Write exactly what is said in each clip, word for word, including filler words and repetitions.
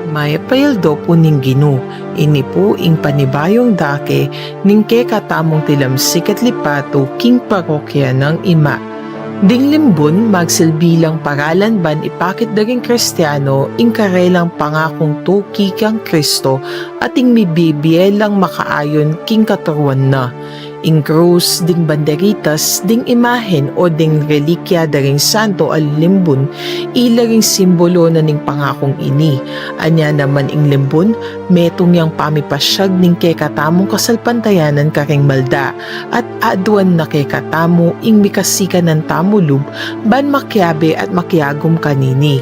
Mayap a aldo pu ning Ginu. Ini pu ing panibayung dake ning kekatamung tilamsikat lipatu king parokya nang Ima. Ding limbun magsilbi lang paralan ban ipakit da ring Kristiano ing karelang pangakung tuki kang Kristo at ing mibibie lang makaayun king katuruan na. Ing krus, ding banderitas, ding imahen o ding relikya da ring santo a lilimbun, ila ring simbolo na ning pangakung ini. Anya naman ing limbun, metung yang pamipasyag ning kekatamung kasalpantayanan karing malda, at aduan na kekatamu ing mikasikanan tamu lub ban makiabe at makiagum kanini.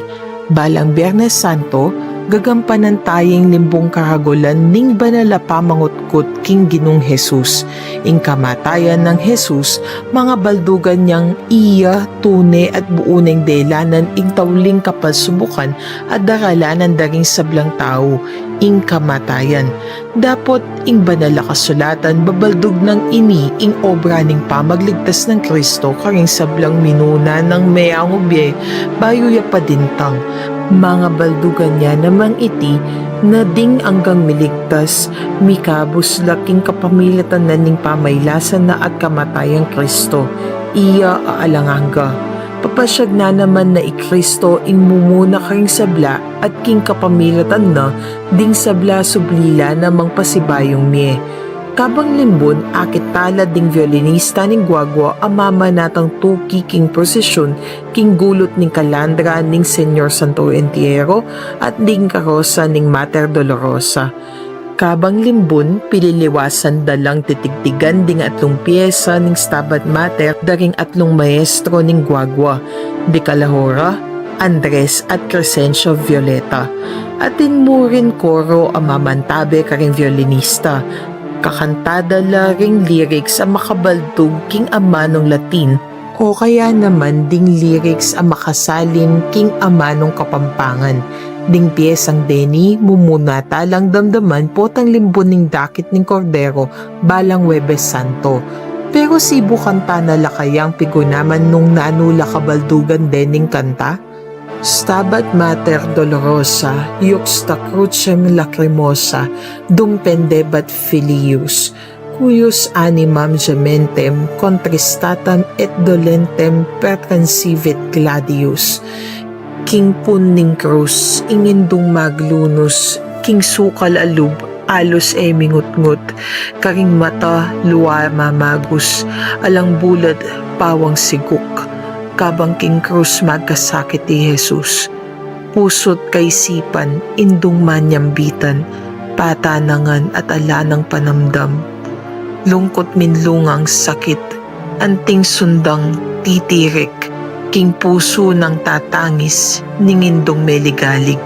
Balang Biernes Santo, gagampanan taya ing limbung karagulan ning banal a pamangutkut king Ginung Jesus. Ing kamatayan nang Jesus, mangabaldugan yang iya tune at buu neng delanan ing tauling kapalsubukan at daralanan da ring sablang tau, ing kamatayan. Dapot ing Banal a Kasulatan babaldug nang ini ing obra ning pamagligtas nang Kristo karing sablang minuna nang meangu bie bayu ya padintang. Mangabaldugan ya namang iti na ding anggang miligtas, mikabus la king kapamilatan na ning pamailasan na at kamatayang Kristo, iya a alang angga. Papasyag na naman na i Kristo ing mumuna karing sabla at king kapamilatan na ding sabla subli la namang pasibayung mie. Kabang limbun, akit tala ding violinista ning guagua a mamanatang tuki king prosesyun king gulut ning kalandra ning Señor Santo Entierro at ding karosa ning Mater Dolorosa. Kabang limbun, pililiwasan da lang titigtigan ding atlung piesa ning Stabat Mater da ring atlung maestro ning guagua, di Calahorra, Andres at Crescencio Violeta. Atin mu ring koro a mamantabe karing violinista. Kakanta da la ring lyrics a makabaldug king amanung Latin, o kaya naman ding lyrics a makasalim king amanung Kapampangan. Ding piesang deni, mumuna talang damdaman potang limbun ning dakit ning Kordero balang Huwebes Santo. Pero sibukan ta na la kayang pigunaman nung nanu la kabaldugan dening kanta? Stabat Mater Dolorosa, Iuxta Crucem Lacrimosa, Dum Pendebat Filius, Cuius Animam Gementem Contristatam et Dolentem Pertransivit Gladius. King pun ning krus, ing indung maglunus, king sukal a lub, alus e mingutngut, karing mata, lua mamagus, alang bulad, pawang siguk, kabang king krus magkasakit i Jesus. Pusu't kaisipan, indung manyambitan, patanangan at ala nang panamdam. Lungkut minlungang sakit, anting sundang titirik, king pusu nang tatangis, ning indung meligalig.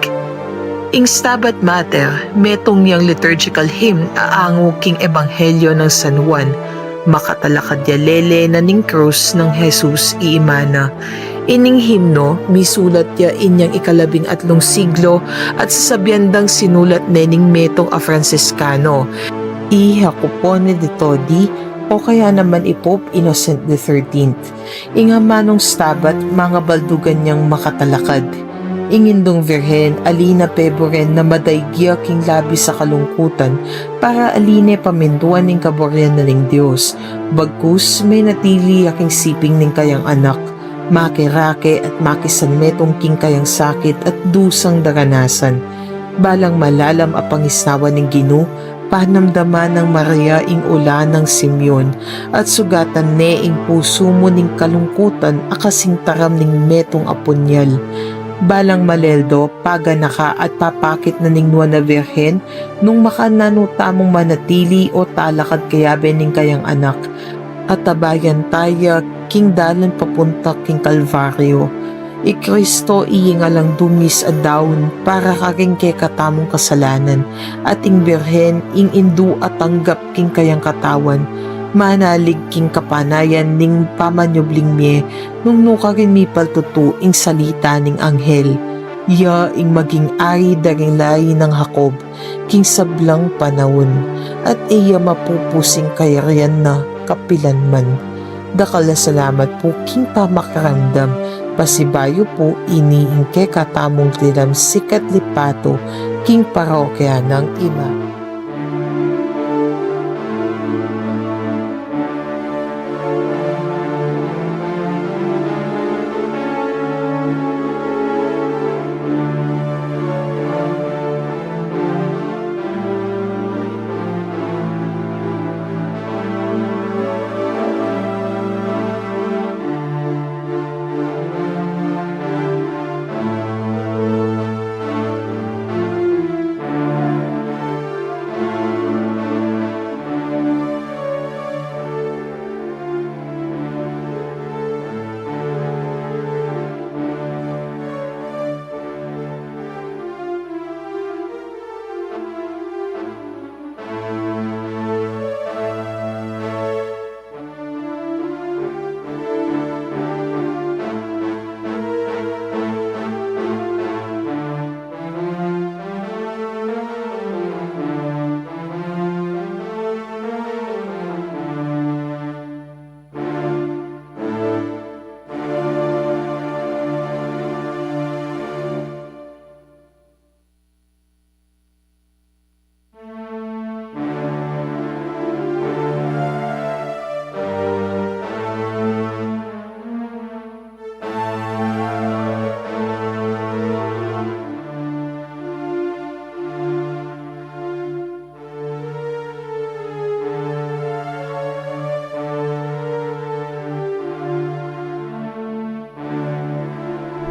Ing Stabat Mater, metung yang liturgical hymn a angu king Ebanghelyo nang San Juan, makatalakad ya lele na ning krus nang Jesus i Ima na. Ining himno, misulat ya inyang ikalabing atlung siglo at sasabian dang sinulat ne ning metung a Franseskano, i Jacopone de Todi, o kaya naman i Pope Innocent the thirteenth. Ing amanung Stabat, mangabaldugan yang makatalakad. Ing indung Virgen, ali na peburen na madaig ya king labis a kalungkutan, para ali ne pamintuan ing kaburian na ning Dios. Bagkus, menatili ya king siping ning kayang anak, makirake at makisanmetung king kayang sakit at dusang daranasan. Balang malalam a pangisnawan ning Ginu, panamdaman nang Maria ing ula nang Simeon, at sugatan ne ing pusu mu ning kalungkutan a kasing taram ning metung a punyal. Balang maleldo, paganaka at papakit na ning Nuan a Virgen, nung makananu tamung manatili o talakad kayabe ning kayang anak. Atabayan taya king dalan papunta king Kalbaryo. I Kristo iying alang dumis a daun para karing kekatamung kasalanan, at ing Birhen ing indu a tanggap king kayang katawan, manalig king kapanayan ning pamanyubling mie, nung nukarin mipaltutu ing salita ning anghel. Iya ing maging ari da ring lahi nang Jacob king sablang panaun, at e ya mapupus ing kayarian na kapilan man. Dakal a salamat pu king pamakiramdam. Pasibayu pu ini ing kekatamung tilamsikat lipatu king parokya nang ima.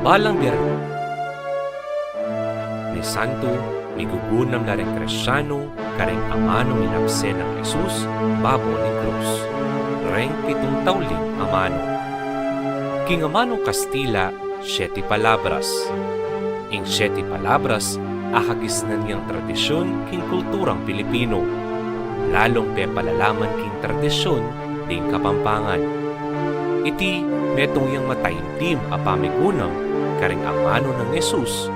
Balang Biernu, misantu, migugunam la ring Kristianu karing amanung inapse nang Jesus babo ning krus, reng pitung tauling amanu. King amanung Kastila, Siete Palabras. Ing Siete Palabras, akagisnan yang tradisyun king kulturang Pilipino, lalung pepalalaman king tradisyun ding Kapampangan. Iti metung yang mataimtim a pamigunam karing amanu nang Jesus.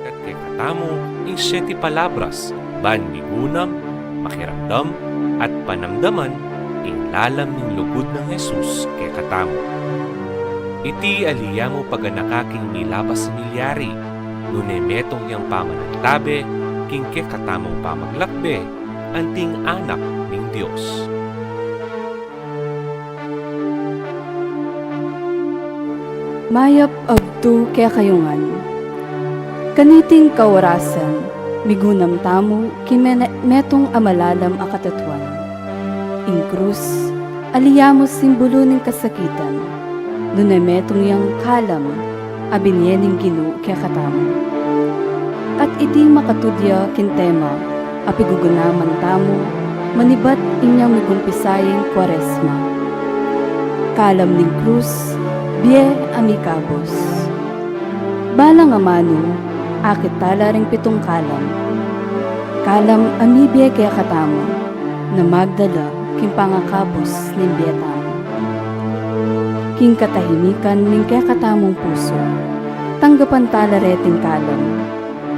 At kekatamu ing Siete Palabras, ban migunam, makiramdam, at panamdaman ing lalam ning lugud nang Jesus kekatamu. Iti ali ya mu paganaka king milabas a milyari, nune metung yang pamanantabe king kekatamung pamaglakbe anting anak ning Dios. Mayap a agtu kekayu ngan. Kaniting kaorasan, migunam tamu king mene-, metung a malalam a katatuan. Ing krus, ali ya mu simbulu ning kasakitan, nune metung yang kalam a binie ning Ginu kekatamu. At iti makatud ya king tema a pigugunaman tamu manibat inyang migumpisang Kuaresma. Kalam ning krus, bie a mikabus. Balang amanu, akit tala ring pitung kalam. Kalam a mibie kekatamu, na magdala king pangakabus ning bie tamu. King katahimikan ning kekatamung pusu, tanggapan tala reting kalam,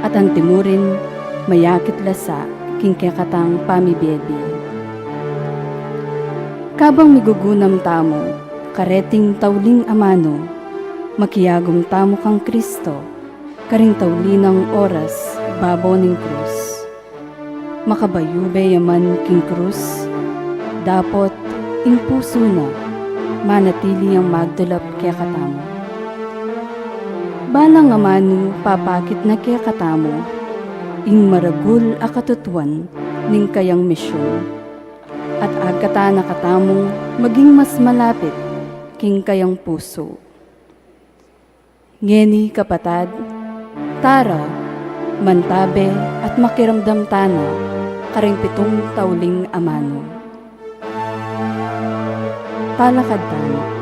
at antimurin mayakit la sa king kekatang pamibie-bie. Kabang migugunam tamu kareting tauling amanu, makiagum tamu kang Kristo karing tauli nang oras babo ning krus. Makabayubay ya man king krus, dapot ing pusu na manatili yang magdulap kekatamu. Balang amanu papakit na kekatamu ing maragul a katutuan ning kayang misyun, at agkatan na katamung maging mas malapit king kayang pusu. Ngeni, kapatad, tara, mantabe at makiramdam tana karing pitung tauling amanu. Talakad tana.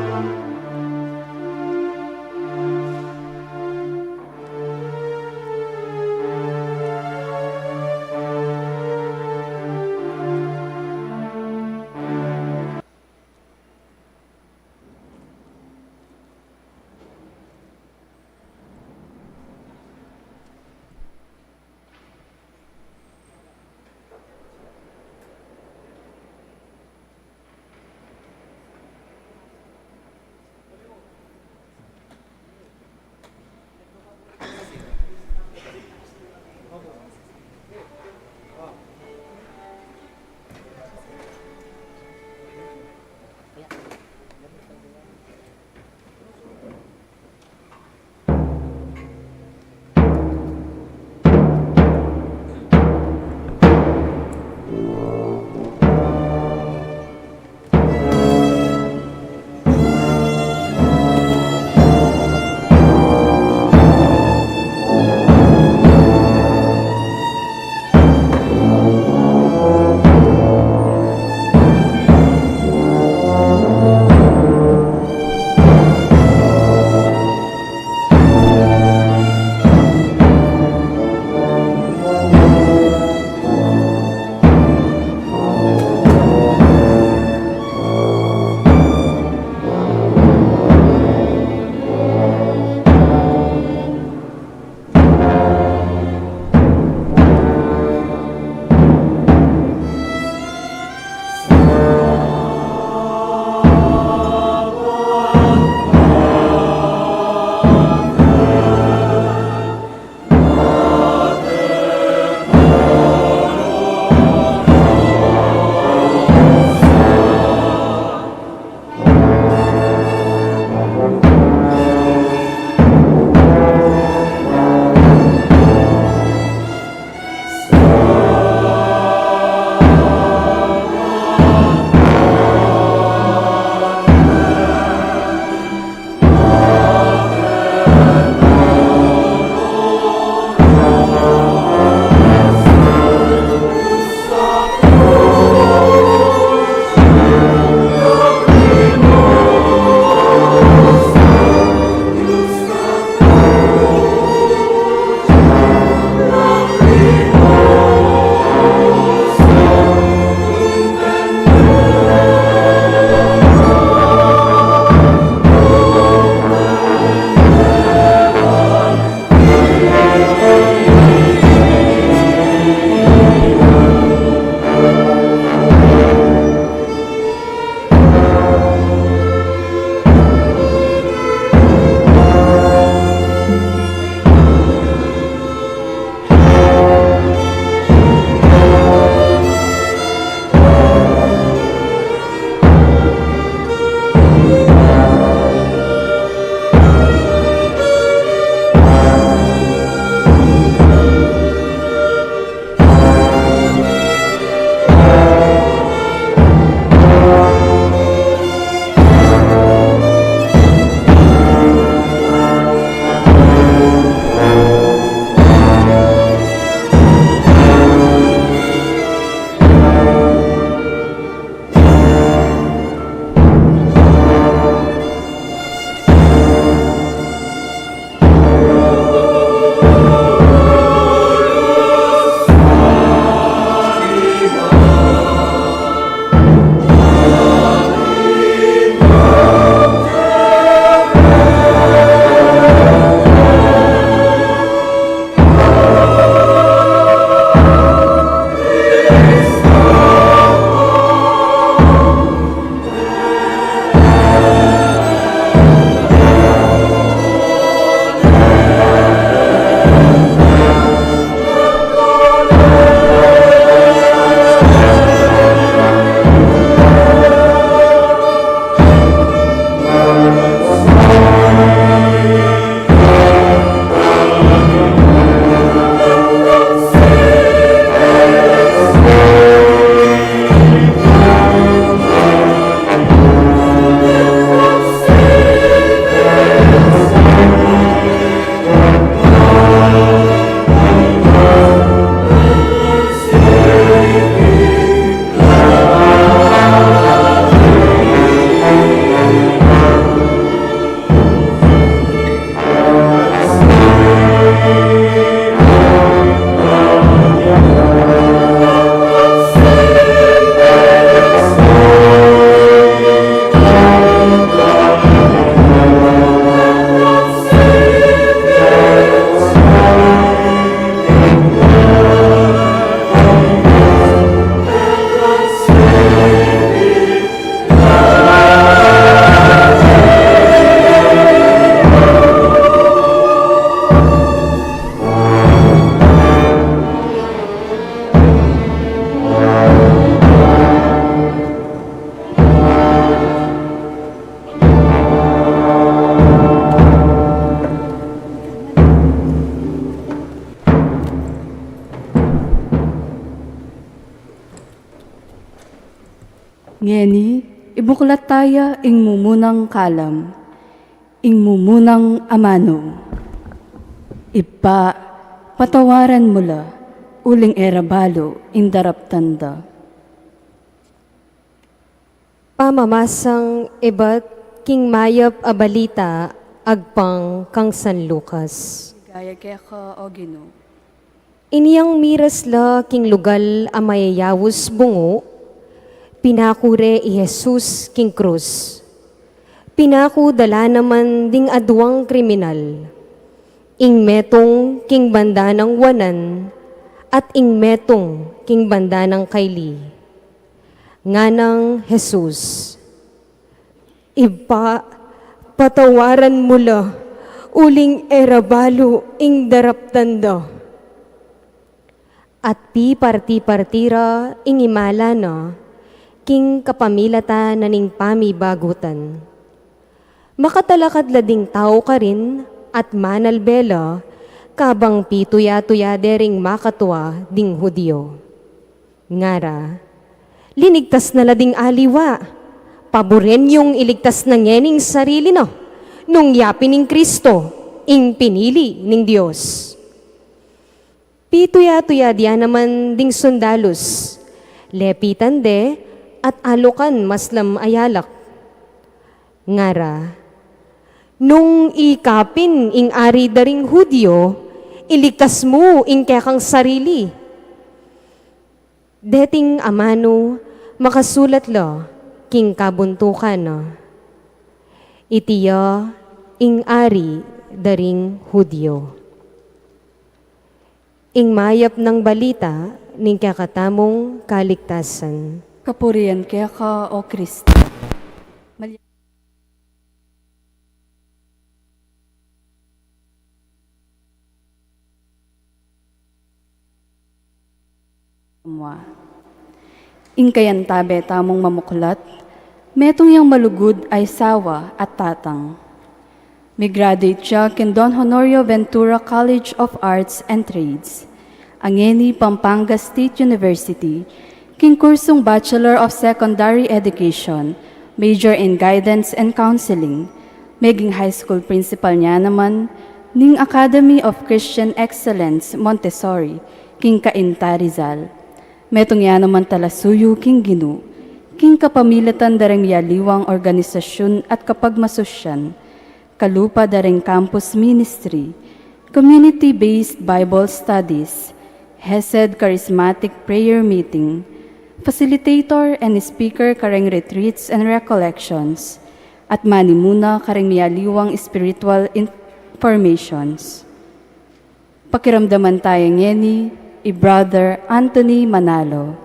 Ngeni, ibuklat taya ing mumunang kalam, ing mumunang amanu. Ibpa, patawaran mu la, uling e ra balu ing daraptan da. Pamamasang ibat king mayap a balita agpang kang San Lucas. Ligaya keka, O Ginu. Inyang miras la king lugal a mayayaus bungu, pinaku re i Jesus king krus. Pinaku da la naman ding aduang kriminal, ing metung king banda nang wanan at ing metung king banda nang kaili. Nganang Jesus, "Ibpa, patawaran mu la, uling e ra balu ing daraptan da." At piparti-parti ra ing imala na king kapamilatan na ning pamibagutan. Makatalakad la ding tau karin at manalbe la, kabang pituya-tuya de ring makatua ding Judio. Ngara, "Linigtas na la ding aliwa. Paburen yung iligtas na ngening sarili na, nung ya pin ing Kristo, ing pinili ning Dios." Pituya-tuya dia naman ding sundalus, lepitan de at alukan maslam a yalak. Ngara, "Nung ika pin ing ari da ring Judio, iligtas mu ing kekang sarili." Deting amanu makasulat la king kabuntukan na, "Iti ya ing ari da ring Judio." Ing mayap nang balita ning kekatamung kaligtasan. Kapurian keka, O Kristo. Mal- Ing kayantabe tamung mamuklat, metung yang malugud a asawa at tatang. Migraduate ya king Don Honorio Ventura College of Arts and Trades, a ngeni Pampanga State University, king kursung Bachelor of Secondary Education, major in Guidance and Counseling. Meging high school principal ya naman ning Academy of Christian Excellence Montessori, king Cainta, Rizal. Metung ya naman talasuyu king Ginu, king kapamilatan da ring miyaliwang organisasyun at kapagmasusyan, kalupa da ring campus ministry, community-based Bible studies, Hesed Charismatic Prayer Meeting, facilitator and speaker kareng retreats and recollections, at manimuna kareng miyaliwang spiritual in-, formations. Pakiramdaman taya ngeni i Brother Anthony Manalo.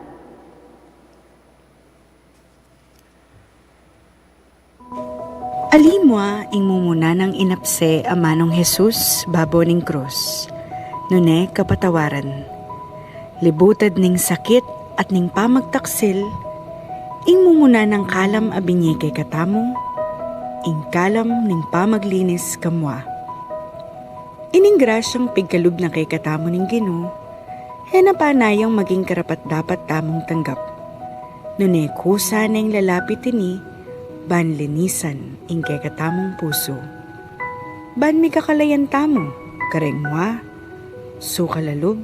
Ali mu ing mumuna nang inapse a manung Jesus babo ning krus, nune kapatawaran. Libutad ning sakit at ning pamagtaksil, ing mumuna nang kalam a binie kekatamu, ing kalam ning pamaglinis kamua. Ining grasyang pigkalub na kekatamu ning Ginu, e na pa nayang maging karapat-dapat tamung tanggap. Nune kusa neng lalapit ini, ban linisan ing kekatamung pusu. Ban mikakalayan tamu kareng mua, sukal a lub,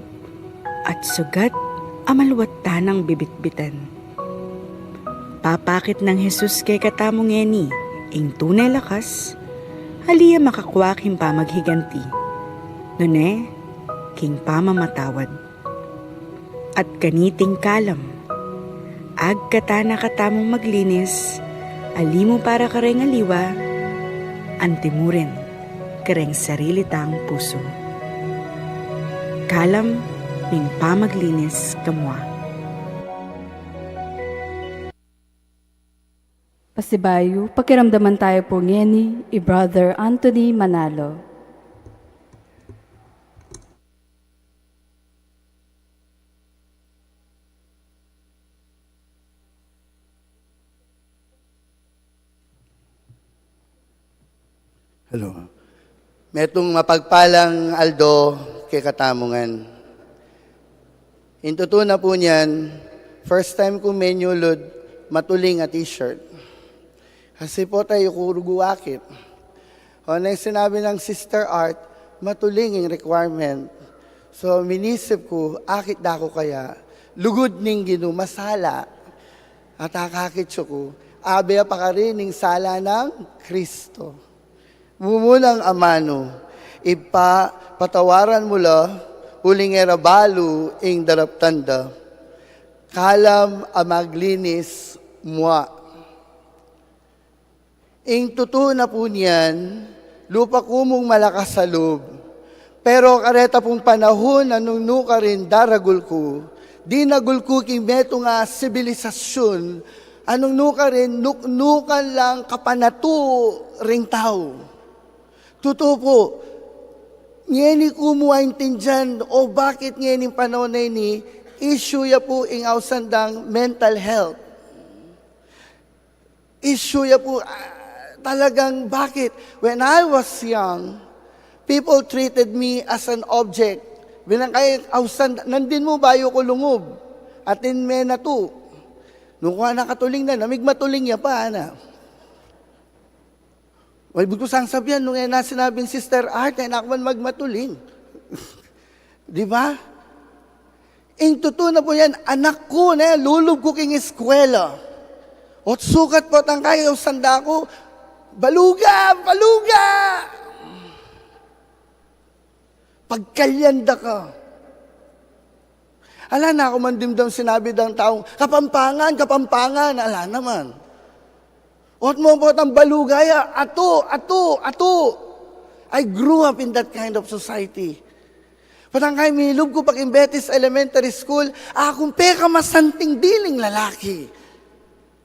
at sugat a maluat tanang bibitbitan. Papakit nang Jesus kekatamu ngeni ing tune lakas, ali ya makakua king pamaghiganti, nune king pamamatawad. At kaniting kalam, agkatan na katamung maglinis, ali mu para kareng aliwa, anti mu rin kareng sarili tang pusu. Kalam ning pamaglinis kamua. Pasibayu, pakiramdaman taya pu ngeni i Brother Anthony Manalo. Hello. Metung mapagpalang aldo kekatamu ngan. Ing tutu na pu niyan, first time kung menyulud matuling a t-shirt. Kasi po tayo kurugu akit. O, na yung sinabi ng Sister Art, matuling yung requirement. So, minisip ku, akit da ku kaya, lugud ning Ginu, masala, at akakit siya ku, abe a pakarin ning sala ng Kristo. Mumunang amanu, Ibpa, patawaran mu la, uling e ra balu ing daraptan da. Kalam a maglinis mua. Ing tutu na pu niyan, lupa ku mung malakas a lub. Pero kareta pung panahun a nung nukarin daragul ku, dinagul ku king metung a sibilisasyun, a nung nukarin nuknukan lang kapanatu ring tau. Tutu pu, ngeni ku mu aintindian o bakit ngeni panahun a ini, issue ya pu ing ausan dang mental health. Issue ya pu, ah, talagang bakit? When I was young, people treated me as an object. Bilang kay ausan, nandin mu bayu ku lungub. Atin me na tu. Nung ku na katuling na, namig matuling ya pa, ana. Ay, bukut ku sang sabian, nung e na sinabing Sister Art, e na ku man magmatuling. Di ba? Ing tutu na pu yan, anak ku, ne, lulub ku king eskwela. Ot sukat potang kaya, o sanda ku, baluga, baluga! Pagkalyan da ka. Ala na ku man dimdam sinabi dang taung, Kapampangan, Kapampangan, ala naman. Ot mo potang baluga ya, atu, atu, atu. I grew up in that kind of society. Potang kay milub ku pa king Betis Elementary School, aku ing pekamasanting diling lalaki.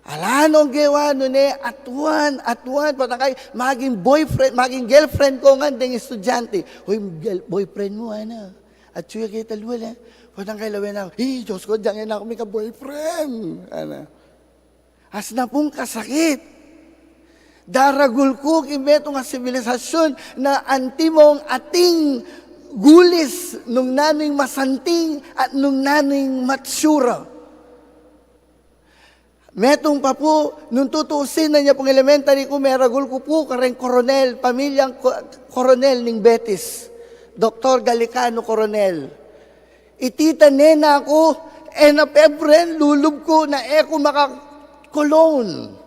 Ala nung gewa, nune, atuan, atuan, potang kay maging boyfriend, maging girlfriend ku ngan deng estudyante. Uy, girl-, boyfriend mu, ana. Atyu ya keta lual, e. Potang kay lawen na, "Ih, Diyos ku, dinan e na ku mika-boyfriend," ana. Asna pung kasakit. Daragul ku king metung a sibilisasyun na antimong ating gulis nung nanu ing masanting at nung nanu ing matsura. Metung pa pu, nung tutusin na nya pung elementary ku, meragul ku pu kareng Coronel, pamilyang Ko-, Coronel ning Betis. Doktor Galicano Coronel. Iti tane na ku, e na pebren, lulub ku na e ku maka-cologne.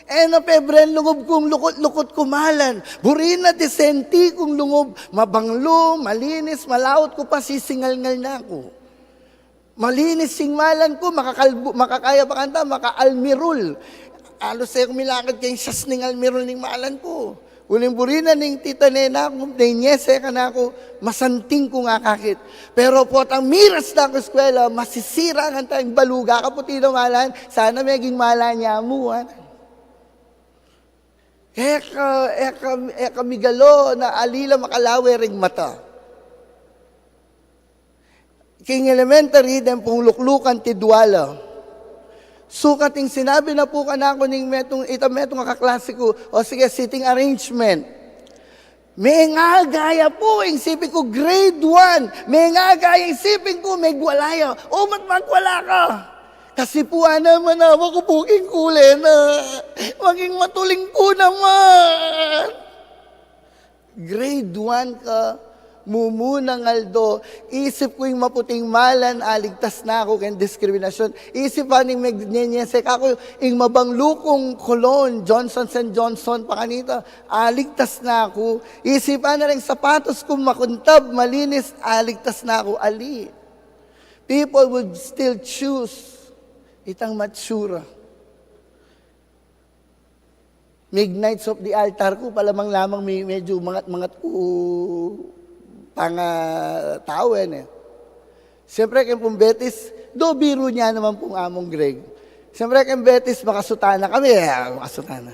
E na pebren, lungub kung lukut-lukut kumalan. Buri na disenti kung lungub, mabanglu, malinis, malaut ku pa, sisingalngal na ku. Malinis ing malan ku, makakalbu-, makakaya pa kanita, maka-almirul. Alos e ku milakad king sas ning almirul ning malan ku. Uling buri na ning tita nena ku, ninyese kanaku, masanting kung akakit. Pero potang miras na ku eskwela, masisira kanita ing baluga, kaputi na malan, sana meging malan ya mu, a. E ka, e ka, e ka migalo na ali la makalawe ring mata. King elementary, deng pung luklukan tidwala. Sukat ing sinabi na pu kanaku ning metung, ita metung a kaklase ku, "O sige, seating arrangement." Mengaga ya pu ing siping ku, grade one. Mengaga ya ing siping ku, megwala ya. "O, ba't magwala ka?" "Kasi pu, ana, manawa ku pu king kule na. Maging matuling pu naman." Grade one ka, mumunang aldo, isip ku ing maputing malan, aligtas na ku keng diskriminasyun. Isip pa ning megnyenyese kaku, ing mabanglu kung cologne, Johnson and Johnson pa kanita, aligtas na ku. Isip pa na ring sapatos kung makuntab, malinis, aligtas na ku. Ali. People would still choose itang matsura. Mig Knights of the Altar ku, palamang-lamang me-, medyu mangat-mangat ku pangatau, e. Siyempre, keng pung Betis, do biru ne naman pung among Greg. Siyempre, keng Betis, makasutana kami, e, makasutana.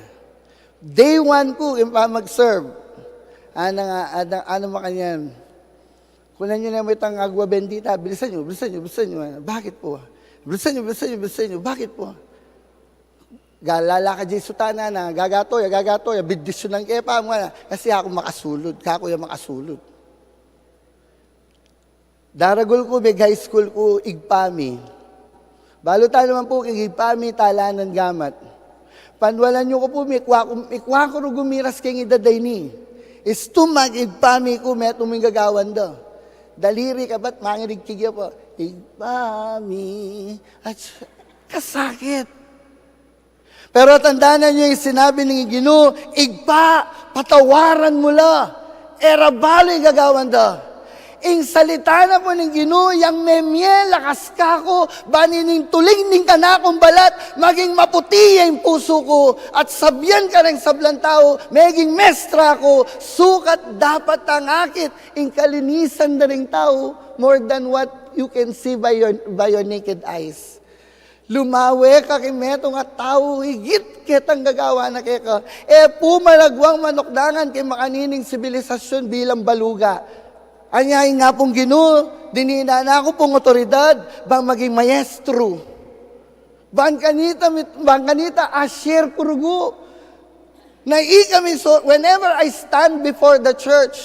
Day one ku, keng pamag-serve. Ana nga, ana, ana makanyan. Kunan yu ne mu itang agua bendita, bilisan yu, bilisan yu, bilisan yu. Bakit po? Bilisan yu, bilisan yu, bilisan yu. Bakit po? Galalakad ya ing sutana na, gagato ya, gagato ya, bendisyunan ke pa mu, ana. Kasi aku makasulud, kaku ya makasulud. Daragul ku, mig high school ku, Igpa mi. Balu ta naman pu king Ibpa mi, talanan gamat. Panwalan yu ku pu, mikwa ku, mikwa ku rugu miras king idad a ini. Istumag, Ibpa mi, ku metung mu ing gagawan da. Daliri ka ba't mangirig kigya pa? Ibpa mi. At kasakit. Pero tandanan yu ing sinabi ning Ginu, Ibpa, patawaran mu la. E ra balu ing gagawan da. Ing salita na pu ning Ginu, yang memie lakas kaku, ban ining tuling ning kanakung balat, maging maputi ya ing pusu ku, at sabian kareng sablang tau, meging mestra ku, sukat dapat tang akit, ing kalinisan da ring tau, more than what you can see by your, by your naked eyes. Lumawe ka king metung a tau, igit ketang gagawan na keka. E pu malagwang manukdangan king makanining sibilisasyun bilang baluga. Anya ing Apung Ginu, dinina na ku pung otoridad, bang maging maestro. Bang kanita, mit-, bang kanita, a-share ku rugu. Na ikami, so, whenever I stand before the church,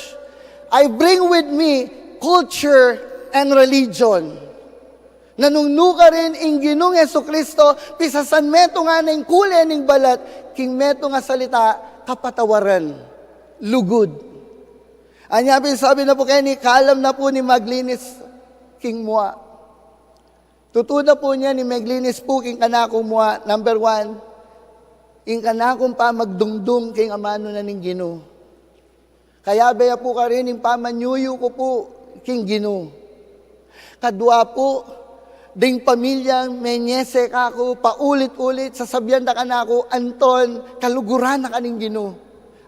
I bring with me culture and religion. Nanung nu karin ing Ginung Jesucristo, pisasan metung a ning kule ning balat, king metung a salita, kapatawaran, lugud. Anya pin sabi na pu keni, kalam na pu ning maglinis king mua. Tutu na pu nia ing meglinis pu king kanakung mua, number one, ing kanakung pamagdungdung king amanu na ning Ginu. Kayabe ya pu karin ing pamanyuyu ku pu king Ginu. Kadua pu, ding pamilyang menyese kaku, paulit-ulit, sasabian da kanaku, Anton, kaluguran na ka ning Ginu.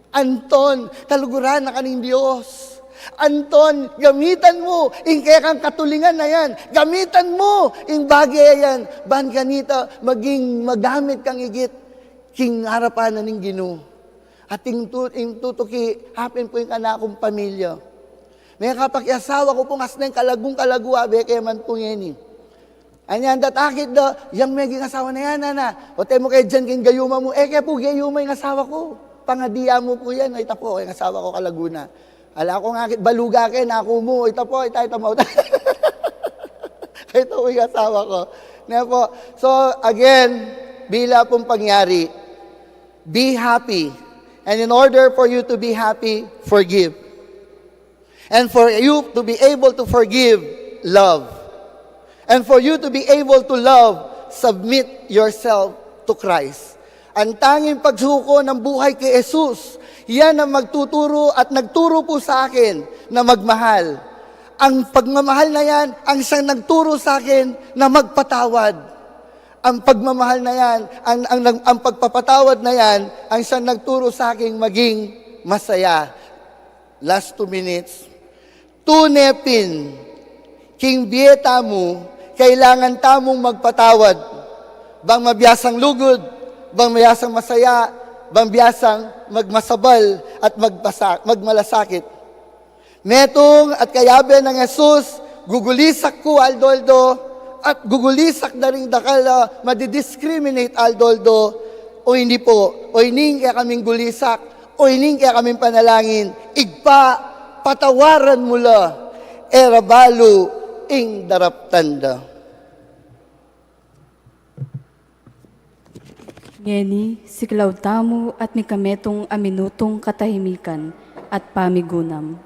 Anton, kaluguran na ka ning Dios. Anton, gamitan mu ing kekang katulingan na yan. Gamitan mu ing bage a yan. Ban kanita maging magamit kang igit king arapan na ning Ginu. At ing tu-, ing tutuki, hapin pu ing kanakung pamilya. Mekapakiasawa ku pu, ngasna ing kalagung-kalagu, abe ke man pu ngeni. Anya, anda takit da, yang meging asawa na yan, ana. O, temu ke dian king gayuma mu, e ke pu gayuma ing asawa ku. Pangadian mu pu yan, o, ita pu, ing asawa ku kalagu na. Ala ku nga kit baluga ke, naku mu, o, ita pu, ita, ita mu. Ita pu ing asawa ku. Ne pu. So, again, bila pung pangyari, be happy. And in order for you to be happy, forgive. And for you to be able to forgive, love. And for you to be able to love, submit yourself to Christ. Ang tanging pagsuko ng buhay kay Jesus, yan ang magtuturo at nagturo po sa akin na magmahal. Ang pagmamahal na yan, ang siyang nagturo sa akin na magpatawad. Ang pagmamahal na yan, ang, ang, ang pagpapatawad na yan, ang siyang nagturo sa aking maging masaya. Last two minutes. Tune pin, king bie tamu, kailangan tamung magpatawad. Bang mabiasang lugud, bang mabiasang masaya, bang biasang magmasabal at magbasa-, magmalasakit. Metung at kayabe nang Jesus, gugulisak ku aldo-aldo, at gugulisak da ring dakal a madidiscriminate aldo-aldo, o ini pu, o ini ing kekaming gulisak, o ini ing kekaming panalangin, Ibpa, patawaran mu la, e ra balu ing daraptan da. Ngeni, siklaud tamu at mikametung a minutung katahimikan at pamigunam.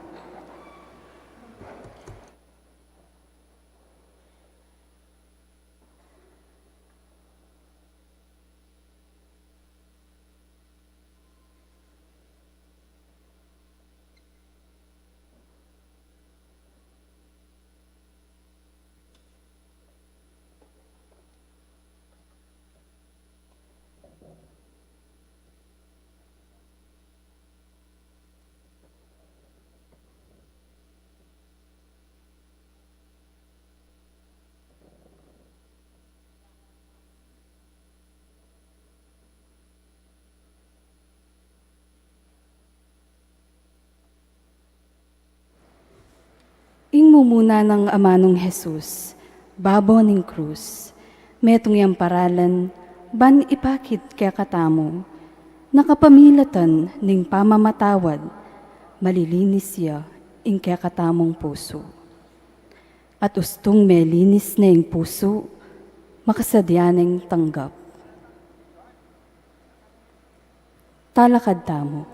Ing mumuna nang amanung Jesus, babo ning krus, metung yang paralan, ban ipakit kekatamu, na kapamilatan ning pamamatawad, malilinis ya ing kekatamung pusu. At ustung melinis ne ing pusu, Makasadya neng tanggap. Talakad tamu.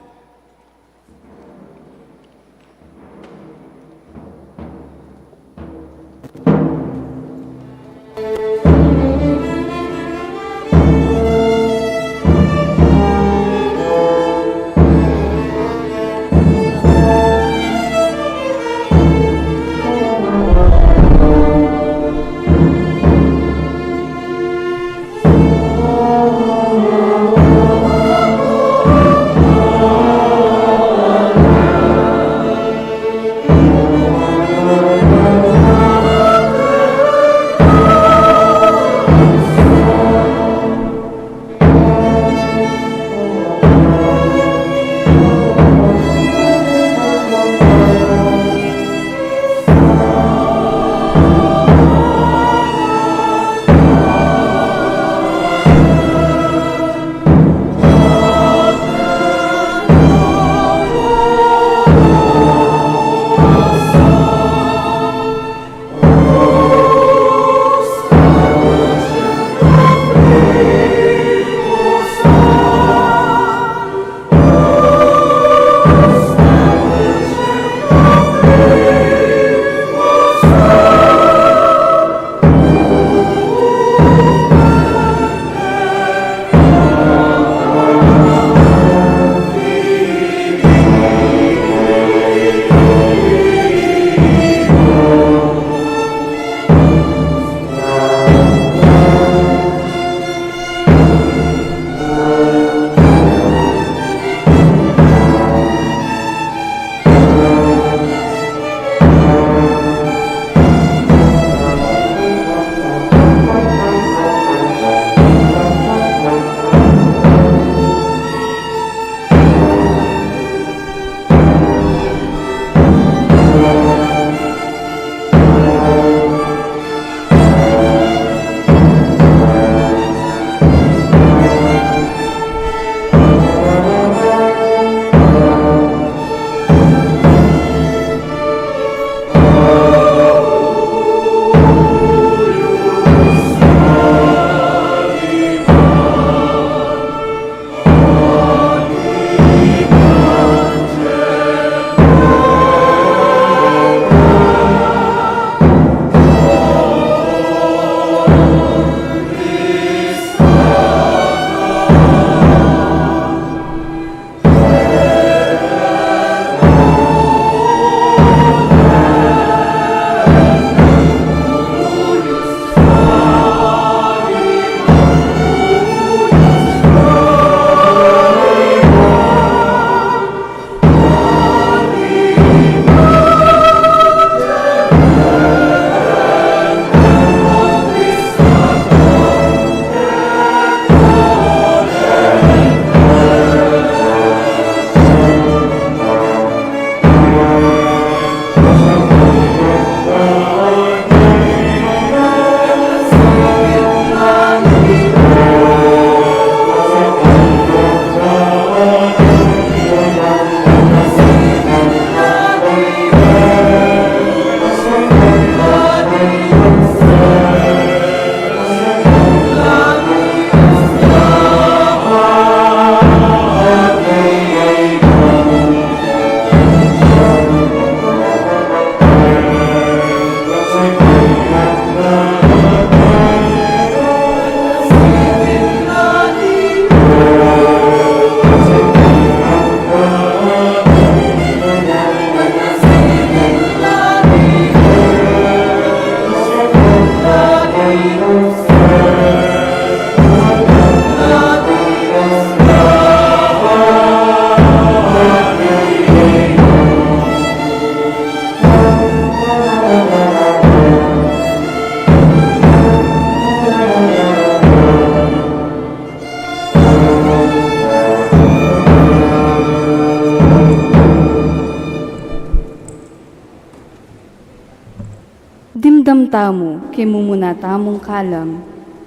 Dimdam tamu king mumuna tamung kalam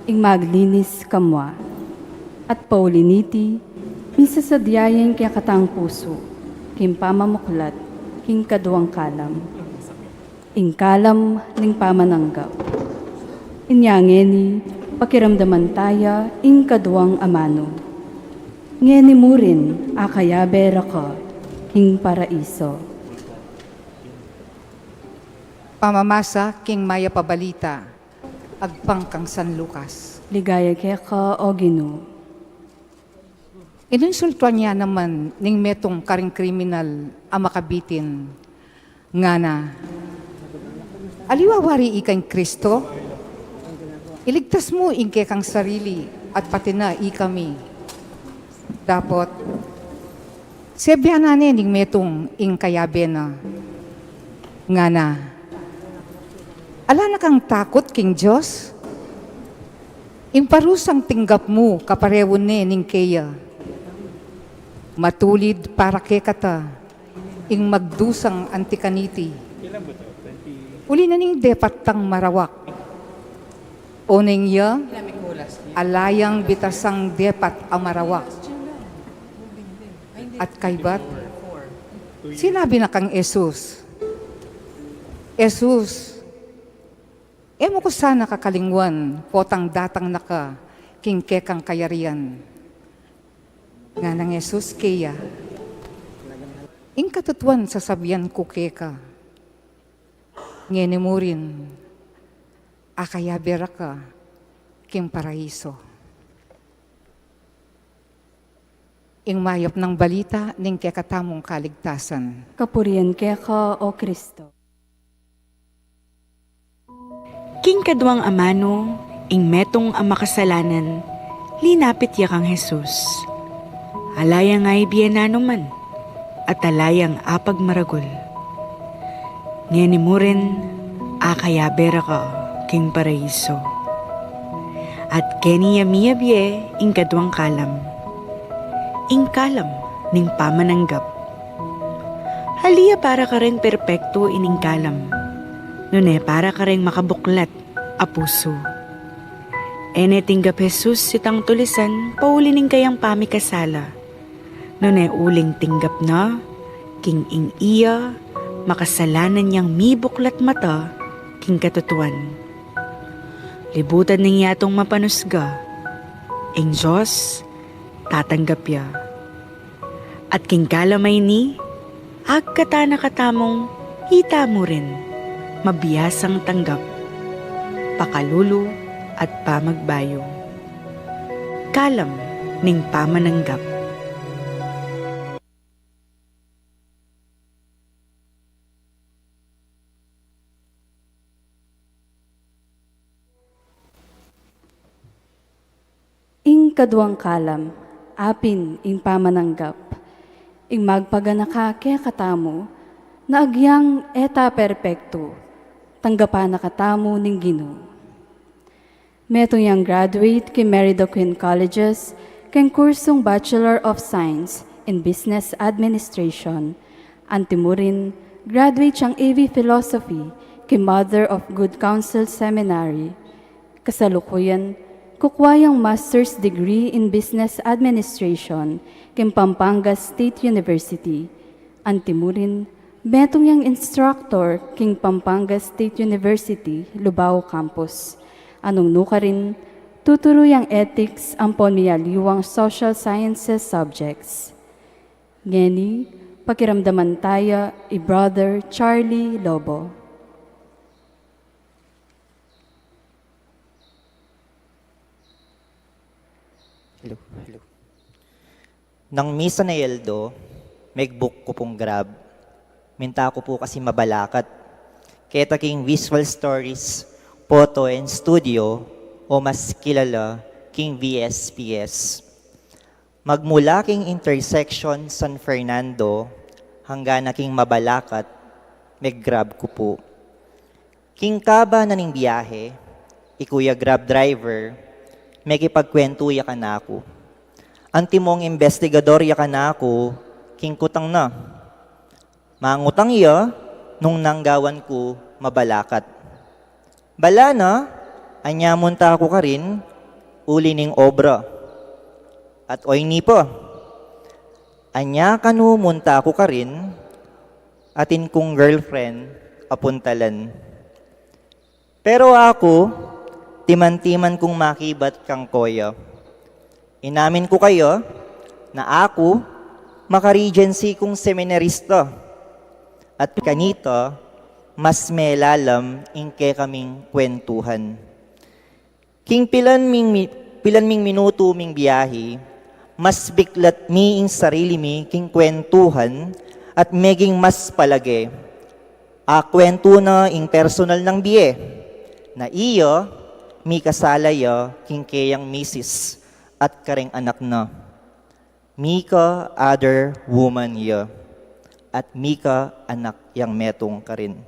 ing maglinis kamua. At pauli niti, misasadya ya ing kekatang pusu king pamamuklat king kaduang kalam, ing kalam ning pamananggap. Inya ngeni, Pakiramdaman taya ing kaduang amanu. Ngeni mu rin akayabe ra ka king paraiso. Pamamasa king Mayap a Balita agpang kang San Lucas. Ligaya keka, O Ginu. Inunsultuan ya naman ning metung karing kriminal a makabitin, ngana, "Aliwa wari ika ing Kristo? Iligtas mu ing kekang sarili at pati na ikami." Dapot sebianan ne ning metung ing kayabe na, ngana, "Ala na kang takut king Dios? Ing parusang tinggap mu kaparehu ne ning keya. Matulid para kekata ing magdusang anti kaniti, uli na ning depat tang marawak. Oneng ya, ala yang bitasang depat a marawak." At kaybat sinabi na kang Jesus, "Jesus, e mu ku sana kakalingwan potang datang na ka king kekang kayarian." Nganang Jesus keya, "Ing katutuan sasabian ku keka, ngeni mu rin akayabe ra ka king paraiso." Ing mayap nang balita ning kekatamung kaligtasan. Kapurian keka, O Kristo. King kaduang amanu, ing metung a makasalanan, linapit ya kang Jesus. Ala yang aibie nanuman, at ala yang apagmaragul. Ngeni mu rin akayabe ra ka king paraiso. At keni ya miyabie ing kaduang kalam, ing kalam ning pamananggap. Ali ya para kareng perpektu ining kalam, nune para kareng makabuklat a pusu. E ne tinggap Jesus itang tulisan pauli ning kayang pamikasala, nune uling tinggap na king ing iya makasalanan yang mibuklat mata king katutuan. Libutan ning yatung mapanusga, ing Dios tatanggap ya. At king kalam a ini, agkatan na katamung itamu rin mabiasang tanggap, pakalulu at pamagbayu. Kalam ning pamananggap. Ing kaduang kalam, apin ing pamananggap. Ing magpaganaka kekatamu, na agyang e ta perpektu, tanggapan na katamu ning Ginu. Metung yang graduate king Merida Queen Colleges king kursung Bachelor of Science in Business Administration. Antimu rin, graduate yang A V Philosophy king Mother of Good Counsel Seminary. Kasalukuyan, kukua yang Master's Degree in Business Administration king Pampanga State University. Antimu rin, metung yang instructor king Pampanga State University, Lubao Campus. Anung nukarin, tuturu yang ethics ampon miyaliwang social sciences subjects. Ngeni, pakiramdaman taya i Brother Charlie Lobo. Hello, hello. Nang misan a aldo, megbuk ku pung Grab. Minta ku pu kasi mabalakat. Keta king Visual Stories Photo and Studio o mas kilala king V S P S. Magmula king intersection San Fernando hanggang na king Mabalacat, meg-Grab ku pu. King kaba na ning biyahe, i Kuya Grab driver, mekipagkwentu ya kanaku. Antimong imbestigador ya kanaku, king kutang na. Mangutang ya nung nanu ing gawan ku Mabalacat. Bala na, anya munta ku karin, uli ning obra. At oyni pa, anya kanu munta ku karin, atin kung girlfriend a puntalan. Pero aku, Timan-timan kung makibat kang koya. Inamin ku kaya na aku maka-regency kung seminarista, at kanita mas melalam ing kekaming kwentuhan. King pilan ming mi-, pilan ming minutu ming biahi, mas biklat mi ing sarili mi king kwentuhan at meging mas palage. Akwentu na ing personal nang bie, na iya mikasala ya king keyang misis at kareng anak na. Mika other woman ya, at mika anak yang metung karin.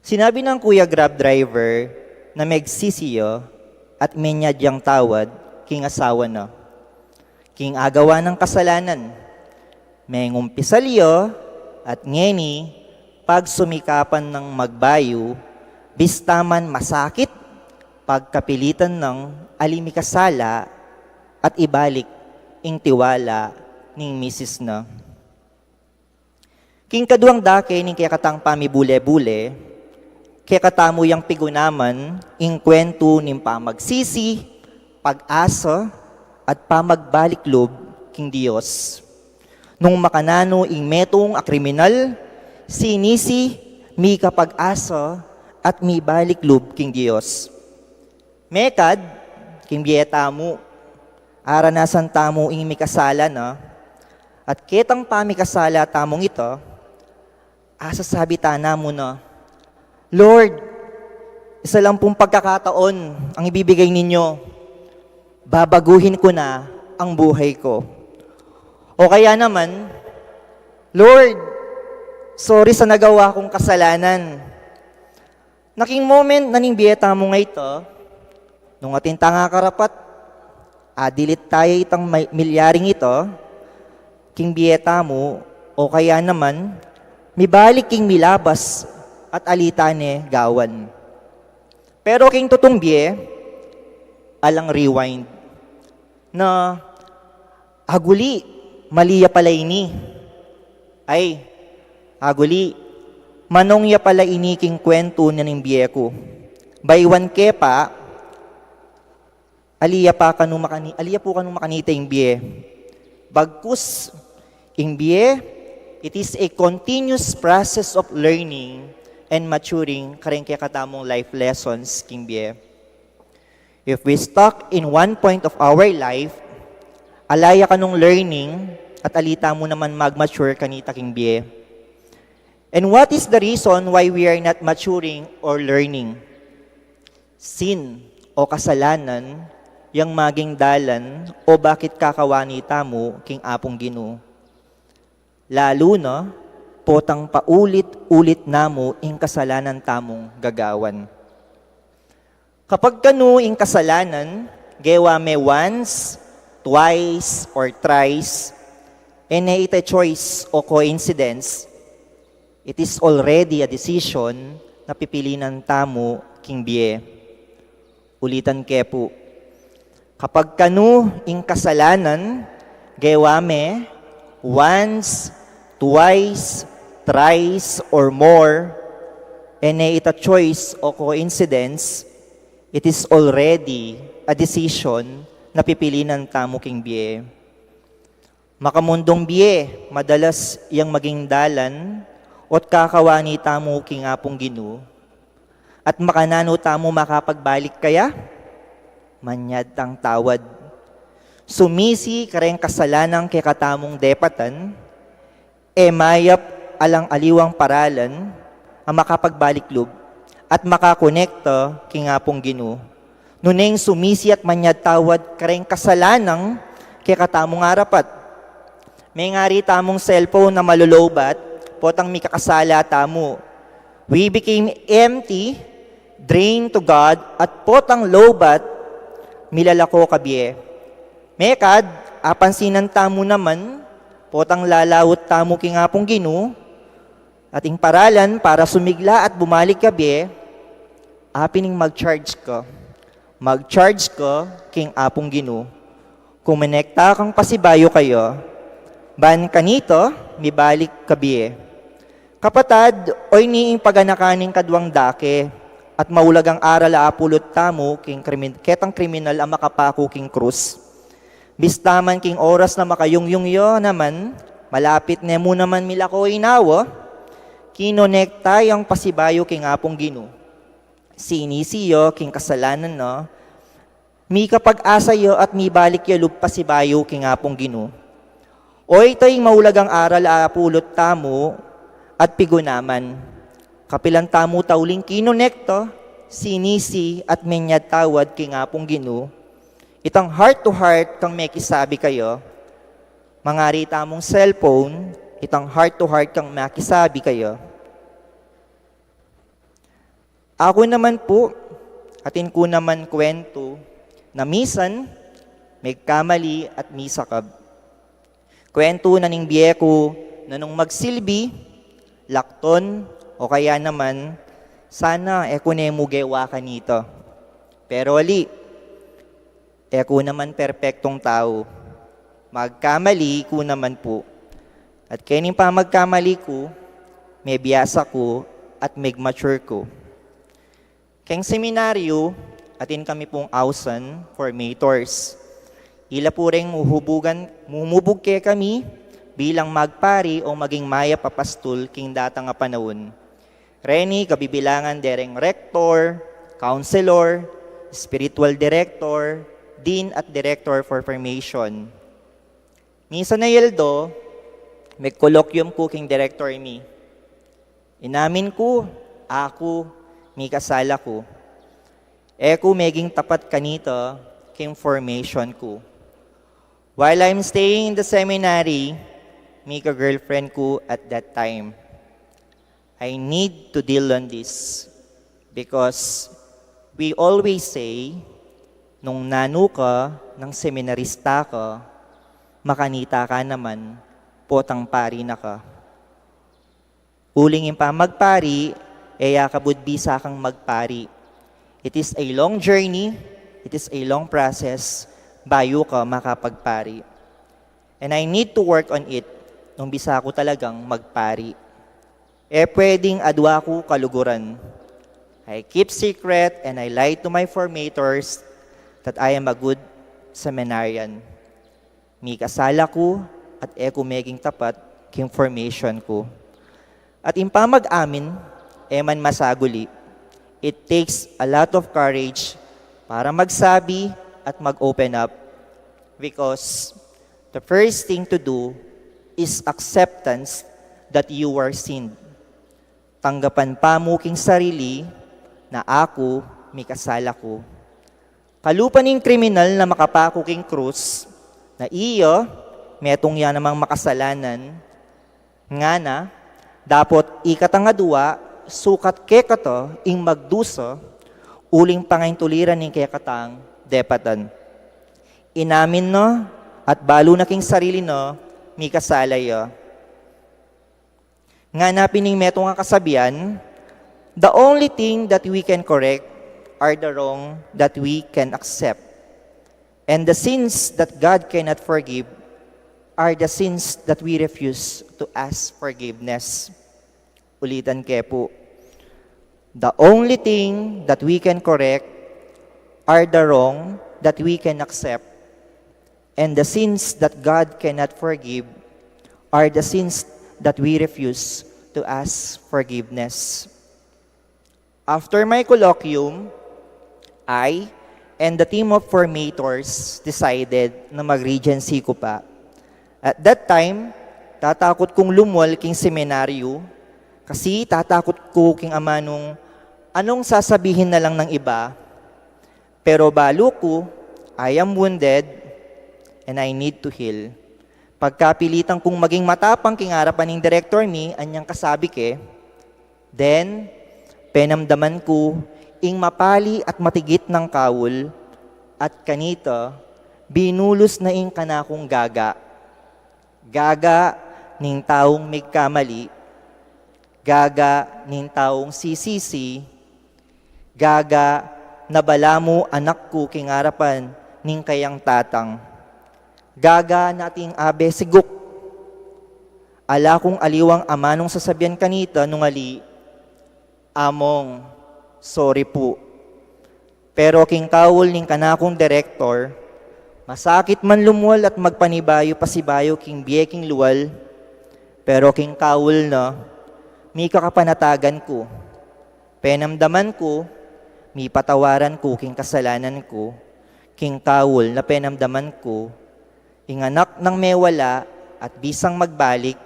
Sinabi nang kuya Grab driver na megsisi ya at menyad yang tawad king asawa na king agawa nang kasalanan. Mengumpisal ya at ngeni pagsumikapan nang magbayu, bista man masakit, pagkapilitan nang ali mikasala at ibalik ing tiwala ning misis na. King kaduang dake ning kekatang pamibule-bule, kekatamu yang pigunaman ing kwentu ning pamagsisi, pag-asa, at pamagbalik lub king Dios. Nung makananu ing metung a kriminal, sinisi, mikapag-asa, at mibalik lub king Dios. Mekad, king bie tamu, aranasan tamu ing mikasala na, at ketang pamikasala tamung ita, asasabi tana mu na, "Lord, isa lang pung pagkakataon ang ibibigay ninyo. Babaguhin ko na ang buhay ko." O kaya naman, "Lord, sorry sa nagawa kong kasalanan." Na king moment na ning bie tamu nga ita, nung atin tang akarapat, adilit taya itang may-, milyaring ita, king bie tamu, o kaya naman, mibalik king milabas at ali ta ne gawan. Pero king tutung bie, alang rewind. Na, "Aguli, mali ya pala ini. Ay, aguli, manung ya pala ini king kwentu na ning bie ku. Baywan ke pa, ali ya pa kanu makani-, ali ya pu kanu makanita ing bie." Bagkus, ing bie, it is a continuous process of learning and maturing kareng kekatamung life lessons king bie. If we stuck in one point of our life, ala ya kanung learning at ali tamu naman mag-mature kanita king bie. And what is the reason why we are not maturing or learning? Sin o kasalanan yang maging dalan o bakit kakawani tamu king Apung Ginu. Lalu na, potang paulit-ulit namu ing kasalanan tamung gagawan. Kapag kanu ing kasalanan, gewa me once, twice, or thrice, e ne ita choice o coincidence, it is already a decision na pipilinan tamu king bie. Ulitan ke pu. Kapag kanu ing kasalanan, gewa me, once, twice, thrice, or more, e ne ita choice o coincidence, it is already a decision na pipilinan tamu king bie. Makamundung bie, madalas yang maging dalan, o't kakawani tamu king Apung Ginu, at makananu tamu makapagbalik kaya? Manyad tang tawad. Sumisi kareng kasalanang kekatamung depatan, e mayap alang aliwang paralan a makapagbalik lub at makakonekta king Apung Ginu. Nune ing sumisi at manyad tawad kareng kasalanang kekatamung arapat. Mengari tamung cellphone a malolobat, potang mikakasala tamu. We became empty, drained to God, at potang lobat, milalako kabie. Mekad, apansinan tamu naman, potang lalaut tamu king Apung Ginu, at ing paralan para sumigla at bumalik kabie, apin ing mag-charge ka. Mag-charge ka king Apung Ginu. Kumonekta kang pasibayu kaya, ban kanita, mibalik kabie. Kapatad, oyni ing paganakan ning kaduang dake, At maulagang aral a apulot tamu king krimin-, ketang kriminal a makapaku king krus. Bista man king oras na makayungyung ya naman, malapit ne mu naman milako inawa, kinonekta yang pasibayu king Apung Ginu. Sinisi ya king kasalanan na, mikapag-asa ya at mibalik ya lub pasibayu king Apung Ginu. O ita ing maulagang aral a apulot tamu at pigunaman. Kapilan tamu ta uling kinonekta, sinisi at menyad tawad king Apung Ginu. Itang heart to heart kang mekisabi kaya. Mangari tamung cellphone, itang heart to heart kang mekisabi kaya. Aku naman pu, atin ku naman kwentu, na misan, megkamali at misakab. Kwentu na ning bie ku, na nung magsilbi, lakton, o kaya naman, sana e ku ne mu gewa kanita. Pero ali, e ku naman perpektong tau. Magkamali ku naman pu. At kening pamagkamali ku, mebiasa ku at megmature ku. Keng seminaryu, atin kami pung ausan, formators. Ila pu reng muhubugan, mumubug kekami bilang magpari o maging mayap a pastul king datang a panaun. Reni kabibilangan dereng rector, counselor, spiritual director, dean at director for formation. Misan a Yaldo, megkolokyum ku king director mi. Inamin ku, aku, mikasala ku. E ku meging tapat kanita king formation ku. While I'm staying in the seminary, mika-girlfriend ku at that time. I need to deal on this because we always say, nung nanu ka, nang seminarista ka, makanita ka naman, potang pari na ka. Uling ing pamagpari, e ya kabud bisa kang magpari. It is a long journey, it is a long process, bayu ka makapagpari. And I need to work on it nung bisa ku talagang magpari. E pwedeng adwa ku kaluguran. I keep secret and I lie to my formators that I am a good seminarian. Mikasala ku at e ku meging tapat king formation ku. At ing pamag-amin, e man masaguli. It takes a lot of courage para magsabi at mag-open up because the first thing to do is acceptance that you were sinned. Tanggapan pa mu king sarili na aku, mikasala ku. Kalupa ning kriminal na makapaku king krus, na iya, metung ya namang makasalanan, ngana, dapot ikatang adwa, sukat kekata ing magdusa, uling pangaintuliran ning kekatang depatan. Inamin na, at balu na king sarili na, mikasala ya. Ngana pin ing metung a kasabian, the only thing that we can correct are the wrong that we can accept. And the sins that God cannot forgive are the sins that we refuse to ask forgiveness. Ulitan ke pu. The only thing that we can correct are the wrong that we can accept. And the sins that God cannot forgive are the sins that we refuse to ask forgiveness. After my colloquium, I and the team of formators decided na mag-regency ku pa. At that time, tatakut kung lumwal king seminaryu kasi tatakut ku king amanung anong sasabihin na lang ng iba. Pero balu ku, I am wounded and I need to heal. Pagkapilitan kung maging matapang king arapan ning direktor mi, anyang kasabi ke, then, penamdaman ku ing mapali at matigit nang kaul, at kanita, binulus na ing kanakung gaga. Gaga ning taung migkamali, gaga ning taung sisisi, gaga na balamu anak ku king arapan ning kayang tatang. Gaga na ating abe siguk. Ala kung aliwang amanung sasabian kanita nung ali, Among, Sorry pu. Pero king kaul ning kanakung direktor, masakit man lumual at magpanibayu-pasibayu king bie king lual, pero king kaul na, mika kapanatagan ku. Penamdaman ku, mipatawaran ku king kasalanan ku, king kaul na penamdaman ku, ing anak nang mewala at bisang magbalik,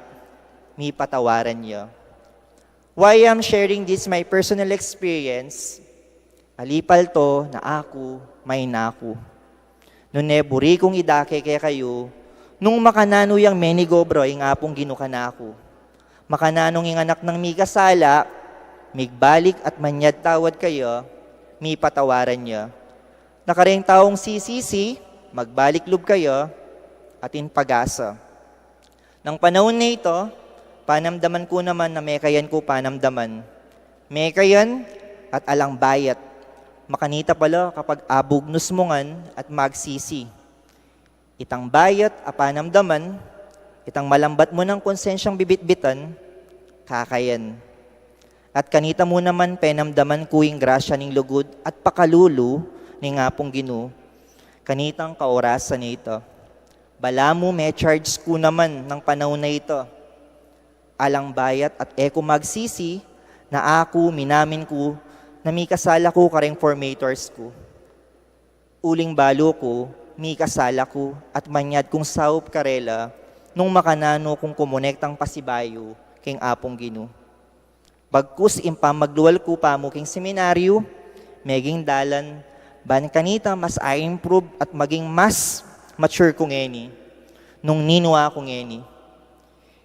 mipatawaran ya. Why I'm sharing this, my personal experience, alipal to na aku, mainaku. Nune buri kung idake kekayu, nung makananu yang menigobra ing Apung Ginu kanaku. Makananu ing anak nang mikasala, migbalik at manyad tawad kaya, mipatawaran ya. Na kareng taung sisisi, magbalik lub kaya, atin pag-asa. Nang panaun na ita, panamdaman ku naman na mekayan ku panamdaman. Mekayan at alang bayat. Makanita pala kapag abugnus mu ngan at magsisi. Itang bayat a panamdaman, itang malambat mu nang konsensyang bibitbitan, kakayan. At kanita mu naman penamdaman ku ing grasya ning lugud at pakalulu ning Apung Ginu. Kanitang kaorasan na ita. Balamu me-charge ku naman nang panaun na ita. Alang bayat at e ku magsisi na aku, minamin ku na mikasala ku kareng formators ku. Uling balu ku, mikasala ku at manyad kung saup karela nung makananu kung kumonektang pasibayu king Apung Ginu. Bagkus ing pamaglual ku pamu king seminaryu, meging dalan ban kanita mas a-improve at maging mas mature ku ngeni nung ninu aku ngeni.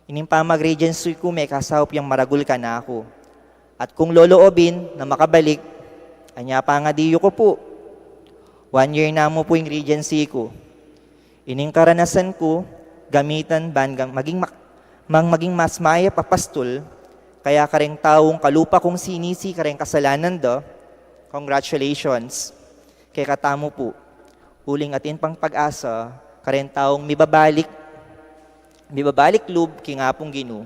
Ining pamag-regency ku mekasaup yang maragul kanaku. At kung loloobin na makabalik, anya pangadi yu ku pu. One year na mu pu ing regency ku. Ining karanasan ku, gamitan ban ga-, maging ma-, mang maging mas mayap a pastul, kaya kareng taung kalupa kung sinisi kareng kasalanan da, congratulations. Kekatamu pu, uling atin pang pag-asa kareng taung mibabalik, mibabalik lub king Apung Ginu.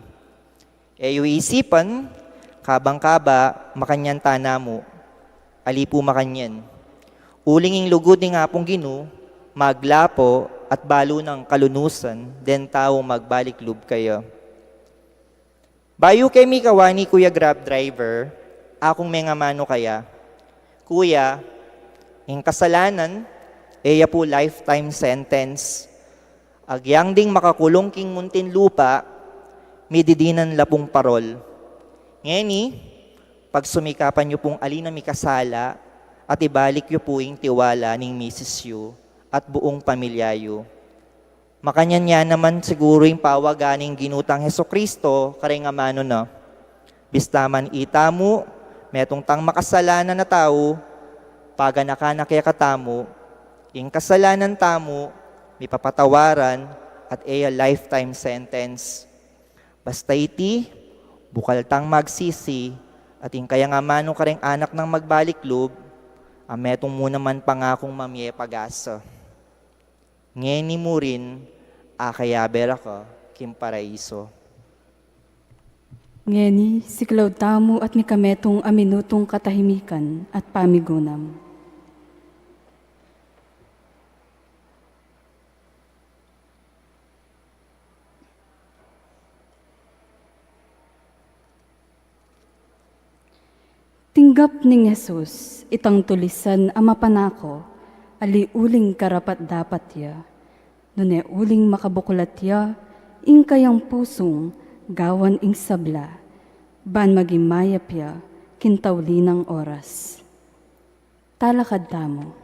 E yu isipan, kabang kaba, makanyan ta namu. Ali pu makanyan. Uling ing lugud ning Apung Ginu, maglapo at balu nang kalunusan, deng taung magbalik lub kaya. Bayu ke mikawani, Kuya Grab Driver, akung mengamanu kaya. Kuya, ing kasalanan, e ya pu lifetime sentence. Agyang ding makakulung king muntinlupa, mididinan la pung parol. Ngeni, pagsumikapan yu pung ali na mikasala, at ibalik yu pu ing tiwala ning misis yu at buung pamilya yu. Makanyan ya naman siguru ing pawaga ning Ginu tang Jesucristo kareng amanu na. Bista man itamu, metung tang makasalanan a tau, paganakan na kekatamu, ing kasalanan tamu, mipapatawaran, at e ya lifetime sentence. Basta iti, bukal tang magsisi, at ing kayang amanu kareng anak nang magbalik lub, a metung mu naman pangakung mamie pag-asa. Ngeni mu rin, akayabe ra ka king paraiso. Ngeni, siklaud tamu at mikametung a minutung katahimikan at pamigunam. Tinggap ning Jesus itang tulisan a mapanako, ali uling karapat-dapat ya, nune uling makabuklat ya ing kayang pusung gawan ing sabla, ban maging mayap ya king tauli nang oras. Talakad tamu.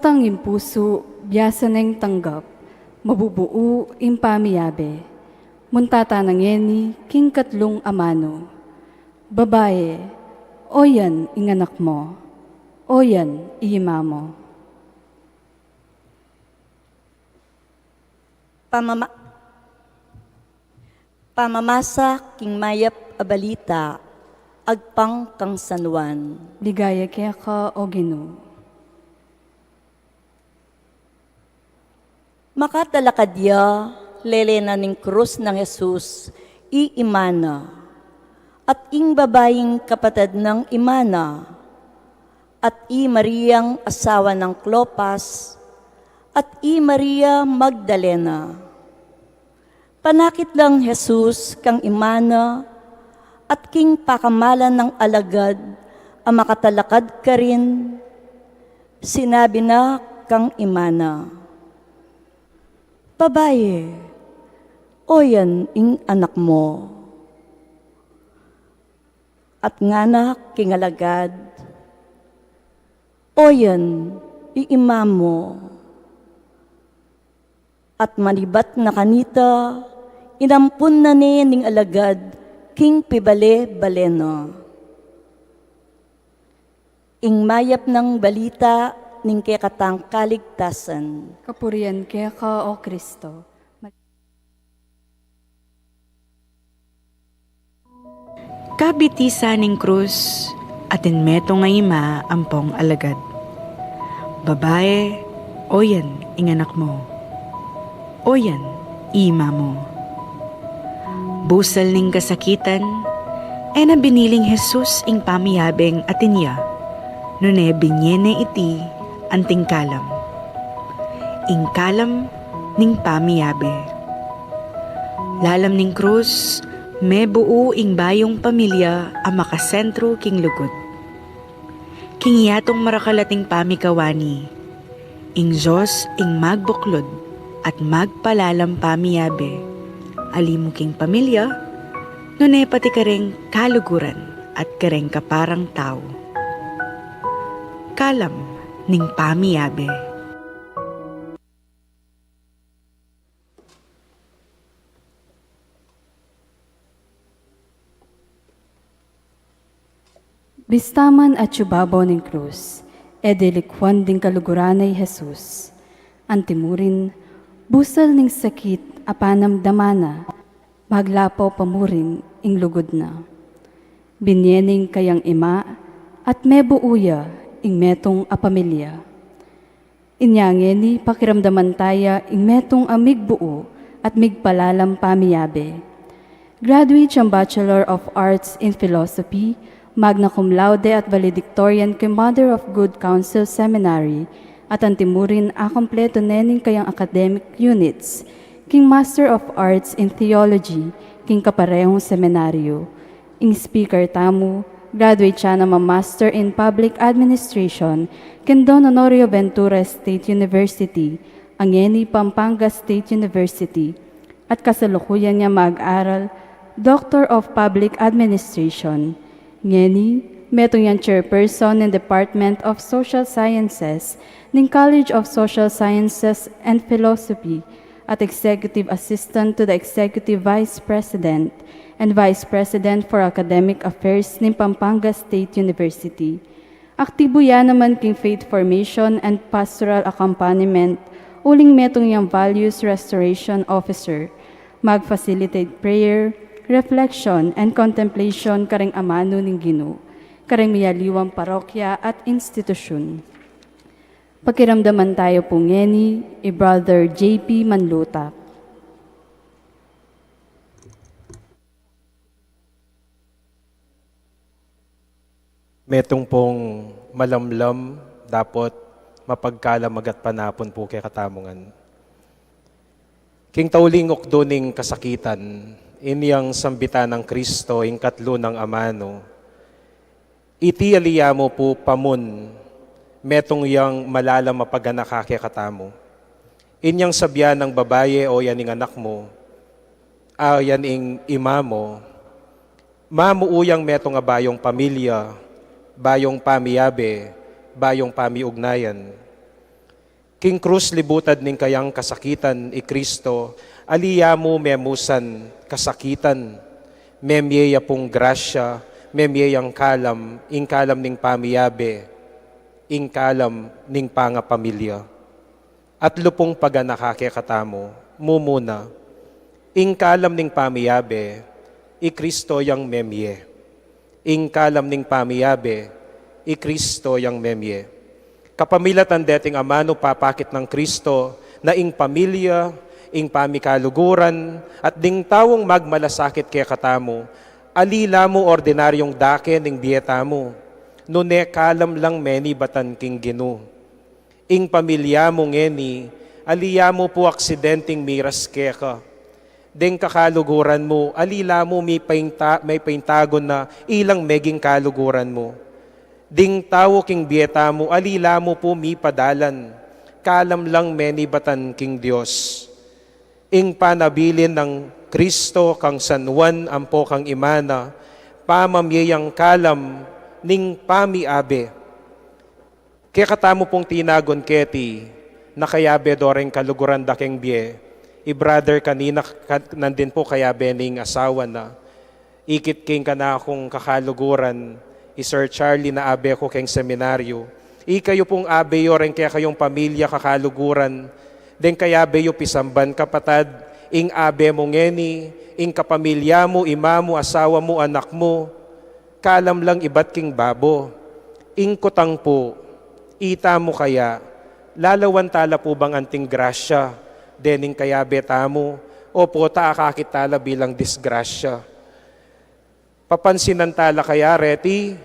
Tanging pusu, biasa neng tanggap, mabubuu ing pamiyabe. Muntata na ngeni king katlung amanu. Babae, oyan ing anak mo. Oyan ing ima mo. Pamama-, pamamasa king mayap a balita agpang kang San Juan. Ligaya keka, O Ginu. Makatalakad ya, lele na ning krus nang Jesus i ima na, at ing babaing kapatad nang ima na, at i Mariang asawa nang Clopas, at i Maria Magdalena. Panakit lang Jesus kang ima na at king pakamalan nang alagad a makatalakad karin, sinabi na kang ima na, "Babae, oyan ing anak mo." At ngana king alagad, "Oyan i ima mo." At manibat na kanita, inampun na ne ning alagad king pibale-bale na. Ing mayap nang balita ning kekatang kaligtasan. Kapurian keka, O Kristo. Kabitisan ning krus, atin metung a ima ampong alagad. Babae, oyan ing anak mo. Oyan i ima mo. Busal ning kasakitan, e na biniling Jesus ing pamiyabeng atin ya, nune binie ne iti anting kalam. Ing kalam ning pamiyabe. Lalam ning krus, mebuu ing bayung pamilya a makasentru king lugud. King yatung marakal ating pamikawani, ing Dios ing magbuklud at magpalalam pamiyabe, ali mu king pamilya, nune pati kareng kaluguran at kareng kaparang tau. Kalam ning pamiyabe. Bista man atyu babaw ning krus, e de likuan ding kaluguran na i Jesus. Antimurin, busal ning sakit a panamdaman na, maglapaw pa murin ing lugud na. Binie ne ing kayang ima, at mebuu ya ing metung a pamilya. Inya ngeni, pakiramdaman taya ing metung a migbuu at migpalalam pamiyabe. Graduate yang Bachelor of Arts in Philosophy, magna cum laude at valedictorian king Mother of Good Counsel Seminary, at antimurin akumpletu ne ning kayang academic units king Master of Arts in Theology king kaparehung seminaryo. Ing speaker tamu, graduate ya na mang Master in Public Administration king Don Honorio Ventura State University, a ngeni Pampanga State University, at kasalukuyan yang mag-aral, Doctor of Public Administration. Ngeni, metung yang chairperson ning Department of Social Sciences ning College of Social Sciences and Philosophy, at Executive Assistant to the Executive Vice President and Vice President for Academic Affairs ning Pampanga State University. Aktibo ya naman king faith formation and pastoral accompaniment, uling metung yang Values Restoration Officer, mag-facilitate prayer, reflection, and contemplation kareng amanu ning Ginu, kareng miyaliwang parokya at institusyun. Pakiramdaman taya pu ngeni i Brother J P Manlutak. Metung pung malamlam, dapot mapagkalam a gatpanapun pu kekatamu ngan. King tauling ukdu ning kasakitan, inyang sambitan nang Kristo ing katlu nang amanu, iti ali ya mu pu pamun, metung yang malalam a paganaka kekatamu. Inyang sabian nang babae, "Oyan ing anak mu," "Oyan ing ima mu," mamuu yang metung a bayung pamilya, bayung pamiyabe, bayung pamiugnayan. King krus libutad ning kayang kasakitan i Kristo, ali ya mu memusan kasakitan, memie ya pung grasya, memie yang kalam, ing kalam ning pamiabe, ing kalam ning pangapamilya. At lupung paganaka kekatamu, mumuna, ing kalam ning pamiabe, i Kristo yang memie. Ing kalam ning pamiabe, i Kristo yang memie. Kapamilatan deting amanu papakit nang Kristo, na ing pamilya, ing pamikaluguran, at ding taung magmalasakit kekatamu, ali la mu ordinaryung dake ning bie tamu, nune kalam lang menibatan king Ginu. Ing pamilya mu ngeni, ali ya mu pu aksidenteng miras keka. Deng kakaluguran mu, ali la mu mipainta-, mipaintagun na ilang meging kaluguran mu. Ding tau king bie tamu, ali la mu pu mipadalan, kalam lang menibatan king Dios. Ing panabilin nang Kristo kang San Juan ampo kang ima na, pamamie yang kalam ning pamiabe. Kekatamu pung tinagun keti, na kayabe do reng kaluguran da keng bie. I brother kanina, ka-, nandin pu kayabe ning asawa na. Ikit king kanakung kakaluguran, i Sir Charlie na abe ku keng seminaryo. Ikayu pung abe yu reng kekayung pamilya kakaluguran. Deng kayabe yu pisamban kapatad, ing abe mu ngeni, ing kapamilya mu, ima mu, asawa mu, anak mu, kalam lang ibat king babo. Ing kutang pu, ita mu kaya, lalawan tala pu bang anting grasya dening kayabe tamu, o pu ta akakit tala bilang disgrasya? Papansinan tala kaya reti,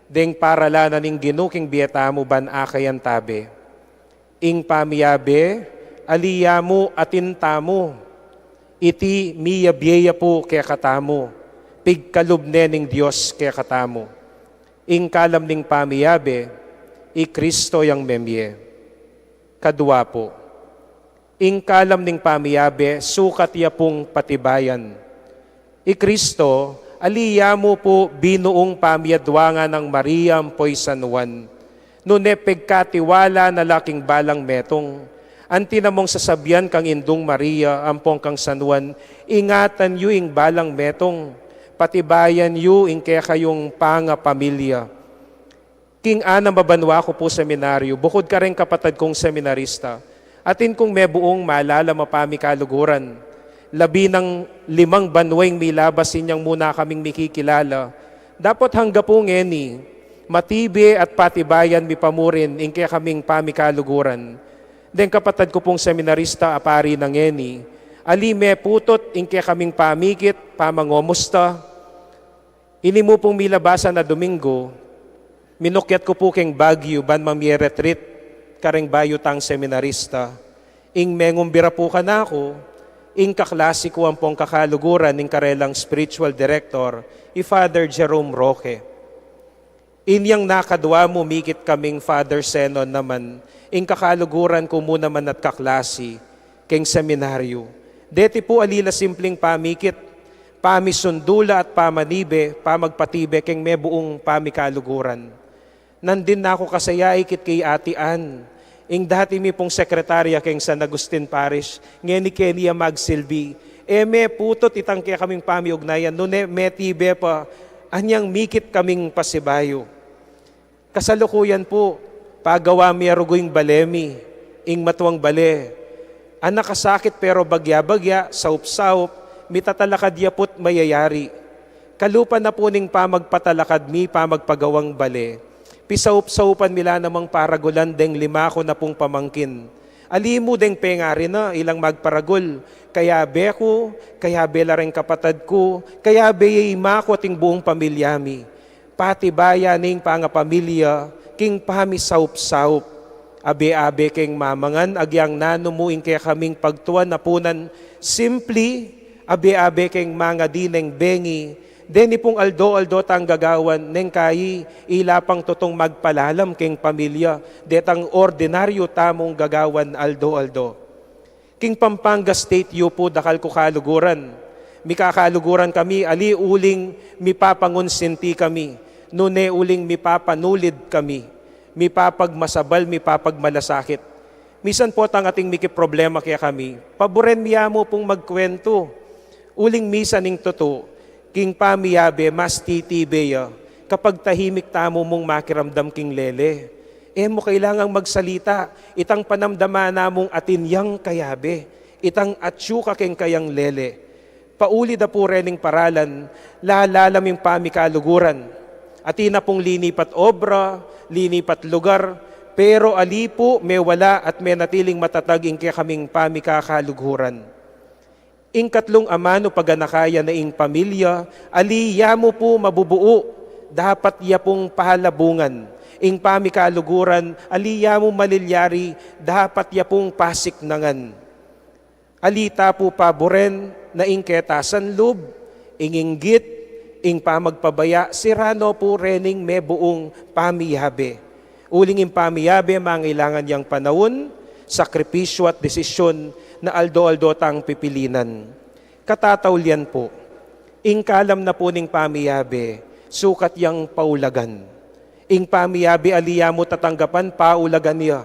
deng paralanan ning Ginu king bie tamu ban akayan tabe. Ing pamiabe, ali ya mu atin tamu. Iti miyabie ya pu kekatamu, pigkalub ne ning Dios kekatamu. Ing kalam ning pamiabe, i Kristo yang memie. Kadwa pu, ing kalam ning pamiabe, sukat ya pung patibayan. I Kristo, ali ya mu pu binuung pamiadwangan nang Maria ampo i San Juan, nune pegkatiwala na la king balang metung. Anti na mung sasabian kang Indung Maria ampong kang San Juan, ingatan yu ing balang metung, patibayan yu ing kekayung pangapamilya. King anam a banwa ku pu seminaryo, bukud kareng kapatad kung seminarista, atin kung mebuung malalam a pamikaluguran. Labi nang limang banwa ing milabas inyang muna kaming mikikilala. Dapot angga pu ngeni, matibe at patibayan mi pa mu rin ing kekaming pamikaluguran. Deng kapatad ku pung seminarista a pari na ngeni, ali meputut ing kekaming pamikit, pamangomusta. Ini mu pung milabasan a Domingo, minukyat ku pu keng Baguio ban mamie retreat kareng bayu tang seminarista. Ing mengumbira pu kanaku, ing kaklasi ku ampong kakaluguran ning karelang spiritual director, i Father Jerome Roque. Inyang nakadwa mu, mikit kaming Father Zenon naman, ing kakaluguran ku mu naman at kaklasi keng seminaryo. Deti pu ali la simpling pamikit, pamisundu la at pamanibe, pamagpatibe keng mebuung pamikaluguran. Nandin na ku kasaya ikit kay Ate Ann, ing dati mi pung sekretarya keng San Agustin Parish, ngeni keni ya magsilbi. E meputut itang kekaming pamiugnayan, nune metibe pa, anyang mikit kaming pasibayu. Kasalukuyan pu, pagawa mi a rugu ing bale mi, ing matuang bale. Anakasakit pero bagya-bagya, saup-saup, mitatalakad ya pu't mayayari. Kalupa na pu ning pamagpatalakad mi, pamagpagawang bale, pisaup-saupan mi la namang paragulan deng lima ku na pung pamangkin. Ali mu deng pengari na, ilang magparagul, kayabe ku, kayabe la reng kapatad ku, kayabe ya ima ku at ing buung pamilya mi. Patibayan ning pangapamilya, king pamisaup-saup. Abe-abe keng mamangan, agyang nanu mu ing kekaming pagtuan a punan simpli, abe-abe keng mangadi neng bengi, deni pung aldo-aldo tang gagawan, neng kayi, ila pang tutung magpalalam keng pamilya, detang ordinaryu tamung gagawan aldo-aldo. King Pampanga State U pu dakal ku kaluguran. Mikakaluguran kami, ali uling mipapangunsinti kami, nune uling mipapanulid kami, mipapagmasabal, mipapagmalasakit. Misan pu tang ating mikiproblema kekami, paburen ya mu pung magkuwentu. Uling misan ing tutu, king pamiyabe mas titibe ya kapag tahimik tamu mung makiramdam king lele. E mu kailangang magsalita, itang panamdaman na mung atin yang kayabe, itang atyu ka king kayang lele. Pauli da pu rening paralan, lalalam ing pamikaluguran. Atin na pung linipat obra, linipat lugar, pero ali pu mewala at menatiling matatag ing kekaming pamikaluguran. Ing katlung amanu paganaka ya na ing pamilya, ali ya mu pu mabubuu, dapat ya pung palabungan. Ing pamikaluguran, ali ya mu malilyari, dapat ya pung pasiknangan. Ali ta pu paburen na ing ketasan lub, ing inggit, ing pamagpabaya, sira no pu rening mebuung pamiyabe. Uling ing pamiyabe, mangailangan yang panaun, sakripisyu at desisyon na aldo-aldo tang pipilinan. Katataulian pu, ing kalam na pu ning pamiyabe, sukat yang paulagan. Ing pamiyabe ali ya mu tatanggapan, paulagan ya.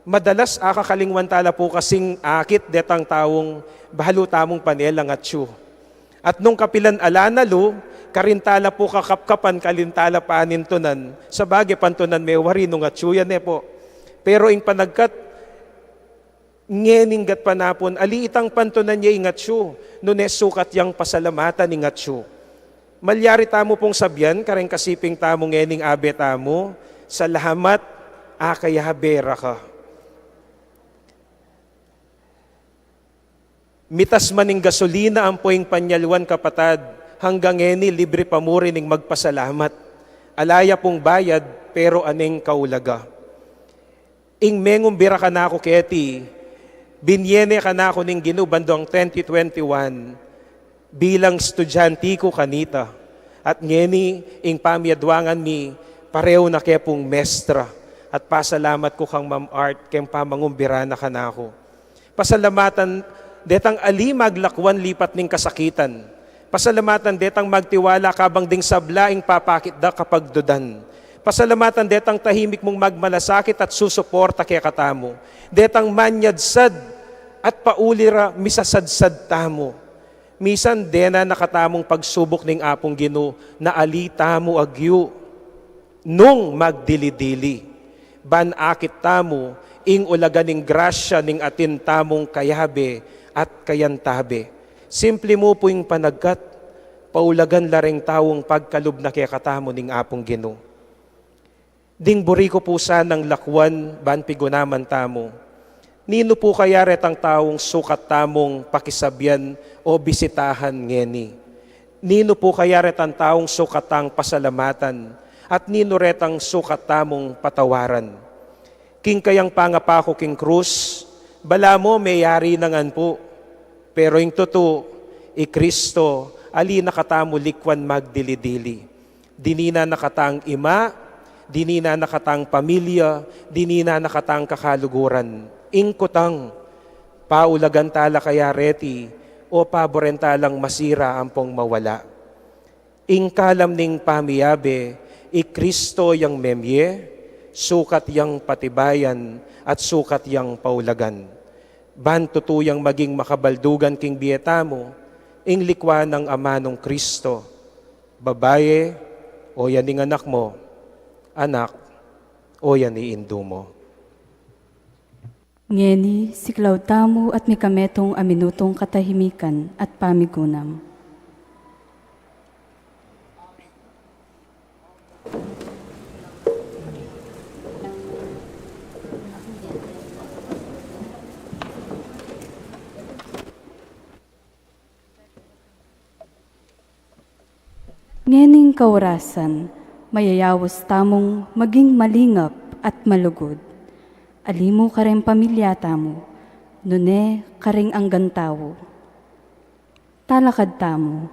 Madalas akakalingwan tala pu kasing akit detang taung balu tamung panelang atyu. At nung kapilan ala na lu, karin tala pu kakapkapan, karin tala panintunan, sabage pantunan me wari nung atyu ya ne pu. Pero ing panagkat, ngening gatpanapun, ali itang pantunan ya ing atyu, nune sukat yang pasalamatan ing atyu. Malyari tamu pung sabian kareng kasiping tamu ngening abe tamu, "Salamat, akayabe ra ka." Mitas man ing gasolina ampo ing panyaliwan, kapatad, hanggang ngeni libre pa mu rin ing magpasalamat. Ala ya pung bayad, pero aning kaulaga. Ing mengumbira kanaku keti, binie ne kanaku ning Ginu bandang twenty twenty-one bilang estudyante ku kanita. At ngeni, ing pamiadwangan mi, pareu na ke pung mestra. At pasalamat ku kang Ma'am Art keng pamangumbira na kanaku. Pasalamatan detang ali maglakwan lipat ning kasakitan. Pasalamatan detang magtiwala kabang ding sabla ing papakit da kapagdudan. Pasalamatan detang tahimik mung magmalasakit at susuporta kekatamu. Detang manyadsad at pauli ra misasadsad tamu. Misan dena na katamung pagsubuk ning Apung Ginu na ali tamu agyu. Nung magdili-dili, ban akit tamu ing ulaga ning grasya ning atin tamung kayabe at kayantabe. Simple mu pu ing panagkat, paulagan la reng taung pagkalub na kekatamu ning Apung Ginu. Ding buri ku pu sanang lakwan ban pigunaman tamu. Ninu pu kaya retang taung sukat tamung pakisabian o bisitahan ngeni? Ninu pu kaya retang taung sukat tang pasalamatan? At ninu retang sukat tamung patawaran? King kayang pangapaku king krus, balamu meyari na ngan pu. Pero ing tutu, i Kristo, ali na katamu likwan magdili-dili. Dinina na katang ima, dinina na katang pamilya, dinina na katang kakaluguran. Ing kutang, paulagan tala kaya reti, o paburen talang masira ampong mawala? Ing kalam ning pamiyabe, i Kristo yang memie, sukat yang patibayan, at sukat yang paulagan. Ban tutu yang maging makabaldugan king bie tamu, ing likwan nang amanung Kristo. Babaye, oyan ing anak mu. Anak, oyan ing indu mu. Ngeni, siklaud tamu at mikametung a minutung katahimikan at pamigunam. Ngening kaurasan, mayayaus tamung maging malingap at malugud. Ali mu kareng pamilya tamu, nune kareng anggang tau. Talakad tamu.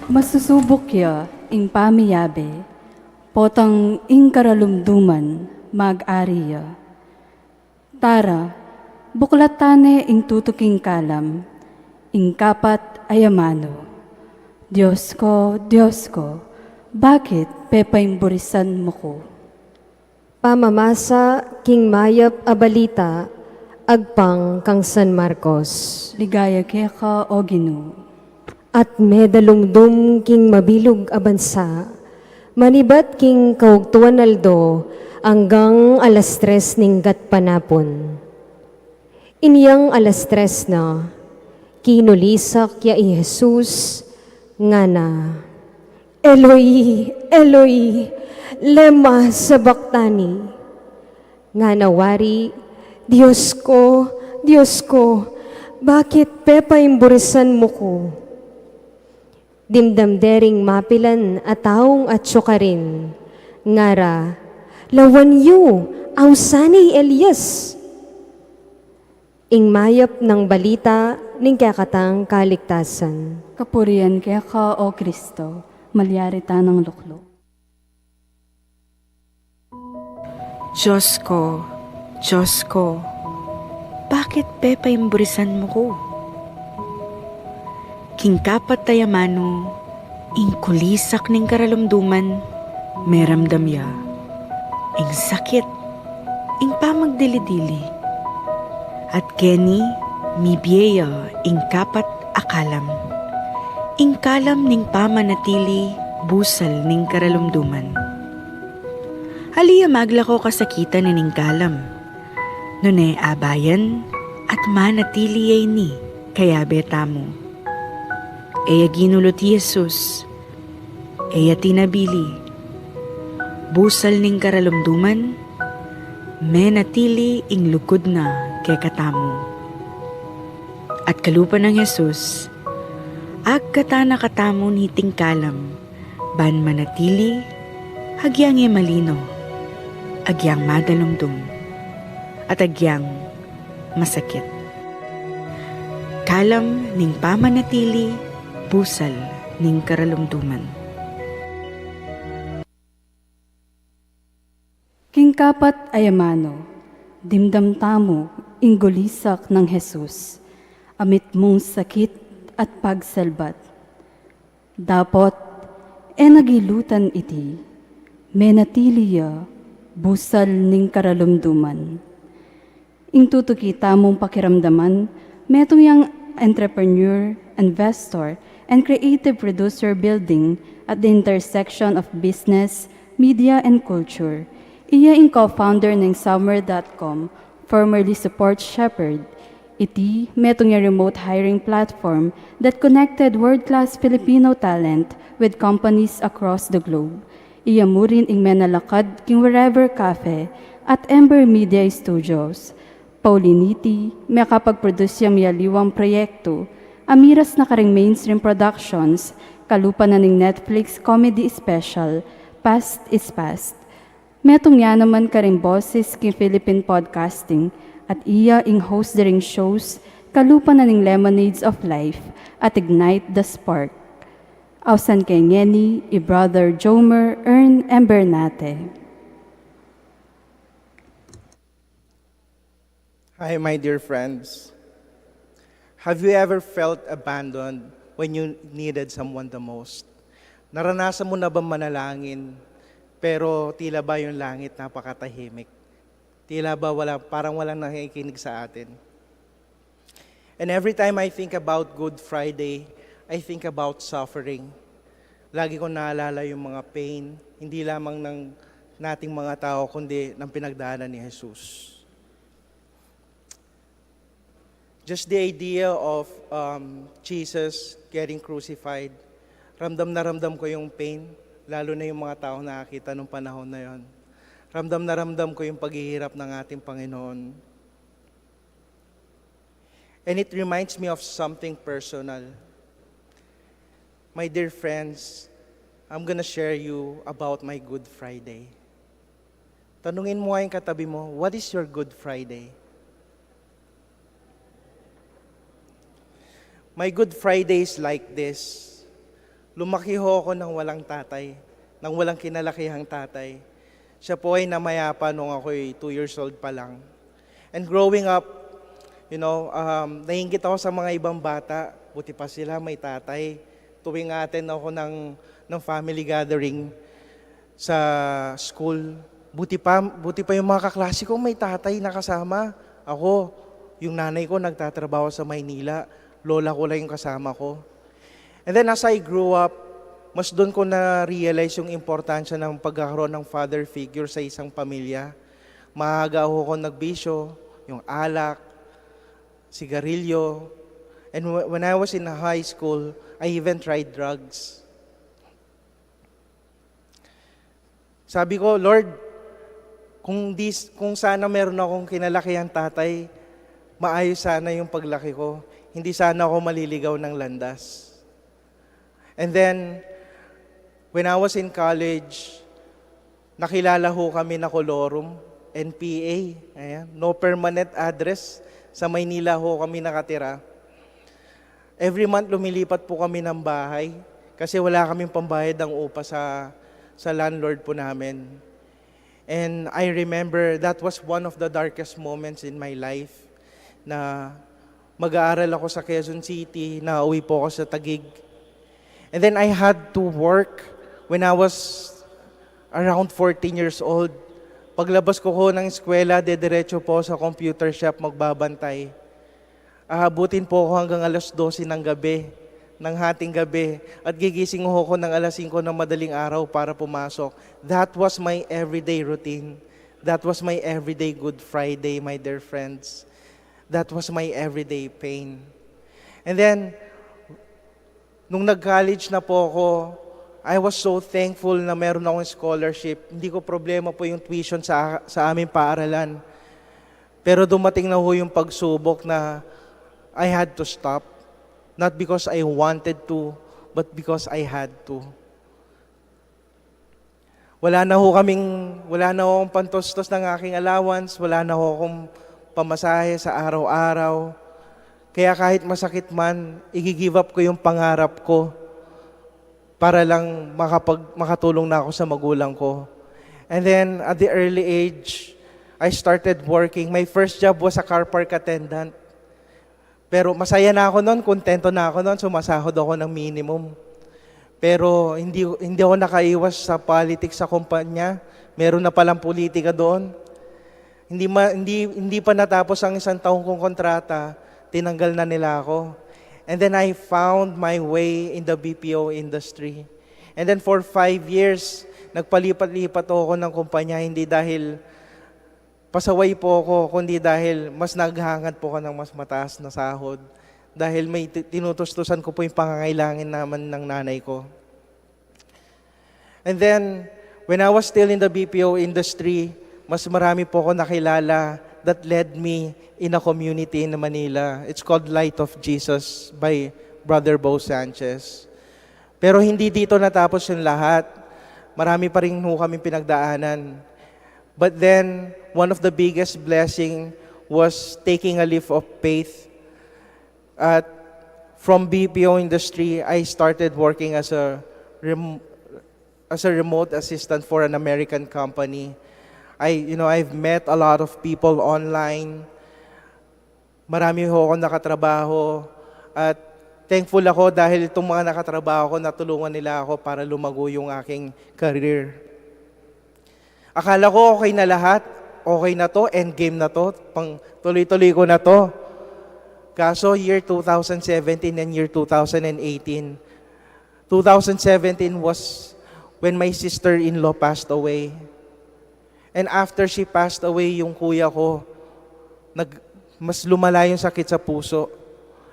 Masusubuk ya ing pamiyabe, potang ing karalumduman mag-ari ya. Tara, buklatan ne ing tutuking kalam, ing kapat a amanu. Dios ko, Dios ko, bakit pepaimburisan mu ku? Pamamasa king mayap a balita agpang kang San Marcos. Ligaya keka, O Ginu. At medalumdum king mabilug a bansa, manibat king kaugtuan aldo anggang alas tres ning gatpanapun. Inyang alas tres na, kinulisak ya i Jesus, ngana, "Eloi, Eloi, lema sabachthani?" Ngana wari, "Dios ko, Dios ko, bakit pepaimburisan mu ku?" Dimdam de ring mapilan a taung atyu karin, ngara, "Lawan yu, ausan ne i Elias." Ing mayap nang balita ning kekatang kaligtasan. Kapurian keka, O Kristo, malyari ta nang lukluk. Dios ko, Dios ko, bakit pepaimburisan mu ku? King kapat a amanu, ing kulisak ning karalumduman, meramdam ya ing sakit, ing pamagdili-dili. At keni, mibie ya ing kapat a kalam, ing kalam ning pamanatili busal ning karalumduman. Ali ya maglako kasakitan ining kalam, nune abayan at manatili ya ini kayabe tamu. E ya ginulut i Jesus, e ya tinabili. Busal ning karalumduman, menatili ing lugud na kekatamu. At kalupa nang Jesus, agkatan na katamu niting kalam, ban manatili agyang e malino, agyang madalumdum, at agyang masakit. Kalam ning pamanatili busal ning karalumduman. King kapat a amanu, dimdam tamu ing gulisak nang Jesus, a mitmung sakit at pagsalbat. Dapot, e na gilutan iti, menatili ya busal ning karalumduman. Ing tutuki tamung pakiramdaman, metung yang entrepreneur, investor, and creative producer building at the intersection of business, media, and culture. Iya ing co-founder ning Summer dot com, formerly Support Shepherd. Iti, metung yang remote hiring platform that connected world-class Filipino talent with companies across the globe. Iya mu rin ing menalakad king Wherever Cafe at Ember Media Studios. Pauli niti, mekapag-produce yang miyaliwang proyektu a miras na karing Mainstream Productions, kalupa na ning Netflix comedy special, Past is Past. Metung ya naman karing boses king Philippine podcasting at iya ing host da ring shows, kalupa na ning Lemonades of Life at Ignite the Spark. Ausan ke ngeni i Brother Jomer Ern Embernate. Hi, my dear friends. Have you ever felt abandoned when you needed someone the most? Naranasan mo na bang manalangin, pero tila ba yung langit napakatahimik? Tila ba wala, parang walang nakikinig sa atin? And every time I think about Good Friday, I think about suffering. Lagi kong naalala yung mga pain, hindi lamang ng nating mga tao, kundi ng pinagdaanan ni Jesus. Just the idea of, um, Jesus getting crucified, ramdam na ramdam ko yung pain, lalo na yung mga taong nakakita nung panahon na yon. Ramdam na ramdam ko yung paghihirap ng ating Panginoon. And it reminds me of something personal. My dear friends, I'm gonna share you about my Good Friday. Tanungin mo nga yung katabi mo, "What is your Good Friday?" My Good Friday is like this. Lumaki ho ako nang walang tatay, nang walang kinalakihang tatay. Siya po ay namayapa nung ako'y two years old pa lang. And growing up, you know, um, naiinggit ako sa mga ibang bata. Buti pa sila, may tatay. Tuwing attend ako ng, ng family gathering sa school, buti pa, buti pa yung mga kaklase ko may tatay na kasama. Ako, yung nanay ko nagtatrabaho sa Maynila. Lola ko lang yung kasama ko. And then as I grew up, mas doon ko na-realize yung importansya ng pagkakaroon ng father figure sa isang pamilya. Maaga ako kong nagbisyo, yung alak, sigarilyo. And wh- when I was in high school, I even tried drugs. Sabi ko, "Lord, kung, dis, kung sana meron akong kinalakihan tatay, maayos sana yung paglaki ko. Hindi sana ako maliligaw ng landas." And then, when I was in college, nakilala ho kami na kolorum, N P A. Ayan, no permanent address. Sa Maynila ho kami nakatira. Every month, lumilipat po kami ng bahay kasi wala kaming pambayad ng upa sa, sa landlord po namin. And I remember that was one of the darkest moments in my life na mag-aaral ako sa Quezon City, nauwi po ako sa Taguig. And then I had to work when I was around fourteen years old. Paglabas ko ho ng eskwela, dediretso po sa computer shop magbabantay. Aabutin po ako hanggang alas dose ng gabi, ng hating gabi, at gigising ho ako ng alas singko ng madaling araw para pumasok. That was my everyday routine. That was my everyday Good Friday, my dear friends. That was my everyday pain. And then, nung nag-college na po ako, I was so thankful na meron akong scholarship. Hindi ko problema po yung tuition sa, sa aming paaralan. Pero dumating na ho yung pagsubok na I had to stop. Not because I wanted to, but because I had to. Wala na ho kaming, wala na ho akong pantustos ng aking allowance, wala na ho akong pamasahe sa araw-araw. Kaya kahit masakit man, i-give up ko yung pangarap ko para lang makapag, makatulong na ako sa magulang ko. And then, at the early age, I started working. My first job was a car park attendant. Pero masaya na ako nun, kontento na ako nun, sumasahod ako ng minimum. Pero hindi, hindi ako nakaiwas sa politics sa kumpanya. Meron na palang politika doon. Hindi, ma, hindi, hindi pa natapos ang isang taong kong kontrata, tinanggal na nila ako. And then I found my way in the B P O industry. And then for five years, nagpalipat-lipat ako ng kumpanya, hindi dahil pasaway po ako, kundi dahil mas naghahangad po ako ng mas mataas na sahod. Dahil may ti-, tinutustusan ko po yung pangangailangan naman ng nanay ko. And then, when I was still in the B P O industry, mas marami po ako nakilala that led me in a community in Manila. It's called Light of Jesus by Brother Bo Sanchez. Pero hindi dito natapos yung lahat. Marami pa rin ho kaming pinagdaanan. But then, one of the biggest blessing was taking a leap of faith. At from B P O industry, I started working as a rem-, as a remote assistant for an American company. I, you know, I've met a lot of people online. Marami ho akong nakatrabaho at thankful ako dahil itong mga nakatrabaho ko, natulungan nila ako para lumago yung aking career. Akala ko okay na lahat, okay na 'to, end game na 'to, pang tuloy-tuloy ko na 'to. Kaso year two thousand seventeen and year two thousand eighteen, two thousand seventeen was when my sister-in-law passed away. And after she passed away, yung kuya ko, nag, mas lumala yung sakit sa puso.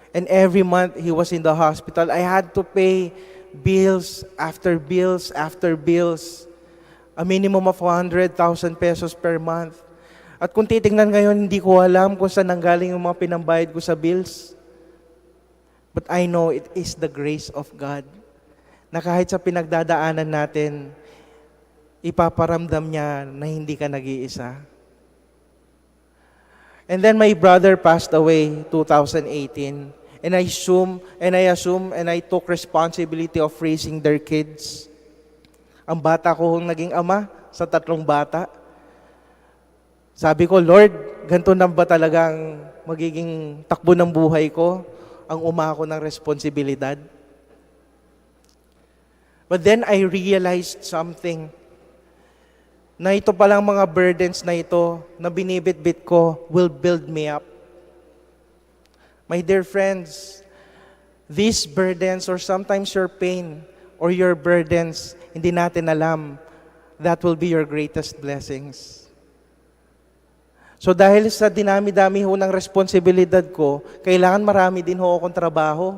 And every month, he was in the hospital. I had to pay bills after bills after bills. A minimum of one hundred thousand pesos per month. At kung titingnan ngayon, hindi ko alam kung saan nanggaling yung mga pinambayad ko sa bills. But I know it is the grace of God na kahit sa pinagdadaanan natin, ipaparamdam niya na hindi ka nag-iisa. And then my brother passed away two thousand eighteen. And I assume, and I assume, and I took responsibility of raising their kids. Ang bata ko hong naging ama sa tatlong bata. Sabi ko, "Lord, ganito na ba talagang magiging takbo ng buhay ko? Ang uma ko ng responsibilidad?" But then I realized something, na ito palang mga burdens na ito na binibitbit ko will build me up. My dear friends, these burdens, or sometimes your pain or your burdens, hindi natin alam, that will be your greatest blessings. So dahil sa dinami-dami ho ng responsibilidad ko, kailangan marami din ho akong trabaho.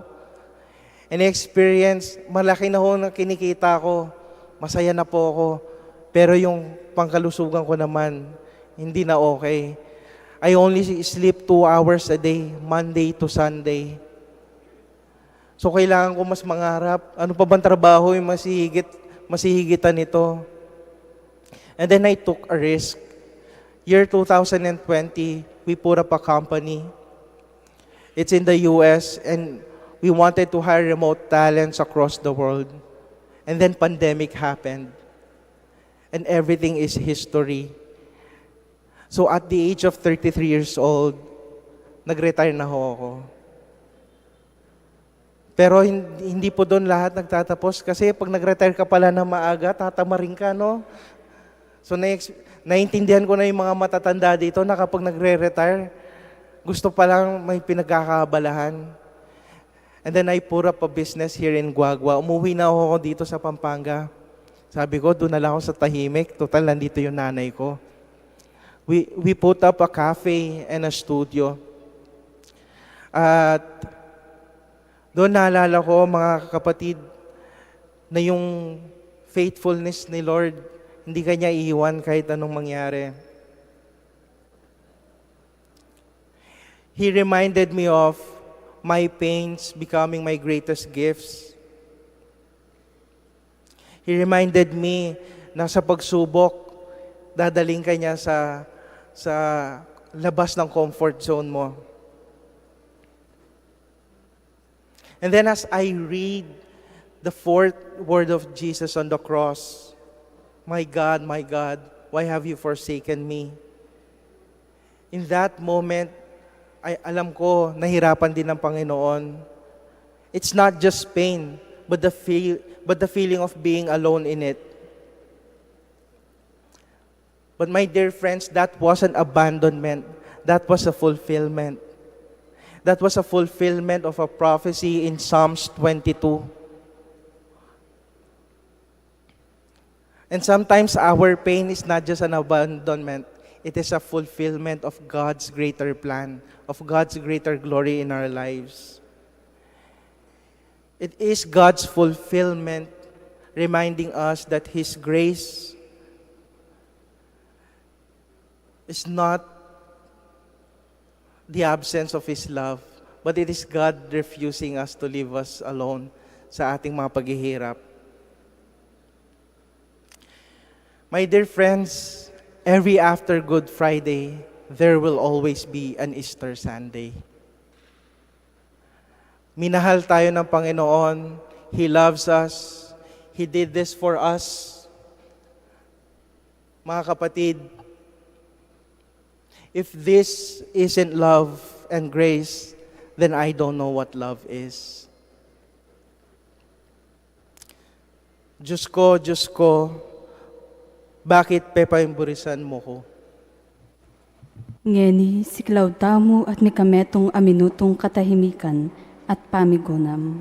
And experience, malaki na ho ang kinikita ko, masaya na po ako. Pero yung pangkalusugan ko naman, hindi na okay. I only sleep two hours a day, Monday to Sunday. So kailangan ko mas mangarap. Ano pa bang trabaho yung masihigit, masihigitan nito? And then I took a risk. Year two thousand and twenty, we put up a company. It's in the U S, and we wanted to hire remote talents across the world. And then pandemic happened. And everything is history. So at the age of thirty-three years old, nag-retire na ho ako. Pero hin-, hindi po doon lahat nagtatapos kasi pag nag-retire ka pala na maaga, tatamarin ka, no? So, na-, naintindihan ko na yung mga matatanda dito na kapag nagre-retire, gusto pa lang may pinagkakaabalahan. And then I put up a business here in Guagua. Umuwi na ako dito sa Pampanga. Sabi ko, "Doon na lang ako sa tahimik. Total, nandito yung nanay ko." We, we put up a cafe and a studio. At doon naalala ko, mga kapatid, na yung faithfulness ni Lord, hindi kanya iiwan kahit anong mangyari. He reminded me of my pains becoming my greatest gifts. He reminded me na sa pagsubok, dadaling ka niya sa, sa labas ng comfort zone mo. And then as I read the fourth word of Jesus on the cross, "My God, my God, why have you forsaken me?" In that moment, ay, alam ko, nahirapan din ang Panginoon. It's not just pain, but the feel, but the feeling of being alone in it. But my dear friends, that wasn't abandonment. That was a fulfillment. That was a fulfillment of a prophecy in Psalms twenty-two. And sometimes our pain is not just an abandonment. It is a fulfillment of God's greater plan, of God's greater glory in our lives. It is God's fulfillment, reminding us that His grace is not the absence of His love, but it is God refusing us to leave us alone sa ating mga paghihirap. My dear friends, every after Good Friday, there will always be an Easter Sunday. Minahal tayo ng Panginoon. He loves us. He did this for us. Mga kapatid, if this isn't love and grace, then I don't know what love is. Diyos ko, Diyos ko, bakit pepaimburisan mo ko? Ngeni, siklaud tamu at mikametung a minutung katahimikan at pamigunam.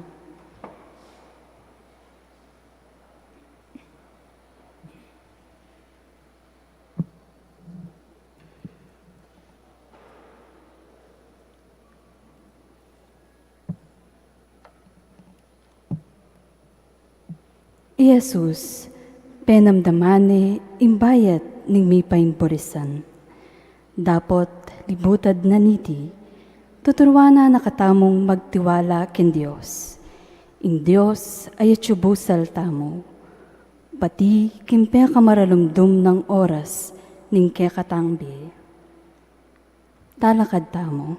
I Jesus, penamdaman ne ing bayat ning mipaimburisan. Dapot libutad na niti, tuturuan na na katamung magtiwala king Dios. Ing Dios a atyu busal tamu, pati king pekamaralumdum nang oras ning kekatang bie. Talakad tamu.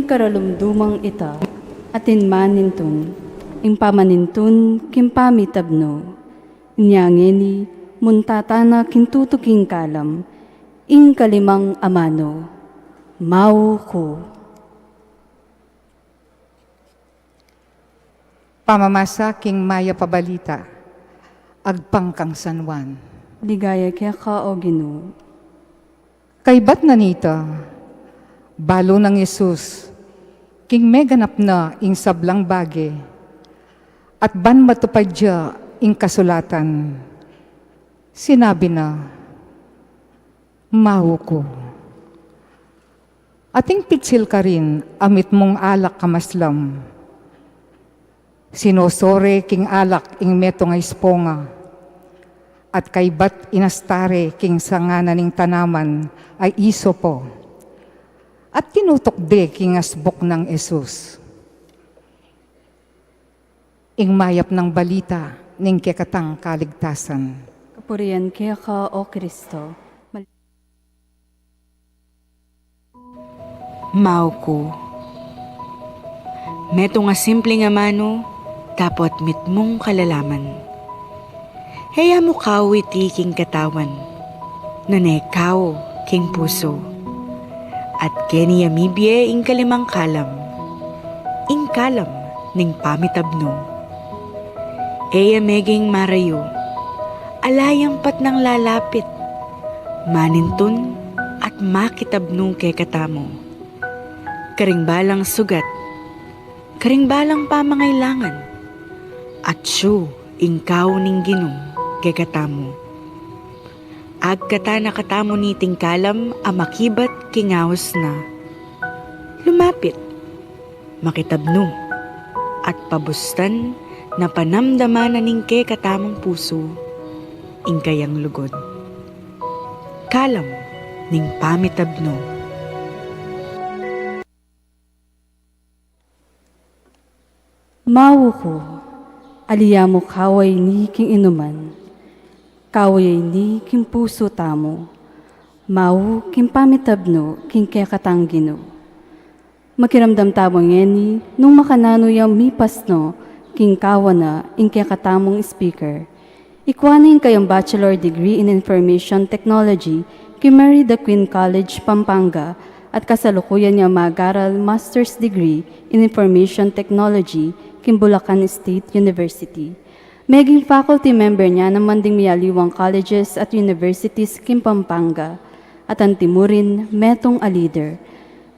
Karalumdumang ita, atin manintun, ing pamanintun king pamitabnu. Inya ngeni, munta tana king tutuking kalam, ing kalimang amanu. Mau ku. Pamamasa king Mayap a Balita agpang kang San Juan. Ligaya keka, O Ginu. Kaybat na nita, balu nang Jesus king meganap na ing sablang bage, at ban matupad ya ing kasulatan, sinabi na, "Mau ku." Ating pitsil karin a mitmung alak a maslam. Sinosore king alak ing metung a esponga, at kaybat inasta re king sanga na ning tanaman a isopo, at tinutuk de king asbuk nang Jesus. Ing Mayap a Balita ning kekatang kaligtasan. Kapurian keka, O Kristo. Mau ku. Metung a simpling amanu, dapot mitmung kalalaman. E ya mu kau iti king katawan, nune kau king pusu. At keni ya mibie ing kalimang kalam, ing kalam ning pamitabnu. E ya meging marayu, ala yang patnang lalapit, manintun at makitabnu kekatamu. Karing balang sugat, karing balang pamangailangan, atyu ing kau ning Ginu kekatamu. Agkatan na katamu niting kalam a makibat king aus na. Lumapit, makitabnu, at pabustan na panamdaman na ning kekatamung pusu ing kayang lugud. Kalam ning pamitabnu. Mau ku, ali ya mu kawa ini king inuman, kawa ya ini king pusu tamu, mau king pamitabnu king kekatang Ginu. Makiramdam tamu ngeni nung makananu yang mipasnu king kawa na ing kekatamung speaker. Ikua na ing kayang bachelor degree in information technology king Mary the Queen College, Pampanga, at kasalukuyan yang mag-aral master's degree in information technology king Bulacan State University. Meging faculty member ya naman ding mialiwang colleges at universities king Pampanga, at antimurin metung a leader.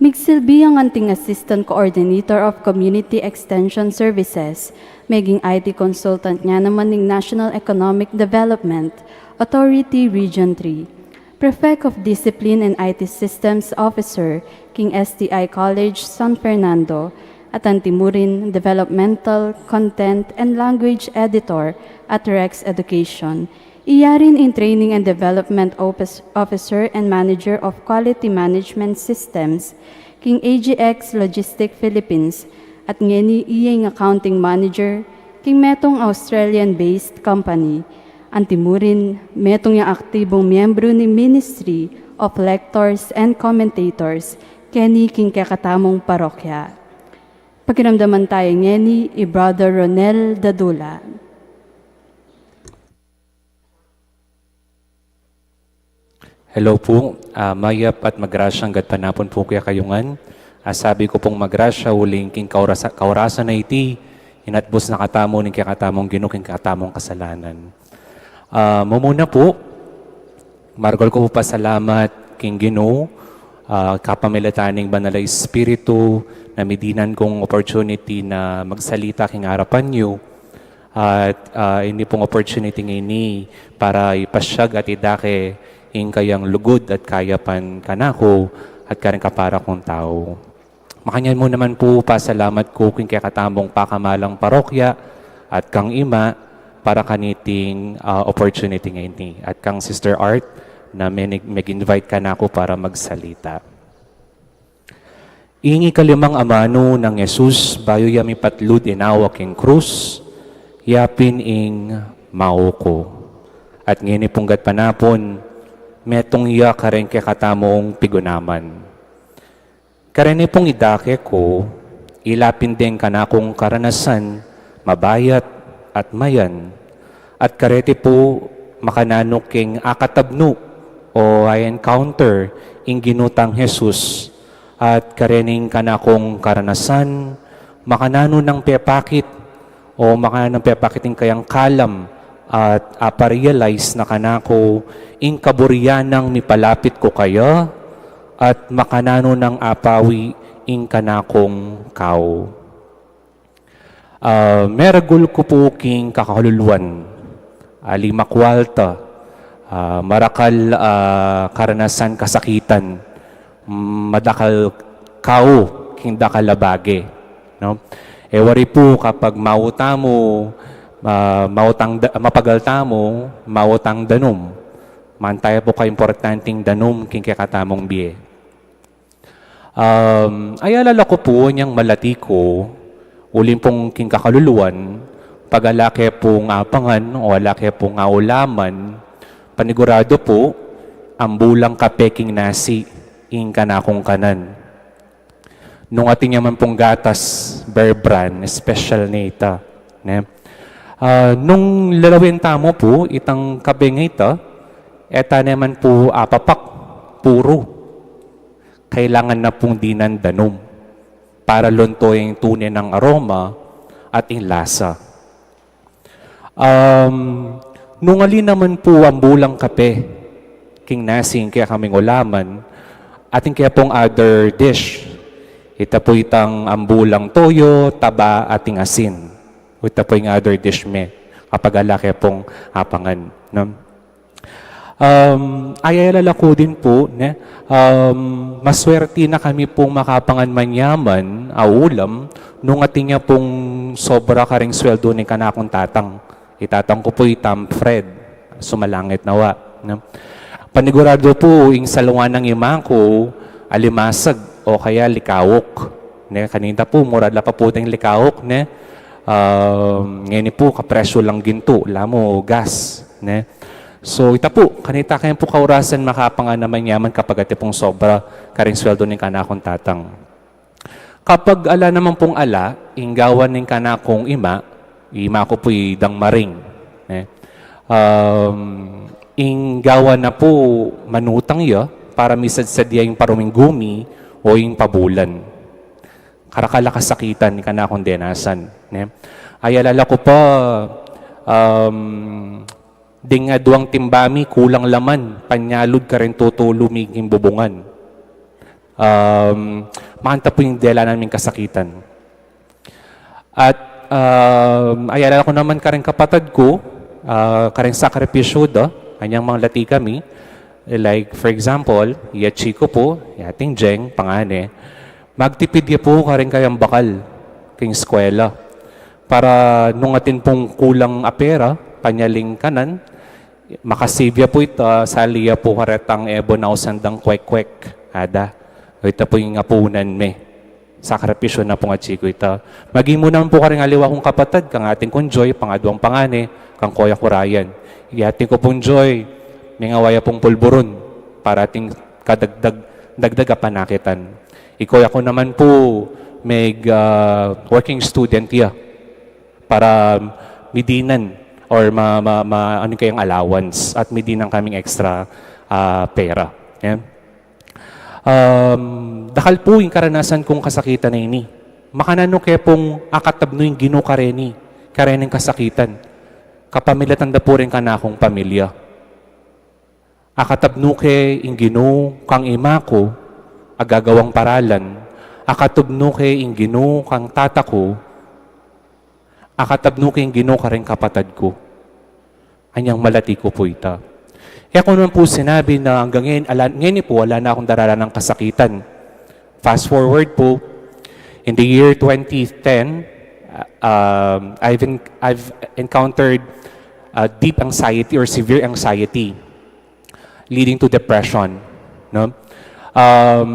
Migsilbi yang anting Assistant Coordinator of Community Extension Services, meging I T consultant ya naman ning National Economic Development Authority Region three, Prefect of Discipline and I T Systems Officer king S T I College San Fernando, at antimurin Developmental Content and Language Editor at Rex Education. Iya rin ing Training and Development Office-, Officer and Manager of Quality Management Systems king A G X Logistic Philippines, at ngeni iya ing Accounting Manager king metung Australian-based company. Antimurin, metung yang aktibung miyembru ning Ministry of Lectors and Commentators keni king kekatamung parokya. Pakiramdaman taya ngeni i Brother Ronel Dadula. Hello po. Ah, mayap at magrasyang gatpanapun po kekayu ngan. Ah, sabi ku pung magrasya uling king kaurasa-, kaurasan a iti, inatbus na katamu ning kekatamung Ginu king kekatamung kasalanan. Ah, mumuna po, maragul ku po pasalamat king Ginu, ah, kapamilatan ning Banal a Espiritu, na midinan kung opportunity na magsalita king arapan yu. At, ah, ini pung opportunity ngeni para ipasyag at idake ing kayang lugud at kayapan kanaku at karing kapara kung tau. Makanyan mu naman po, pasalamat ku king kekatamung pakamalang parokya at kang ima para kaniting, ah, opportunity ngeni at kang Sister Art na menig-, meg-invite kanaku para magsalita. Ing ikalimang amanu nang Jesus, bayu ya mipatlud inawa king krus, yapin ing "Mau ku." At ngeni pung gatpanapun, metung ya karing kekatamung pigunaman. Kareni pung idake ku, ila pin deng kanakung karanasan, mabayat at mayan, at kareti pu makananu king akatabnu o a-encounter ing Ginu tang Jesus, at karening kanakung karanasan, makananu nang pepakit o makananu nang pepakit ing kayang kalam at apa-realize na kanaku ing kaburian nang mipalapit ku kaya at makananu nang apawi ing kanakung kau. Ah, meragul ku pu king kakaluluan, ali makwalta, ah, marakal, ah, karanasan kasakitan, mm, madakal kau king dakal a bage, no? E wari pu kapag mau tamu, ah, mautang da-, mapagal tamu, mautang danum. Mantayu pu kaimportanting danum king kekatamung bie. Um, ayalala ku pu inyang malati ku, uling pung king kakaluluan, pag ala ke pung apangan o ala ke pung aulaman, paniguradu pu, ambulang kape king nasi ing kanakung kanan. Nung atin ya man pung gatas, Bear Brand, special ne ita, ne? Ah, nung lalawen tamu pu itang kape nga ita, e ta ne man pu apapak, puru. Kailangan na pung dinan danum para luntuin ing tune nang aroma at ing lasa. Um, nung ali naman pu ambulang kape king nasi ing kekaming ulaman, atin kaya pung other dish. Ita pu itang ambulang toyo, taba, ating asin. Ita pu ing other dish me kapag ala ke pung apangan, no? Um, ayalala ku din pu, ne, um, maswerti na kami pung makapangan manyaman a ulam nung atin ya pung sobra karing sweldo ning kanakung tatang. I tatang ku pu i Tom Fred, sumalangit na wa, no? Paniguradu pu ing salwa nang ima ku, alimasag o kaya likawok, ne? Kanita pu, mura la pa pu teng likawok, ne? Um, ngeni pu, kapresyu lang gintu, lamu gas, ne? So, ita pu, kanita ke pu kaurasan makapangan a manyaman kapag atin pung sobra karing sweldo ning kanakung tatang. Kapag ala naman pung ala, ing gawan ning kanakung ima, ima ku pu i Dang Maring, ne? Um, ing gawan na pu manutang ya para misadsad ya ing paruming gumi o ing pabulan. Karakal a kasakitan ing kanakung denasan, ne? Ayalala ku pa, um, ding aduang timba mi kulang laman, panyalud karing tutulu mi king bubungan. Um, manta pu ing dela naming kasakitan. At, um, ayalala ku naman karing kapatad ku, ah, karing sakripisyu da, anyang manglati kami, like, for example, ya Chico pu, ya ating Jeng, pangane, magtipid ya pu karing kayang bakal king eskwela. Para nung atin pung kulang a pera, panyaling kanan, makasave ya pu ita, sali ya pu karetang ebon a usandang kwek-kwek, ada. O ita pu ing apunan me. Sakripisyu na pung atsi ku ita. Maging mu naman pu karing aliwa kung kapatad, kang atin kung Joy, pangaduang pangane, kang koya ku Ryan. Ing atin ku pung Joy, mengawa ya pung pulburun, para atin kadagdag, dagdag a panakitan. I koya ku naman pu, meg, ah, working student ya. Para midinan or ma, ma, ma, ano kayang allowance at midinan kaming extra, ah, pera. Yan. Um, dakal pu ing karanasan kung kasakitan a ini. Makananu ke pung akatabnu ing Ginu kareni, karening kasakitan. Kapamilatan da pu ring kanakung pamilya. Akatabnu ke ing Ginu kang ima ku, a gagawang paralan, akatabnu ke ing Ginu kang tata ku, akatabnu ke ing Ginu karing kapatad ku. Anyang malati ku pu ita. E ku naman pu sinabi na anggang ngeni, ala, ngeni pu, ala na kung daralan a kasakitan. Fast forward pu, in the year twenty ten, uh, um, I've en-, I've encountered, uh, deep anxiety or severe anxiety leading to depression, no? Um,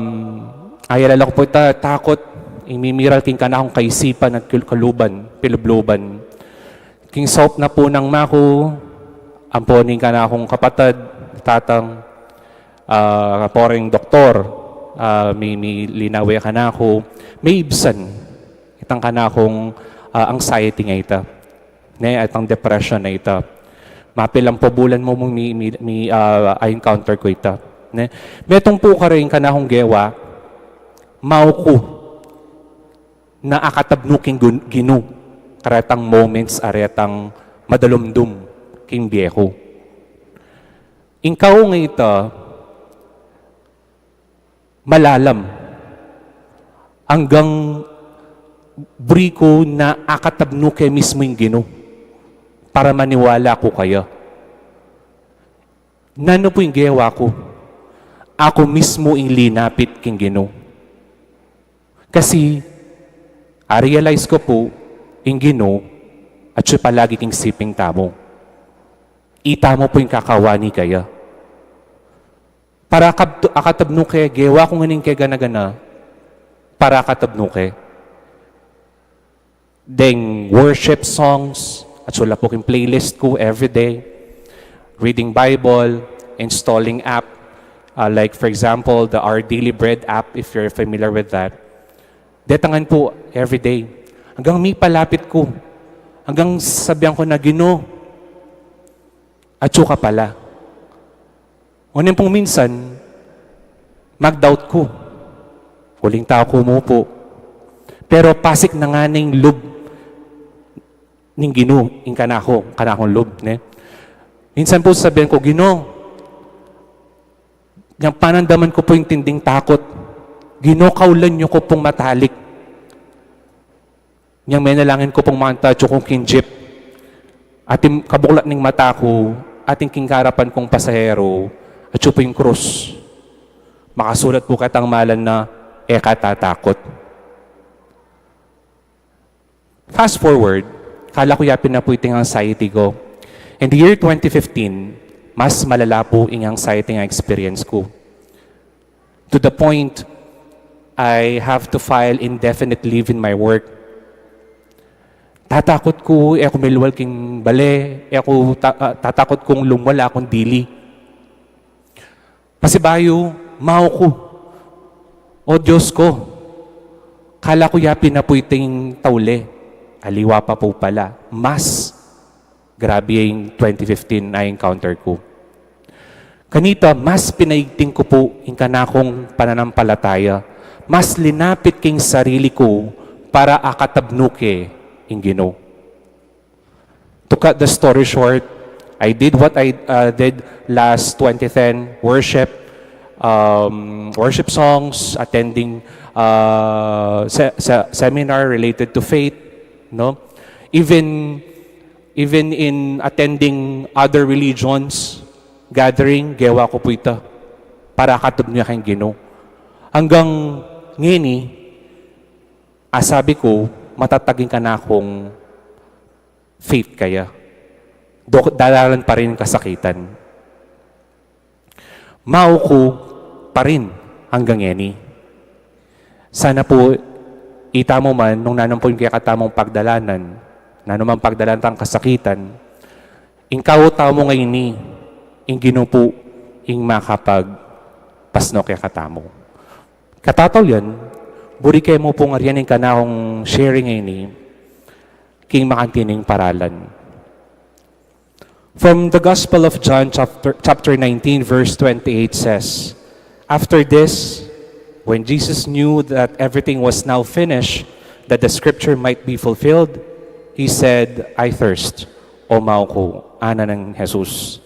ayalala ku pu ita, takut, ing mimiral king kanakung kaisipan at kul-, kaluban, pilubluban. King saup na pu nang ima ku, ampo ning kanakung kapatad, tatang, ah, ampo ring doktor, ah, mi, milinawe kanaku, me ibsan itang kanakung, ah, anxiety nga ita, ne, at itang depression a ita. Mapilan pa bulan mu, mu mi, mi, mi, ah, a-encounter ku ita, ne. Metung pu karin ing kanakung gewa, mau ku na akatabnu king Gun-, Ginu karetang moments a retang madalumdum king bie ku. Ing kaunga ita, malalam. Anggang buri ku na akatabnu ke mismu ing Ginu para maniwala ku kaya. Nanu pu ing gewa ku? Aku mismu ing linapit king Ginu. Kasi, a-realize ku pu, ing Ginu, atyu palagi king siping tamu. Ita mu pu ing kakawani kaya. Para akab-, akatabnu ke, gewa ku ngening kegana-gana, para akatabnu ke. Deng worship songs, atyu la pu king playlist ku everyday. Reading Bible, installing app, uh, like for example, the Our Daily Bread app, if you're familiar with that. Detang ngan pu everyday. Anggang mipalapit ku. Anggang sabian ku na, Ginu, atyu ka pala. Nune pung minsan, mag-doubt ku. Uling tau ku mu pu. Pero pasik na ngana ning lub ning Ginu, ing kanaku, kanakung lub, ne? Minsan pu sabian ku, Ginu, nyang panandaman ku pu ing tinding takut. Ginu, kaulan yu ku pung matalik. Nyang menalangin ku pung mangat atyu kung king jeep, ating kabuklat ning mata ku, ating king karapan kung pasahero, atyu pu ing krus. Makasulat pu ketang malan na, e ka tatakut. Fast forward, kala ku yapin na pu iting anxiety ku. In the year twenty fifteen, mas malala pu ing anxiety nga experience ku. To the point, I have to file indefinite leave in my work. Tatakut ku, e ku milwal king bale, e ku ta-, ah, tatakut kung lumwal akung dili. Pasibayu, mau ku, O Dios ku, kala ku yapin na pu iting taule, aliwa pa pu pala, mas grabe ing twenty fifteen a-encounter ku. Kanita, mas pinaigting ku pu ing kanakung pananampalataya, mas linapit king sarili ku para akatabnu ke ing Ginu. To cut the story short, I did what I, uh, did last twenty ten, worship, um, worship songs, attending, uh, se-, se-, seminar related to faith, no? Even, even in attending other religions, gathering, gewa ku pu ita para akatabnu ya king Ginu. Anggang ngeni, a sabi ku, matatag ing kanakung faith kaya. Do-, daralan pa rin kasakitan. Mau ku pa rin anggang ngeni. Sana pu, ita mu man, nung nanu man pu ing kekatamung pagdalanan, nanu mang pagdalanan tang kasakitan, ing kawa tamu ngeni, ing Ginu pu, ing makapagpasnu kekatamu. Katataulian, buri ke mu pung aryan ing kanakung sharing ngeni, king makantining paralan. From the Gospel of John, chapter, chapter nineteen, verse twenty-eight says, "After this, when Jesus knew that everything was now finished, that the scripture might be fulfilled, he said, 'I thirst.'" "O mau ku," ngana nang Jesus.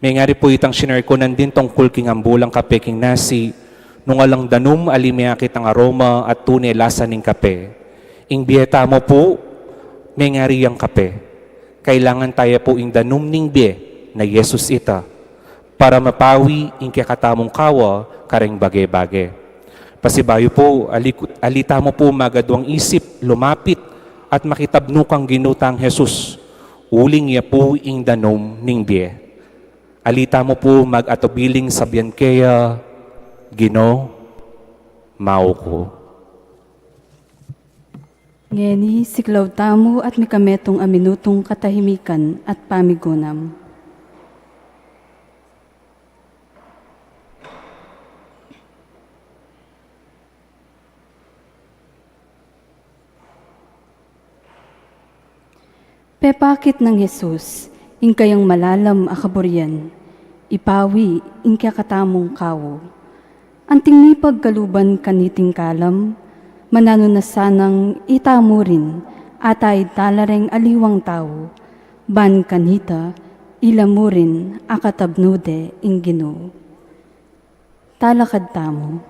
Mengari pu itang shinare ku nandin tungkul king ambulang kape king nasi, nung alang danum, ali me akitang aroma at tune lasa ning kape. Ing bie tamu pu, mengari yang kape. Kailangan taya pu ing danum ning bie na Jesus ita, para mapawi ing kekatamung kawa kareng bage-bage. Pasibayu pu, ali ku-, ali tamu pu mag-aduang isip, lumapit, at makitabnu kang Ginu tang Jesus. Uling ya pu ing danum ning bie. Ali tamu pu mag-atubiling sabian keya, "Ginu, mau ku." Ngeni, siklaud tamu at mikametung a minutung katahimikan at pamigunam. Ipakit nang Jesus ing kayang malalam a kaburian, ipawi ing kekatamung kawu. Anting mipagkaluban kaniting kalam, mananu na sanang ita mu rin, ataid tala reng aliwang tau, ban kanita, ila mu rin akatabnu de ing Ginu. Talakad tamu.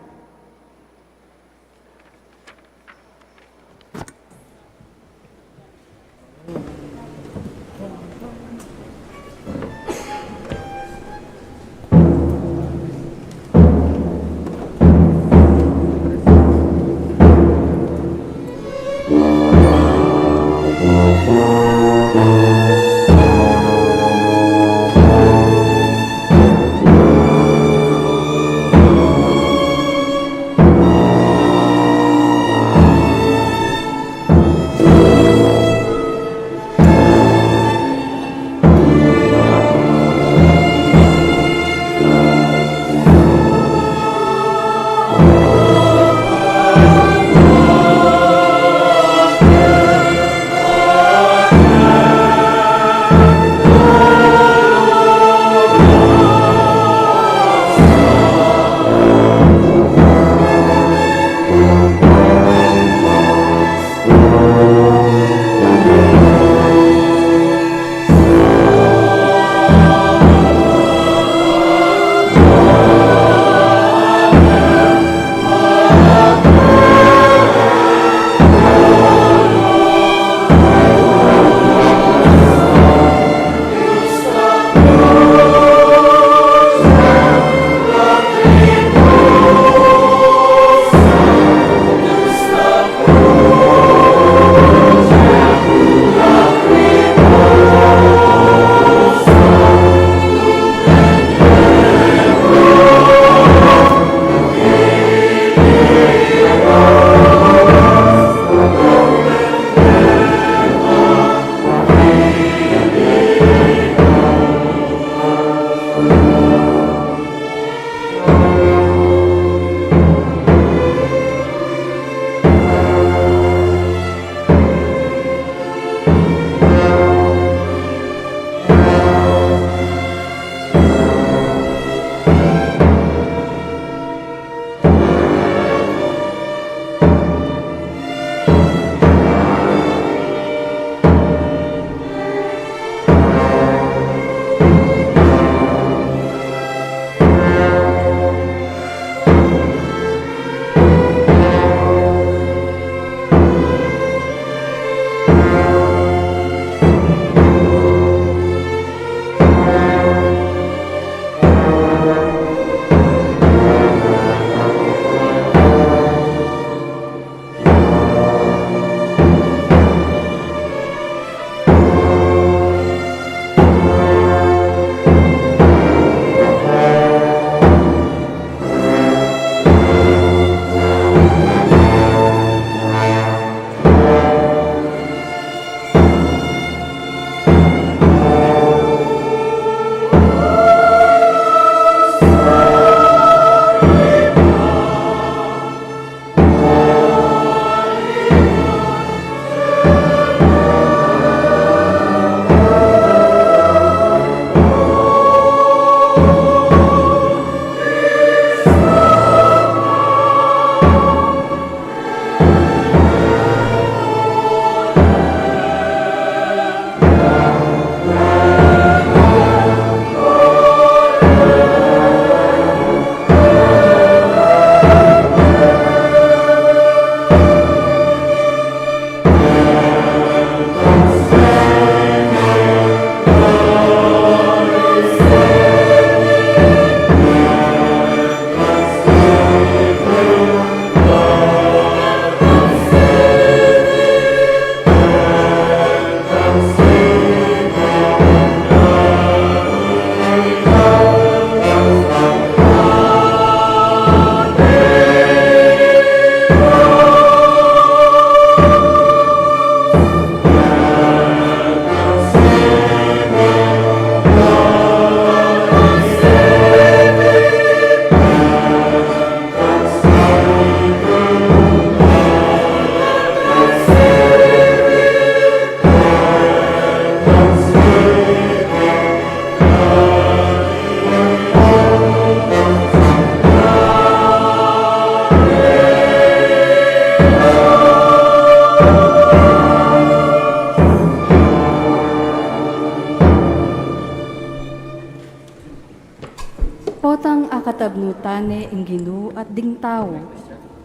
Potang akatabnu tane ing Ginu at ding tau,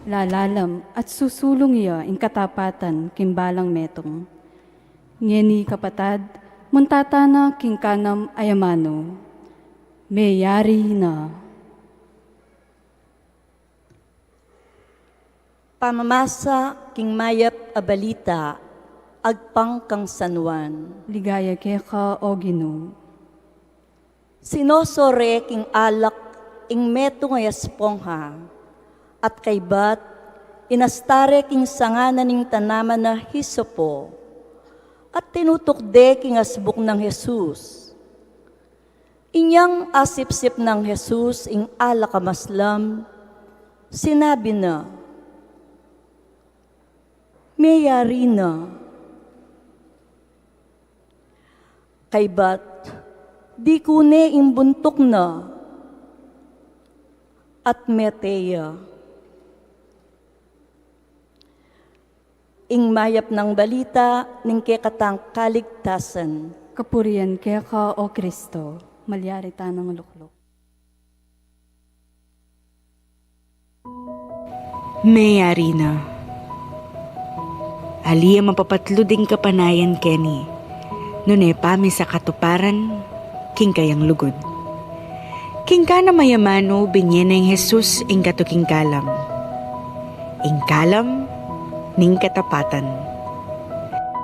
lalalam at susulung ya ing katapatan king balang metung. Ngeni kapatad, munta tana king kanam a amanu. Meyari na. Pamamasa king mayap a balita agpang kang San Juan. Ligaya keka, O Ginu. Sinosore king alak ing metung a espongha, at kaybat inastare king sanga na ning tanaman a hisopo, at tinutukde king asbuk nang Jesus. Inyang asipsip nang Jesus ing alak a maslam, sinabi na, "Meyari na." Kaybat, dikune ing buntuk na at mete ya. Ing mayap nang balita ning kekatang kaligtasan. Kapurian keka, O Kristo. Malyari tanang lukluk. Meyari na. Ali a mapapatlud ing kapanayan keni, nune pa misakatuparan king kayang lugud. King kanam a amanu, binie neng Jesus ing katuking kalam, ing kalam ning katapatan.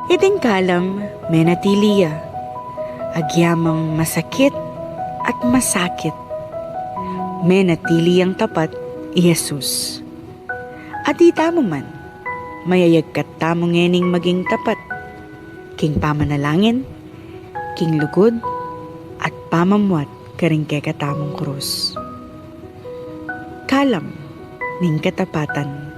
Iting kalam menatili ya, agyamang masakit at masakit, menatili yang tapat i Jesus. At itamu man, mayayagkat tamu ngening maging tapat king pamanalangin, king lugud, at pamamuat karing kekatamung krus. Kalam ning katapatan.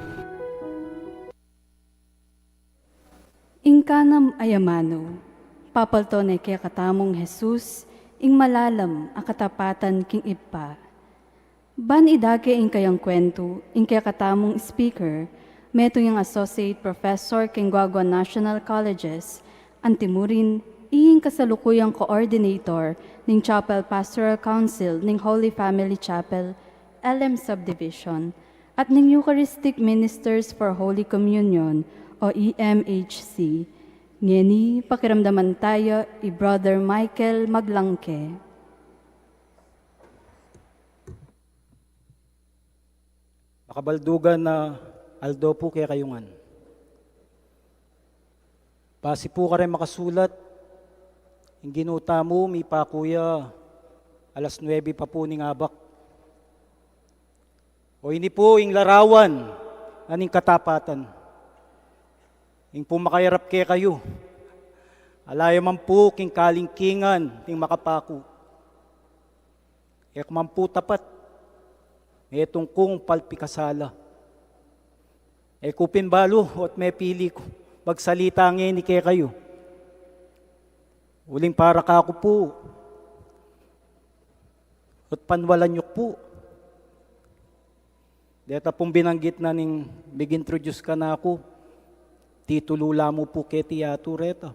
Ing kanam a amanu, papalto ne kekatamung Jesus ing malalam a katapatan king Ibpa. Ban idake ing kayang kwentu ing kekatamung speaker, metung yang Associate Professor king Guagua National Colleges, antimurin ing kasalukuyang coordinator ning Chapel Pastoral Council ning Holy Family Chapel, L M Subdivision, at ning Eucharistic Ministers for Holy Communion o E M H C. Ngeni, pakiramdaman taya i Brother Michael Maglangke. Makabaldugan a aldo pu kekayu ngan. Basi pu kareng makasulat, ing Ginu tamu mipaku ya alas nuebe pa pu ning abak. O ini pu ing larawan na ning katapatan. Ing pung makairap kekayu, ala ya man pu king kalingkingan ning makapaku. E ku man pu tapat, metung kung palpikasala. E ku pin balu ot mepili ku magsalita ngeni kekayu. Uling para kaku pu, ot panwalan yu ku pu. Deta pung binanggit na ning mig-introduce kanaku, titulu la mu pu keti yatu reta.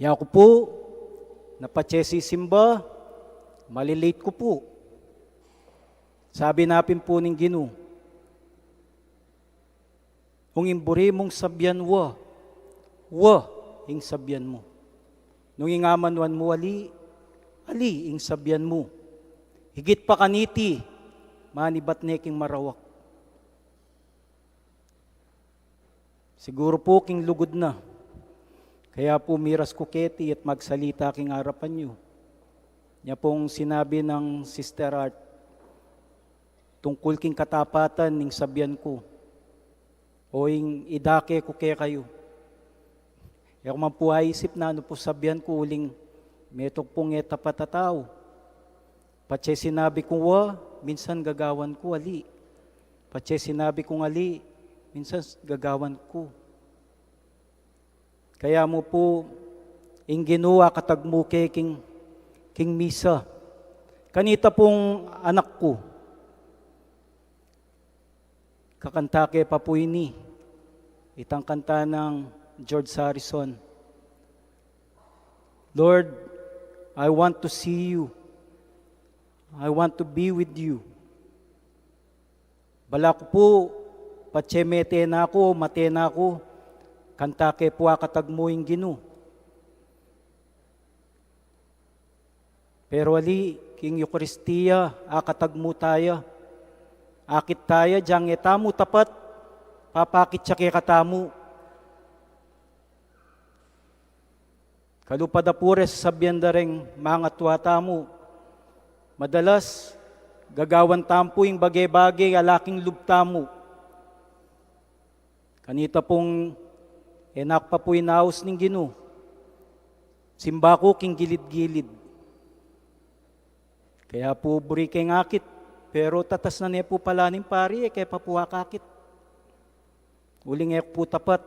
Yaku pu, napatse sisimba, mali-late ku pu. Sabi na pin pu ning Ginu, nung ing buri mung sabyan wa, wa ing sabyan mu. Nung ing amanuan mu ali, ali ing sabyan mu. Higit pa kaniti, manibat ne king marawak. Siguru pu king lugud na. Kaya pu miras ku keti at magsalita king arapan yu. Nya pung sinabi nang Sister Art, tungkul king katapatan ning sabyan ku, o ing idake ku kekayu. E ku man pu aisip nanu pu sabyan ku uling metung pung e tapat a tau. Patse sinabi kung wa, minsan gagawan ku ali. Patse sinabi kung ali, minsan gagawan ku. Kaya mu pu, ing Ginu akatag mu ke king, king misa. Kanita pung anak ku, kakanta ke pa pu ini, itang kanta nang George Harrison. Lord, I want to see you. I want to be with you. Balaku pu, patse mete na ku, mate na ku, kanta ke pu akatagmu ing Ginu. Pero ali, king Eukaristia, akatagmu taya. Akit taya, diang e tamu tapat, papakit ya kekatamu. Kalupa da pu reng sasabian da reng mangatua tamu. Madalas, gagawan tamu pu ing bage-bage ala king lub tamu. Kanita pung e na ku pa pu inaus ning Ginu. Simba ku king gilid-gilid. Kaya pu buri keng akit, pero tatas na ne pu pala ning pari, e ke pa pu akakit. Uling e ku pu tapat.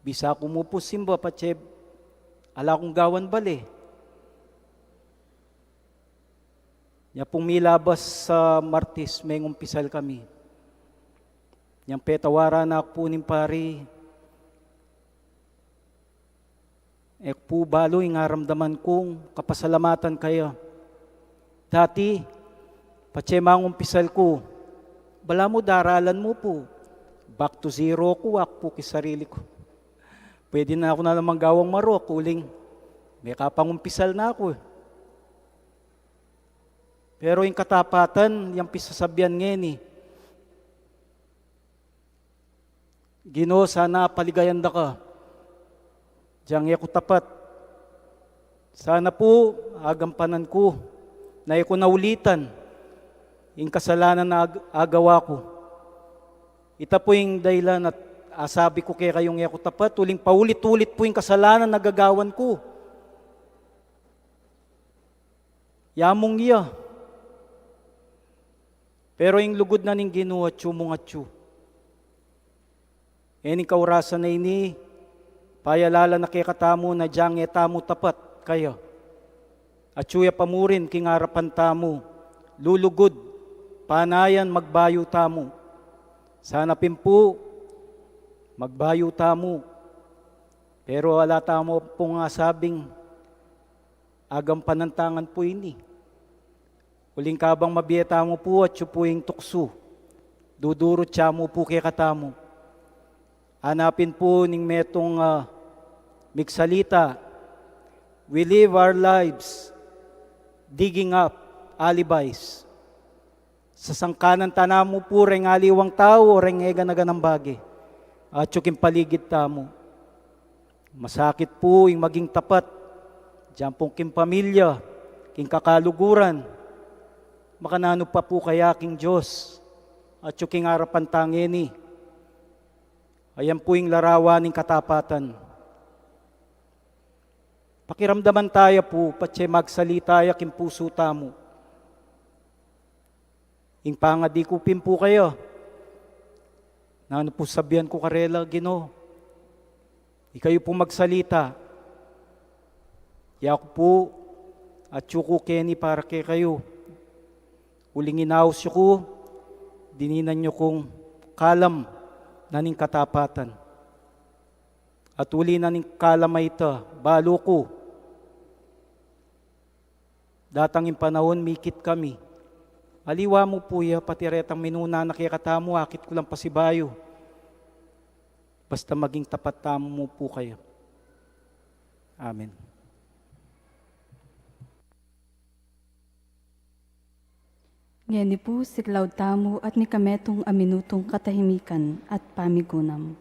Bisa ku mu pu simba patse ala kung gawan bale. Nya pung milabas sa Martis, mengumpisal kami. Nyang petawaran na ku pu ning pari, e ku pu balu ing aramdaman kung kapasalamatan kaya. Dati, patse mangumpisal ku, balamu daralan mu pu, back to zero ku, aku pu king sarili ku. Pwede na ku na namang gawang marok, uling mekapangumpisal na ku. Pero ing katapatan, yang pisasabian ngeni, Ginu, sana paligayan da ka. Diang e ku tapat. Sana pu, agampanan ku na e ku na ulitan ing kasalanan a ag-, agawa ku. Ita pu ing dahilan at asabi ku kekayung e ku tapat, uling paulit-ulit pu ing kasalanan a gagawan ku. Yamung ya. Pero ing lugud na ning Ginu atyu mung atyu. E ning kaurasan a ini, payalala na kekatamu na diang e tamu tapat kaya. Atyu ya pa murin king arapan tamu, lulugud, panayan magbayu tamu. Sana pin pu, magbayu tamu. Pero ala tamu pung asabing, agampanan ta ngan pu ini. Uling kabang mabie tamu pu, atyu pu ing tuksu. Dudurut ya mu pu kekatamu. Ana pin pu ning metung, ah, migsalita, we live our lives digging up alibis. Sasangkanan ta na mu pu reng aliwang tau o reng e gana-ganang bage atyu king paligid tamu. Masakit pu ing maging tapat, dian pung king pamilya, king kakaluguran. Makananu pa pu kaya king Dios atyu king arapan ta ngeni? Ayan pu ing larawan ning katapatan. Pakiramdaman taya pu, patse magsalita ya king pusu tamu. Ing pangadi ku pin pu kaya, nanu pu sabian ku karela, Ginu, ikayu pu magsalita. Yaku pu, atyu ku keni para kekayu. Uling inaus yu ku, dininan yu kung kalam na ning katapatan. At uli na ning kalam a ita, balu ku, datang ing panaun, mikit kami. Aliwa mu pu ya, pati retang minuna na kekatamu, akit ku lang pasibayu. Basta maging tapat tamu mu pu kaya. Amen. Ngeni pu, siklaud tamu at mikametung a minutung katahimikan at pamigunam.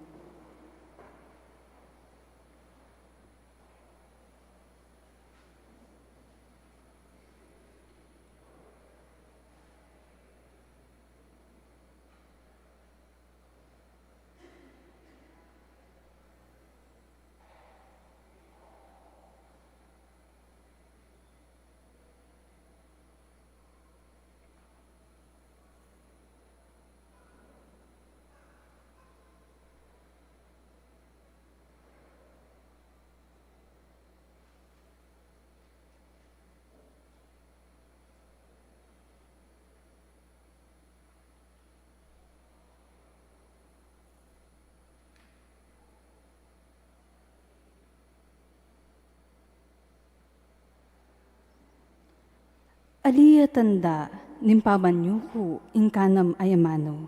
Ali ya tanda ning pamanyuku ing kanam a amanu,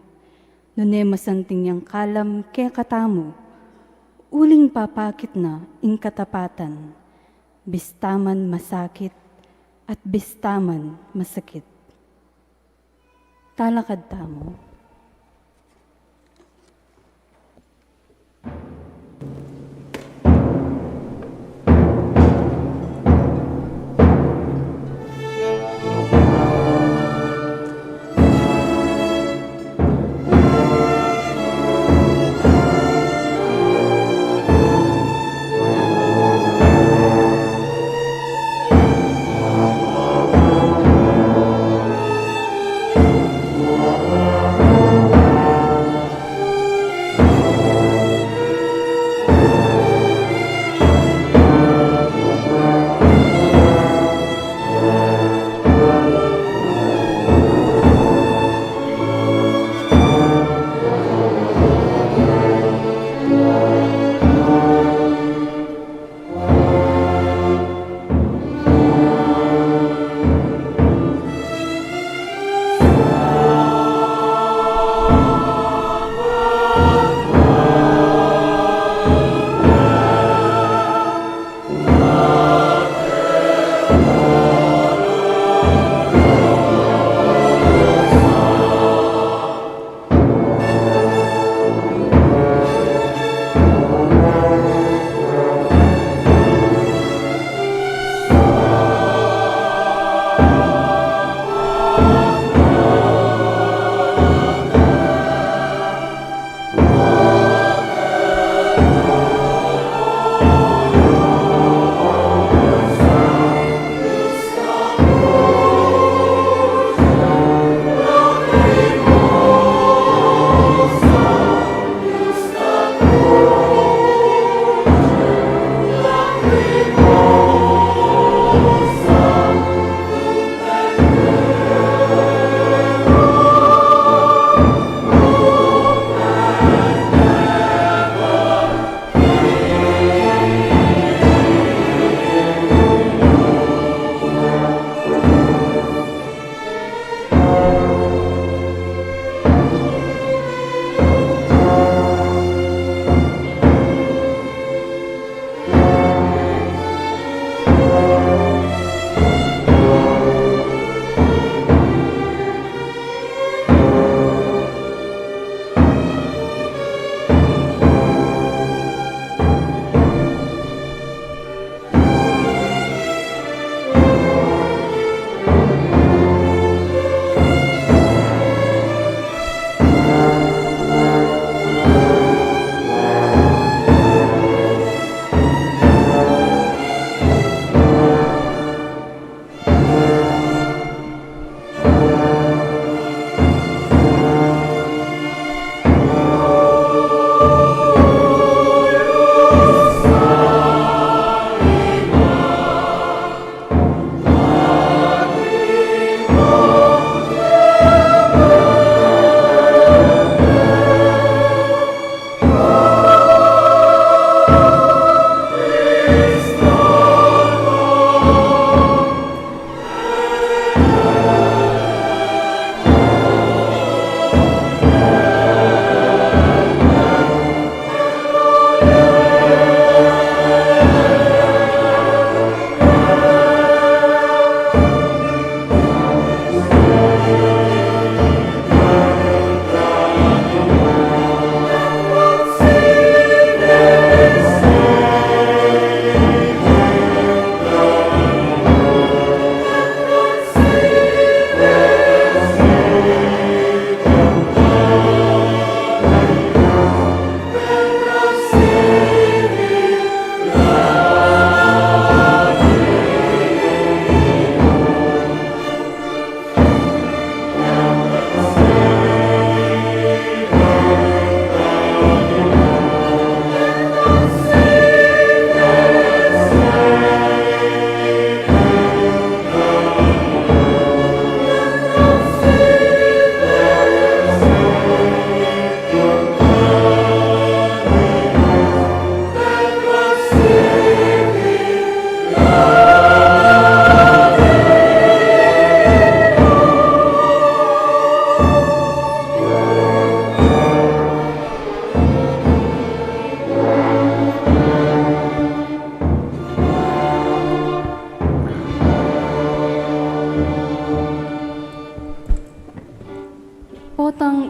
nune masanting yang kalam kekatamu, uling papakit na ing katapatan, bista man masakit at bista man masakit. Talakad tamu.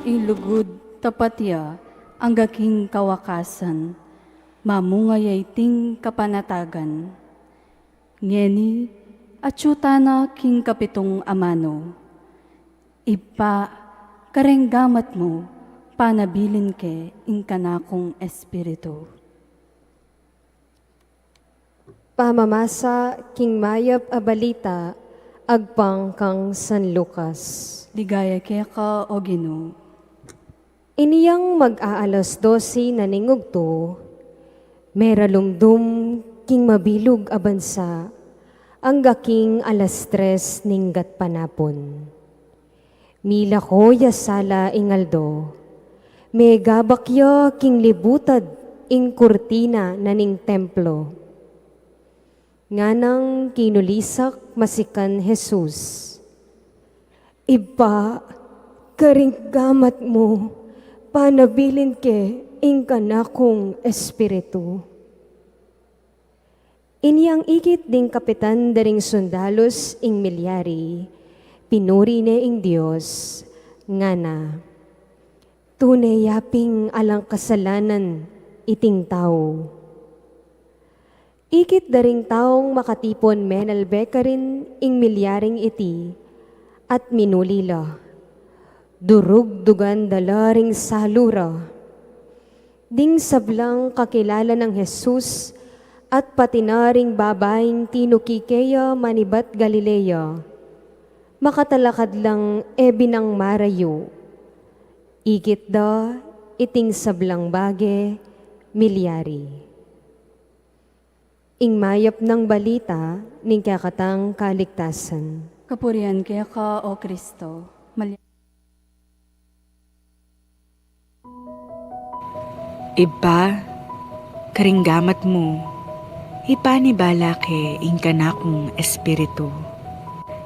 Ing lugud tapat ya angga king kawakasan, mamunga ya iting kapanatagan. Ngeni, atsu tana king kapitung amanu. Ibpa, kareng gamat mu, panabilin ke ing kanakung espiritu. Pamamasa king mayap a balita agpang kang San Lucas. Ligaya keka, O Ginu. Inyang mag-aalas dose na ning ugtu, meralumdum king mabilug a bansa, angga king alas tres ning gatpanapun. Milako ya sala ing aldo, megabak ya king libutad ing kurtina na ning templo. Nganang kinulisak masikan Jesus, "Ibpa, karing gamat mu, panabilin ke ing kanakung espiritu." Inyang ikit ding kapitan da ring sundalus ing milyari, pinuri ne ing Dios, ngana, "Tune ya ping alang kasalanan iting tau." Ikit da ring taung makatipun menalbe karin ing milyaring iti, at minuli la. Durugdugan da la ring salu ra. Ding sablang kakilala nang Jesus at pati na ring babaing tinuki keya manibat Galilea, makatalakad lang e binang marayu. Ikit da iting sablang bage milyari. Ing mayap nang balita ning kekatang kaligtasan. Kapurian keka, O Kristo. Mali- Ibpa, karing gamat mu, ipanibala ke ing kanakung espiritu.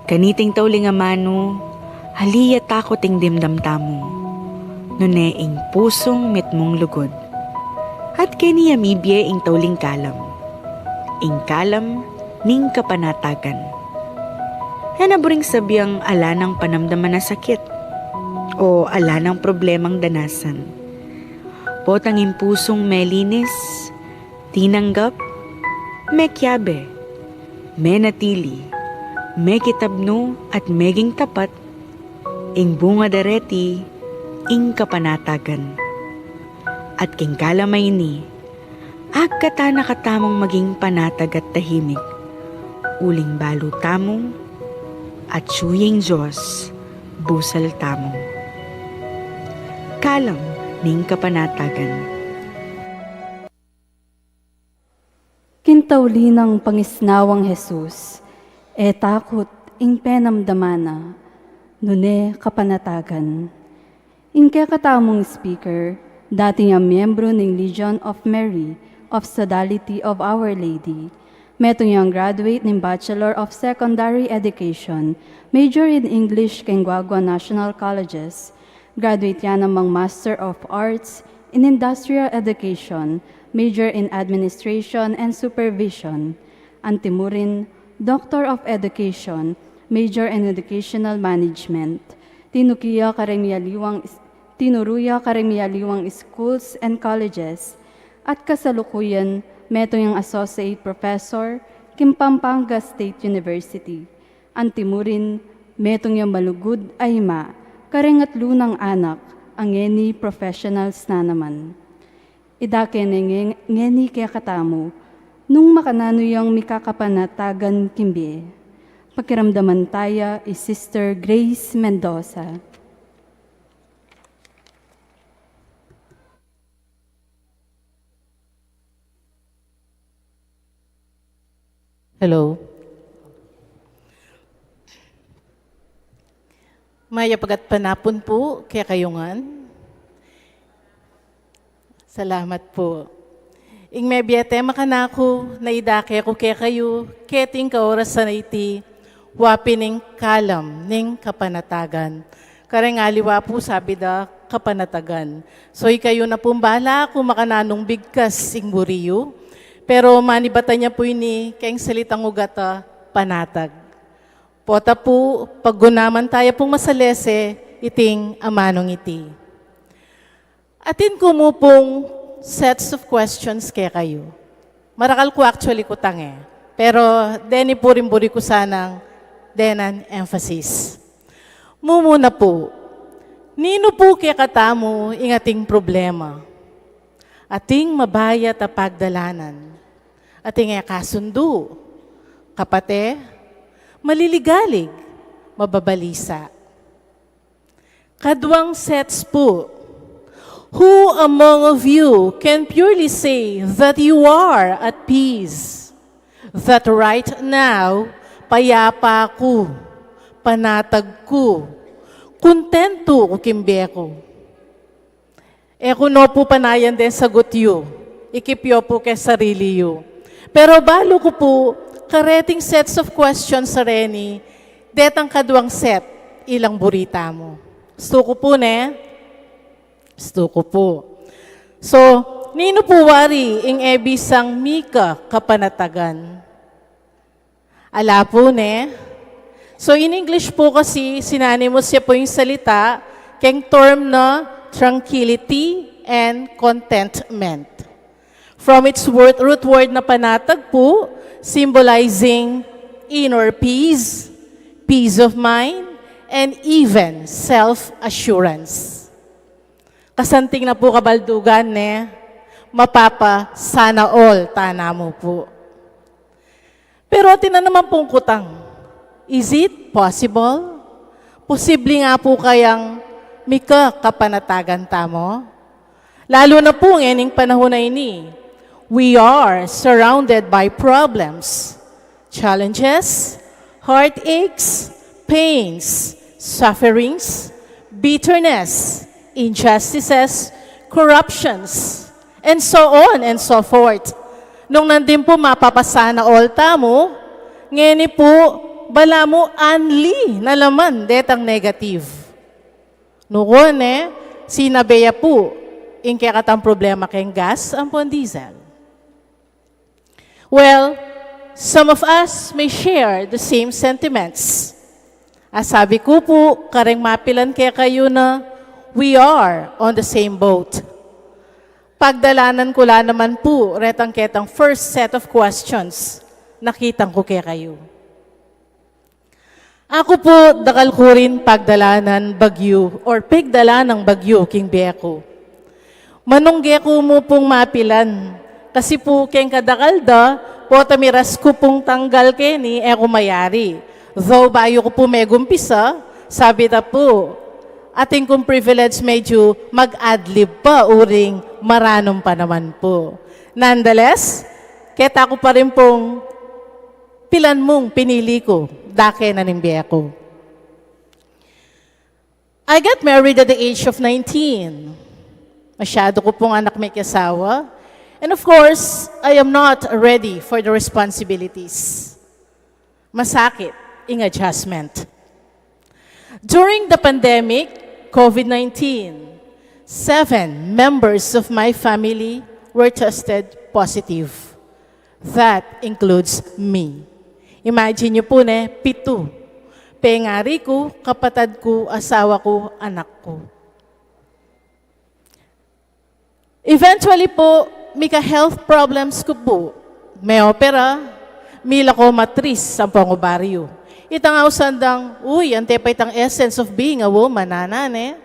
Kaniting tauling amanu, ali ya takut ing dimdam tamu, nune ing pusung mitmung lugud. At keni ya mibie ing tauling kalam, ing kalam ning kapanatagan. E na buring sabiang ala nang panamdaman a sakit, o ala nang problemang danasan. Potang ing pusung melinis, tinanggap, mekiabe, menatili, mekitabnu at meging tapat, ing bunga da reti, ing kapanatagan. At king kalam a ini, agkatan na katamung maging panatag at tahimik, uling balu tamu, atyu ya ing Dios busal tamu. Kalam ning kapanatagan. King tauli nang pangisnawang Jesus, e takut ing penamdaman na, nune kapanatagan. Ing kekatamung speaker, dati yang miyembro ning Legion of Mary of Sodality of Our Lady. Metung yang graduate ning Bachelor of Secondary Education, major in English keng Guagua National Colleges. Graduate ya namang Master of Arts in Industrial Education, major in Administration and Supervision. Antimurin, Doctor of Education, major in Educational Management. Tinuki ya kareng miyaliwang is-, tinuru ya kareng miyaliwang schools and colleges. At kasalukuyan, metung yang Associate Professor king Pampanga State University. Antimurin, metung yang malugud a ima kareng atlu nang anak a ngeni professionals na naman. Idake ne nge-, ngeni kekatamu nung makananu yang mikakapanatagan king bie. Pakiramdaman taya i Sister Grace Mendoza. Hello. Mayap a gatpanapun pu kekayu ngan. Salamat pu. Ing mebie tema kanaku, na idake ku kekayu keting kaorasan a iti, wa pin ing kalam ning kapanatagan. Kareng aliwa pu sabi da kapanatagan. So ikayu na pung bala kung makananung bigkas ing buri yu, pero manibatan ya pu ini keng salitang ugat a panatag. Pota pu, paggunaman taya pung masalese iting amanung iti. Atin ku mu pung sets of questions kekayu. Marakal ku actually kutang e. Pero deni pu rin buri ku sanang denan emphasis. Mumuna pu, ninu pu kekatamu ing ating problema? Ating mabayat a pagdalanan. Ating e kasundu, kapate, maliligalig, mababalisa. Kaduang sets pu. Who among of you can purely say that you are at peace? That right now, payapa ku, panatag ku, kuntentu ku king bie ku. E ku no pu panayan deng sagut yu, ikip yu pu keng sarili yu. Pero balu ku pu, kareting sets of questions a reni, detang kaduang set, ilang buri tamu. Stu ku pu, ne? Stu ku pu. So, ninu pu wari ing e bisang mika kapanatagan? Ala pu, ne? So, in English pu kasi, synonymous ya pu ing salita keng term na tranquility and contentment. From its word, root word na panatag pu, symbolizing inner peace, peace of mind, and even self-assurance. Kasanting na pu kabaldugan, ne? Mapapa sana all tana mu pu. Pero atin na naman pung kutang, is it possible? Posible nga pu kayang mika kapanatagan tamu? Lalu na pu ngening panahun a ini, we are surrounded by problems, challenges, heartaches, pains, sufferings, bitterness, injustices, corruptions, and so on and so forth. Nung nandin pu mapapasana all tamu, ngeni pu, balamu anli na naman detang negative. Nuku ne, sinabi ya pu, ing kekatang problema keng gas ampong diesel. Well, some of us may share the same sentiments. Asabi ku pu, kareng mapilan kekayu na, we are on the same boat. Pagdalanan ku la naman pu retang ketang first set of questions na kitang ku kekayu. Aku pu, dakal ku rin pagdalanan bagyu or pigdalanang bagyu king bie ku. Manungge ku mu pung mapilan, kasi pu keng kadakal da, pota miras ku pung tanggal keni e ku mayari. Though bayu ku pu megumpisa, sabi ta pu, atin kung privilege medyu mag-adlib pa uling maranum pa naman pu. Nonetheless, keta ku pa rin pung pilan mung pinili ku, dake na ning bie ku. I got married at the age of nineteen. Masyadu ku pung anak miki asawa. And of course, I am not ready for the responsibilities. Masakit ing adjustment. During the pandemic, COVID nineteen, seven members of my family were tested positive. That includes me. Imagine niyo pu, ne, pitu. Pengari ku, kapatad ku, asawa ku, anak ku. Eventually pu, mika health problems ku pu. Me-opera, mila ku matris ampong obaryu. Itang ausan dang, uy, ante pa itang essence of being a woman, nana, ne?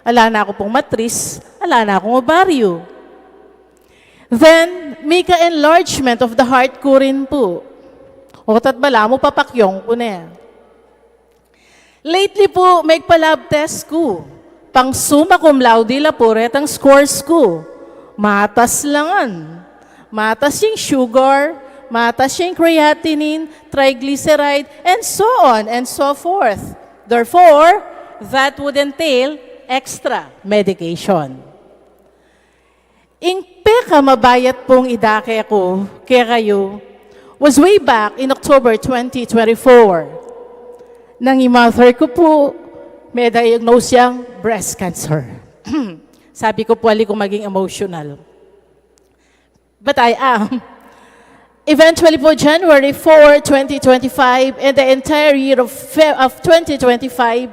Ala na ku pung matris, ala na kung obaryu. Then, mika enlargement of the heart ku rin pu. Otat balamu papakyong ku ne. Lately pu, megpa-lab test ku. Pang summa cum laude la pu retang scores ku. Matas la ngan. Matas yang sugar, matas yang creatinine, triglyceride, and so on and so forth. Therefore, that would entail extra medication. Ing pekamabayat pung idake ku kekayu was way back in October twenty twenty-four. Nang i mother ku pu, me-diagnose yang breast cancer. Sabi ku pu, ali ku maging emotional. But I am. Eventually pu, January four, twenty twenty-five, and the entire year of Fe-, of twenty twenty-five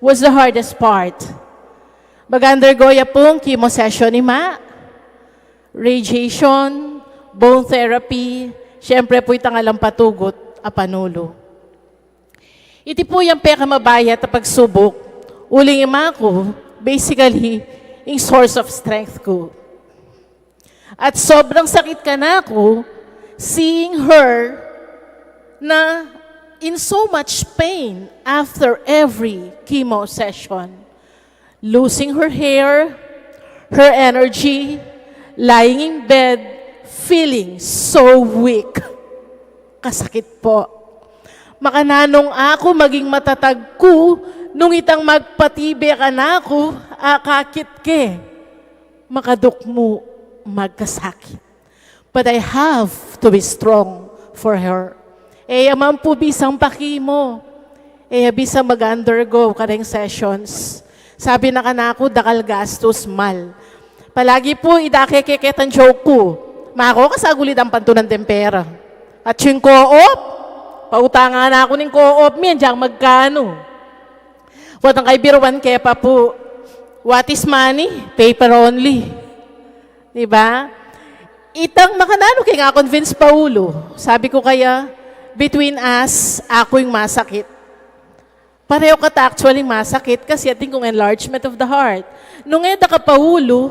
was the hardest part. Mag-undergo ya pung chemo session ima, radiation, bone therapy, siyempre pu itang alang patugut a panulu. Iti pu yang pekamabayat a pagsubuk, uling ima ku, basically, ing source of strength ku. At sobrang sakit kanaku, seeing her na in so much pain after every chemo session. Losing her hair, her energy, lying in bed, feeling so weak. Kasakit po. Makananu nung aku maging matatag ku, nung itang magpatibe kanaku, akakit ke. Makadukmu, magkasakit. But I have to be strong for her. E ya man pu bisang pa-chemo. E ya bisang mag-undergo kareng sessions. Sabi na kanaku, dakal gastus, mal. Palagi pu, idake ke ketang joke ku. Mako, kasagulid ang pantunan deng pera. At yung co-op, pautangan na aku ning co-op, mi, andiang magkanu. Watang kaibiruan ke pa pu, what is money? Paper only. Di ba? Itang makananu ke nga convince Paulu. Sabi ku kaya, between us, aku ing masakit. Pareho kata actually masakit kasi atin kung enlargement of the heart. Nung e da ka Paulu,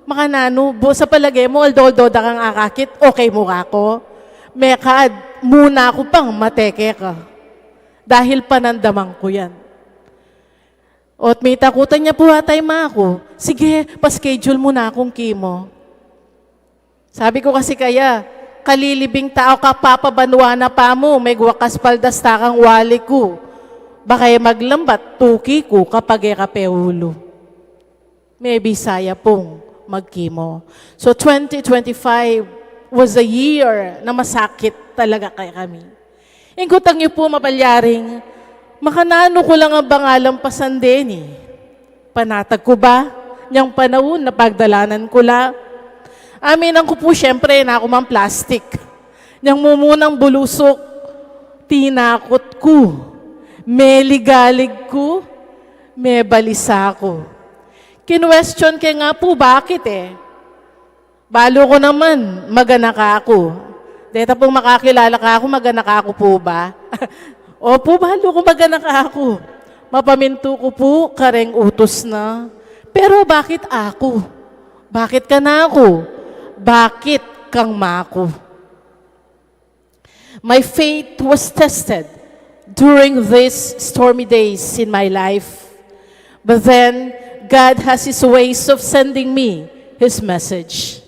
makananu, bu-, sa palage mu, although, although da kang akakit, okay mu ka ku. Mekad, muna ku pang mate keka. Dahil panandaman ku yan. Ot mitakutan ya pu ata ing ima ku, sige, pa-schedule mu na kung chemo. Sabi ku kasi kaya, kalilibing tau ka, papabanua na pa mu, megwakas paldas ta kang wali ku. Baka e maglambat, tuki ku, kapag e ka Paulu. Mebisa ya pung mag-chemo. So, twenty twenty-five was a year na masakit talaga kekami. Ing kutang yu pu mapalyaring, makananu ku la ngan bang alampasan deni? Panatag ku ba nyang panaun na pagdalanan ku la? Aminan ku pu, siyempre, e na ku man plastik. Nyang mumunang bulusuk, tinakut ku, meligalig ku, mebalisa ku. Kinwestiyon ke nga pu, bakit e? Balu ku naman, mag-anak aku. Deta pung makakilala kaku, mag-anak aku pu ba? Opu, balu ku mag-anak aku. Mapamintu ku pu kareng utus na. Pero bakit aku? Bakit kanaku? Bakit kang maku? My faith was tested during these stormy days in my life. But then, God has His ways of sending me His message.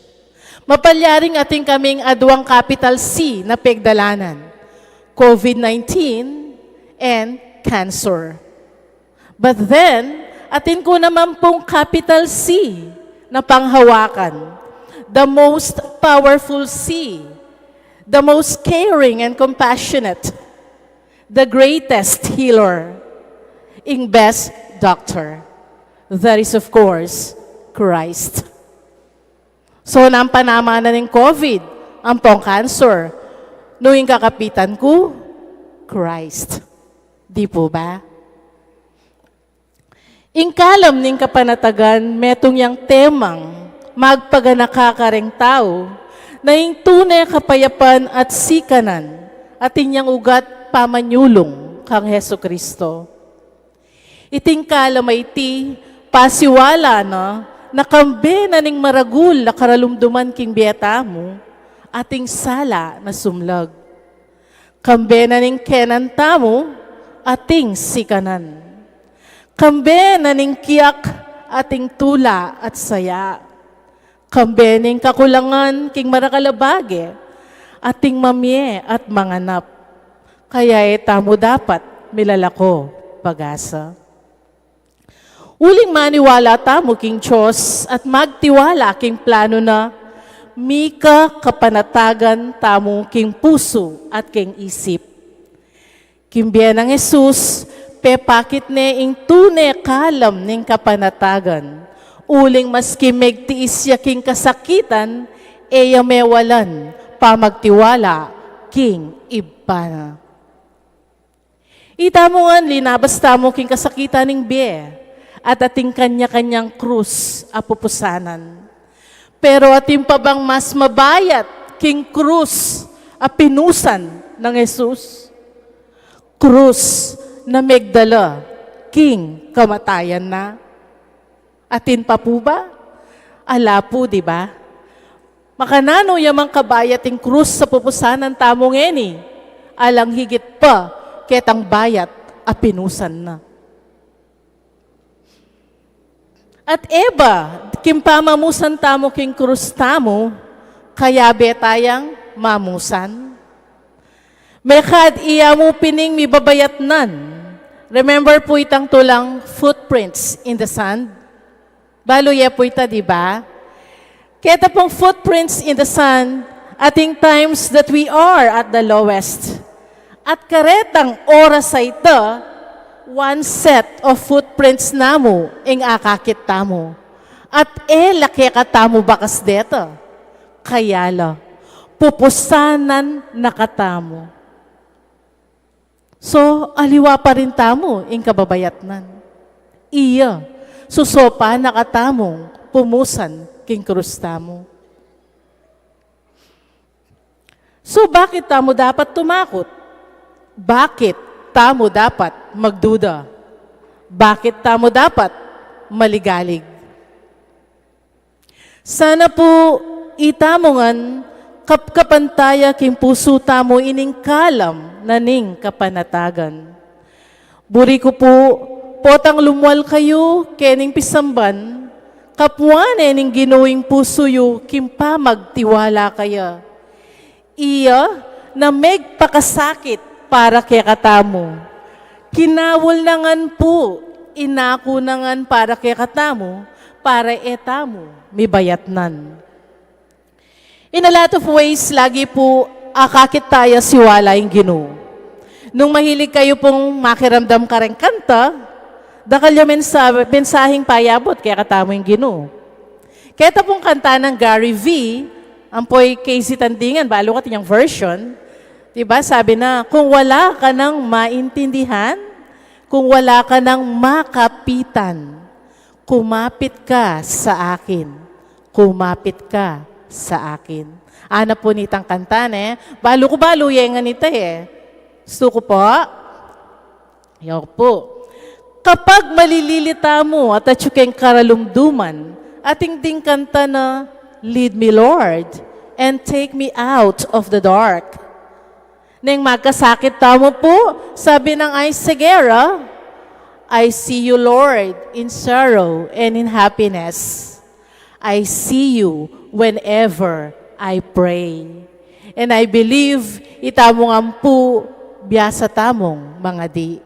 Mapalyaring atin kaming aduang capital C na pegdalanan, COVID nineteen and cancer. But then, atin ku naman pung capital C na panghawakan, the most powerful C, the most caring and compassionate, the greatest healer, ing best doctor. That is, of course, Christ. So, nanu panaman na ning COVID, ampong cancer, nung ing kakapitan ku, Christ. Di pu ba? Ing kalam ning kapanatagan, metung yang temang magpaganaka kareng tau, na ing tune kapayapan at sikanan, atin yang ugat pamanyulung kang Jesucristo. Iting kalam a iti, pasiwala na, na kambe na ning maragul a karalumduman king bie tamu, ating sala na sumlag. Kambe na ning kenan tamu, ating sikanan. Kambe na ning kiak, ating tula at saya. Kambe ning kakulangan king marakal a bage, ating mamie at manganap. Kaya e tamu dapat milalako pag-asa. Uling maniwala tamu king Dios at magtiwala king planu na, mika kapanatagan tamu king pusu at king isip. King bie nang Jesus, pepakit ne ing tune kalam ning kapanatagan. Uling maski megtiis ya king kasakitan, e ya mewalan pamagtiwala king Ibpa na. Itamu ngan linabas tamu king kasakitan ning bie, at ating kanya-kanyang krus a pupusanan. Pero atin pa bang mas mabayat king krus a pinusan nang Jesus? Krus na megdala king kamatayan na. Atin pa pu ba? Ala pu, di ba? Makananu ya mang kabayat ing krus a pupusanan tamu ngeni, alang higit pa ketang bayat a pinusan na. At e ba, king pamamusan tamu king krus tamu, kayabe tayang mamusan? Mekad iya mu pin ing mibabayatnan. Remember pu itang tulang footprints in the sand? Balu ye pu ita, di ba? Keta pung footprints in the sand, atin times that we are at the lowest. At karetang oras a ita, one set of footprints namu ing akakit tamu. At e la kekatamu bakas deta. Kaya la, pupusanan na katamu. So, aliwa pa rin tamu ing kababayatnan. Iya, susopan na katamung pumusan king krus tamu. So, bakit tamu dapat tumakut? Bakit tamu dapat magduda? Bakit tamu dapat maligalig? Sana pu itamu ngan kapkapan ta ya king pusu tamu ining kalam na ning kapanatagan. Buri ku pu, potang lumwal kayu kening pisamban, kapwan ne ning Ginu ing pusu yu king pamagtiwala kaya. Iya na megpakasakit para kekatamu. Kinaul na ngan pu, inaku na ngan para kekatamu, para e tamu mibayatnan. In a lot of ways, lagi pu akakit ta ya siwala ing Ginu. Nung mahilig kayu pung makiramdam kareng kanta, dakal ya mensa-, mensaheng payabut kekatamu ing Ginu. Keta pung kanta nang Gary V, ampo i Casey Tandingan, balu kati niyang version, di ba, sabi na, "Kung wala ka nang maintindihan, kung wala ka nang makapitan, kumapit ka sa akin, kumapit ka sa akin." Ana pu nitang kanta, ne? Balu ku balu ye ngan ita, e. Gustu ku pu. Yo pu. Kapag malilili tamu at atyu keng karalumduman, atin ding kanta na, "Lead me, Lord, and take me out of the dark." Neng magkasakit tamu pu, sabi nang Isagera, "I see you, Lord, in sorrow and in happiness. I see you whenever I pray." And I believe, itamu ngan pu, biasa tamung mangadi.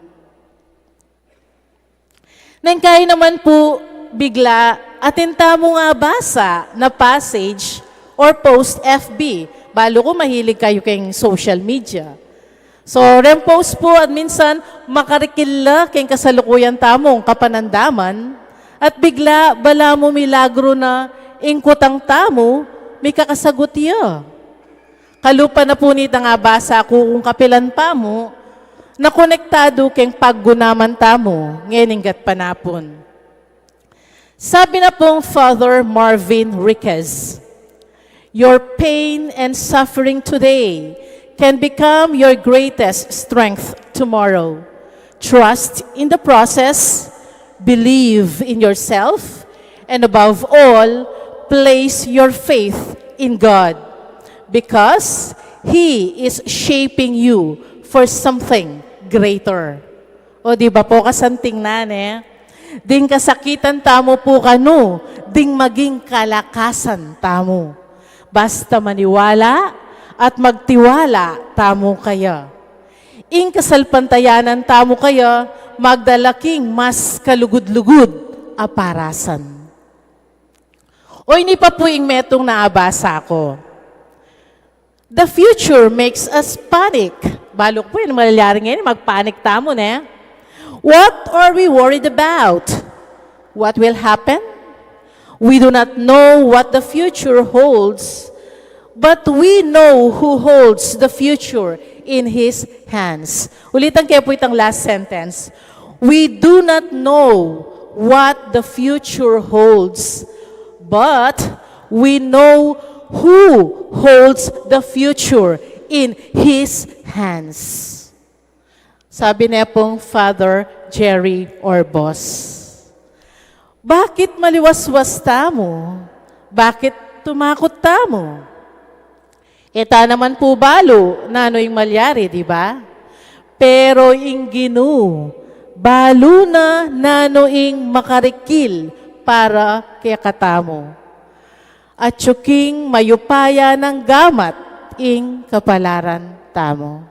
Neng kaya naman pu, bigla, atin tamung abasa na passage or post F B. Balu ku mahilig kayu keng social media. So, reng post pu, at minsan, makarikil la keng kasalukuyan tamung kapanandaman, at bigla, balamu milagru na ing kutang tamu, mikakasagut ya. Kalupa na pu nitang abasa ku kung kapilan pa mu, na konektadu keng paggunaman tamu ngening gatpanapun. Sabi na pung Father Marvin Riquez, "Your pain and suffering today can become your greatest strength tomorrow. Trust in the process, believe in yourself, and above all, place your faith in God, because He is shaping you for something greater." O, di ba pu, kasanting na, ne? Ding kasakitan tamu pu kanu, ding maging kalakasan tamu. Basta maniwala at magtiwala tamu kaya. Ing kasalpantayanan tamu kaya, magdala king mas kalugud-lugud a parasan. O, ini pa pu ing metung na abasa ku. The future makes us panic. Balu ku pu, ing malyari ngeni, magpanic tamu, ne? What are we worried about? What will happen? We do not know what the future holds, but we know who holds the future in His hands. Ulitan ke pu itang last sentence. We do not know what the future holds, but we know who holds the future in His hands. Sabi ne pung Father Jerry Orbos, "Bakit maliwaswas tamu? Bakit tumakut tamu? E ta naman pu balu nanu ing malyari, di ba? Pero ing Ginu, balu na nanu ing makarikil para kekatamu. At king mayupaya nang gamat ing kapalaran tamu."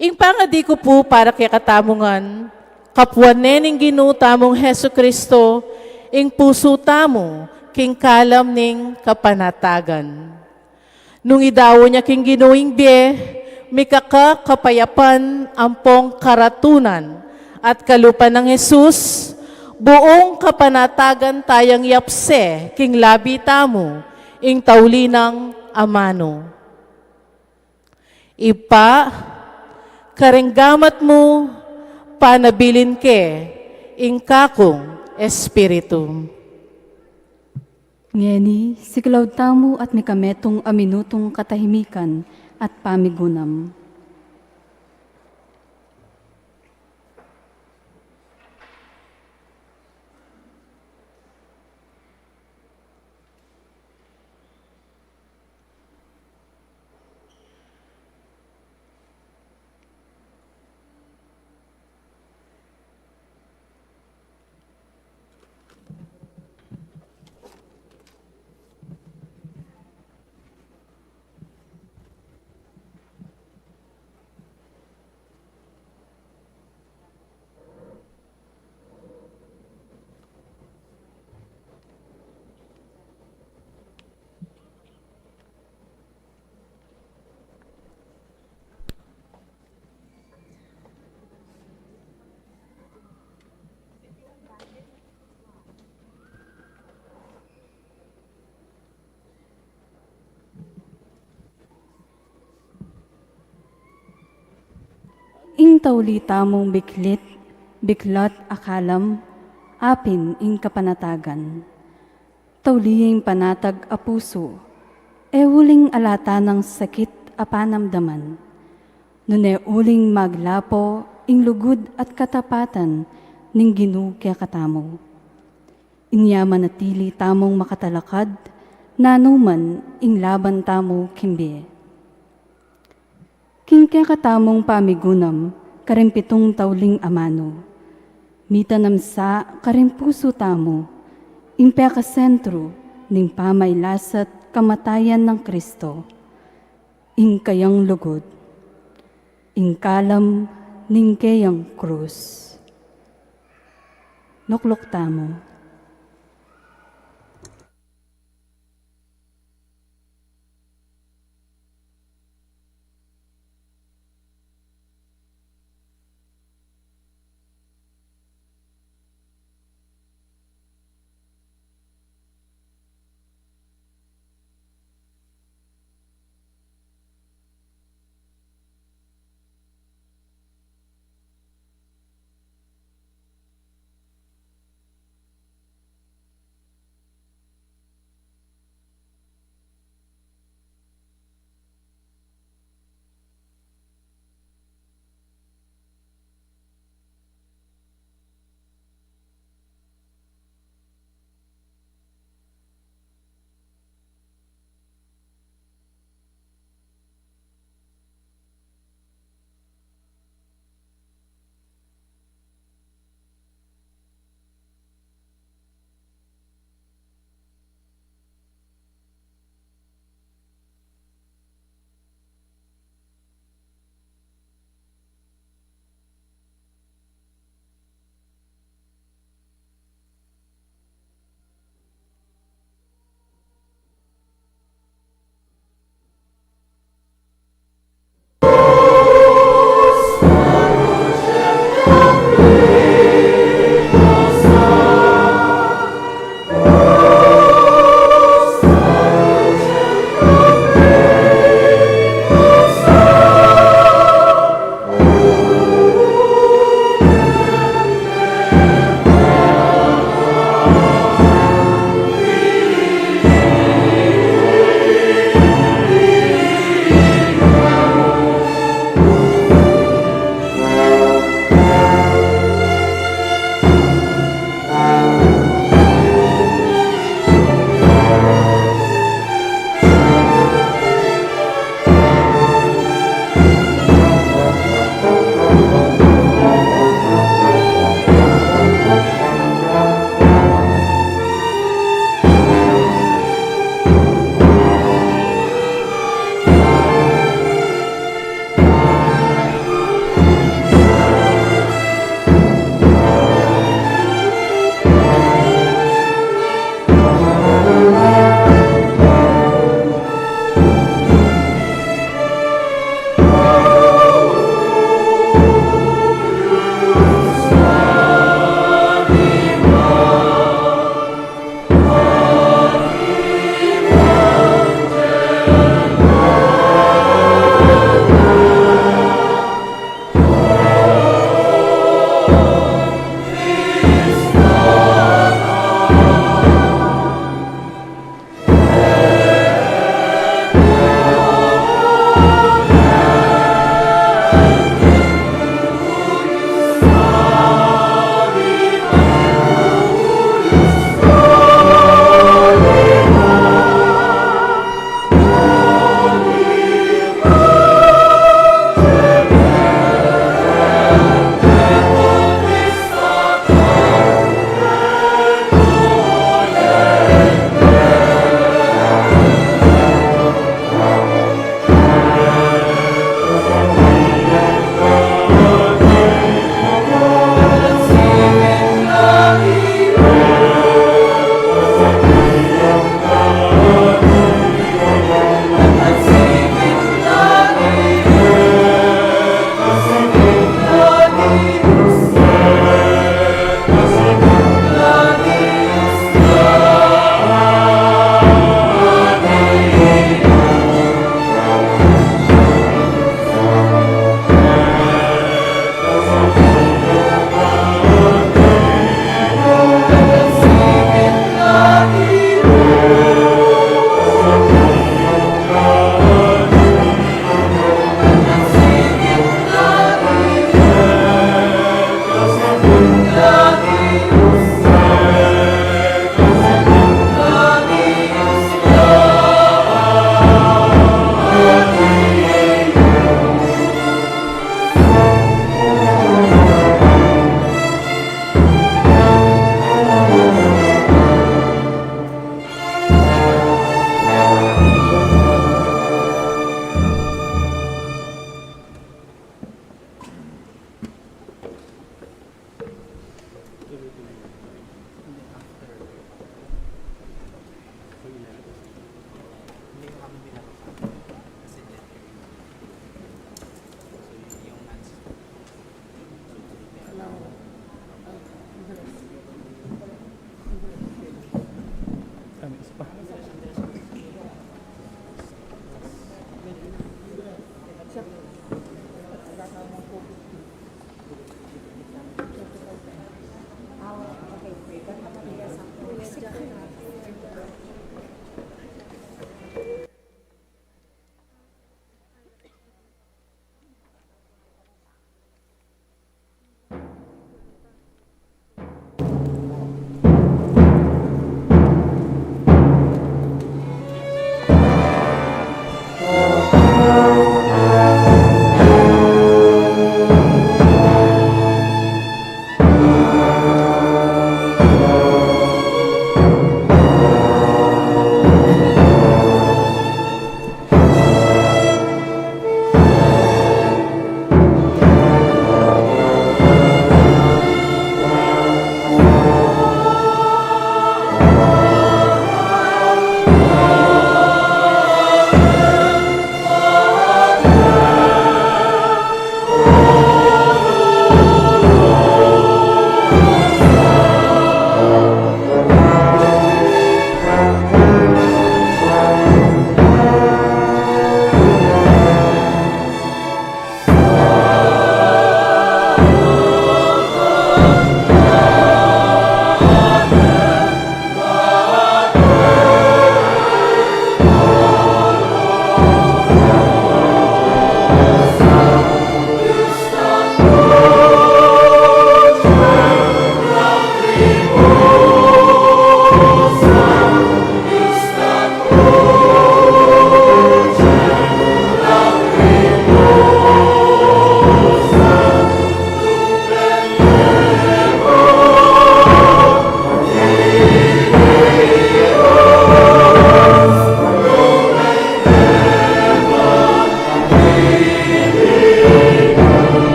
Ing pangadi ku pu para kekatamu ngan, kapuan ne ning Ginu tamung Jesucristo ing pusu tamu king kalam ning kapanatagan. Nung idau ne king Ginu ing bie, mikaka kapayapan ampong karatunan, at kalupa nang Jesus, buung kapanatagan tayang yapse king labi tamu ing tauli nang amanu. Ibpa, karing gamat mu, panabilin ke ing kakung espiritu. Ngeni, siklaud tamu at mikametung a minutung katahimikan at pamigunam. Ing tauli tamung biklit, biklat a kalam, apin ing kapanatagan. Tauli ing panatag a pusu, e uling alata nang sakit a panamdaman, nune uling maglapo ing lugud at katapatan ning Ginu kekatamu. Inya manatili tamung makatalakad, nanu man ing laban tamu king bie. King kekatamung pamigunam, karing pitung tauling amanu, mitanam sa karing pusu tamu ing pekasentru ning pamailasa't kamatayan nang Kristo, ing kayang lugud, ing kalam ning keyang krus. Nukluk tamu.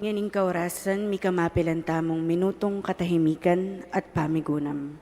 Ngening kaorasan, mika mapilan tamung minutung katahimikan at pamigunam.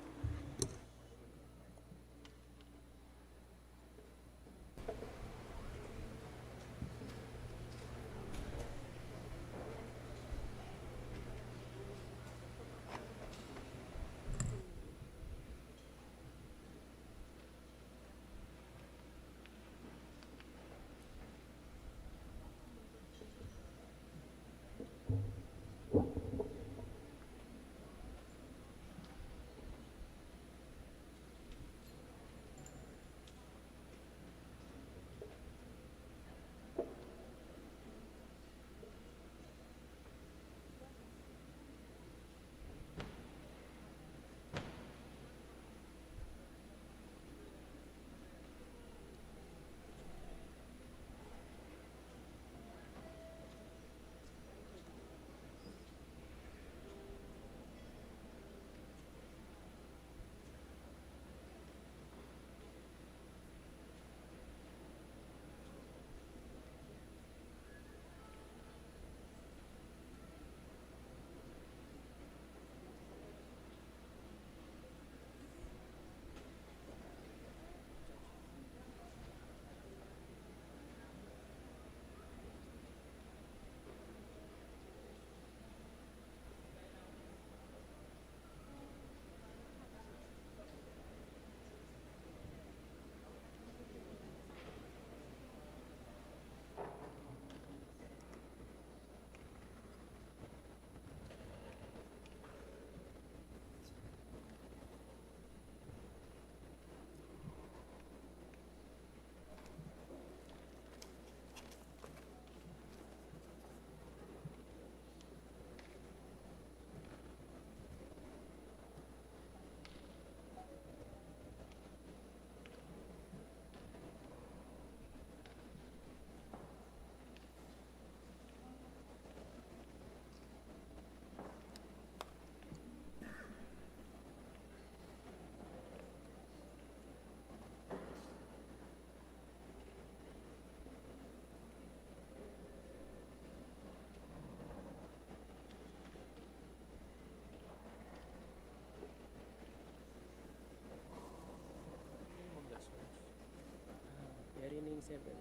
Yari na yung seven.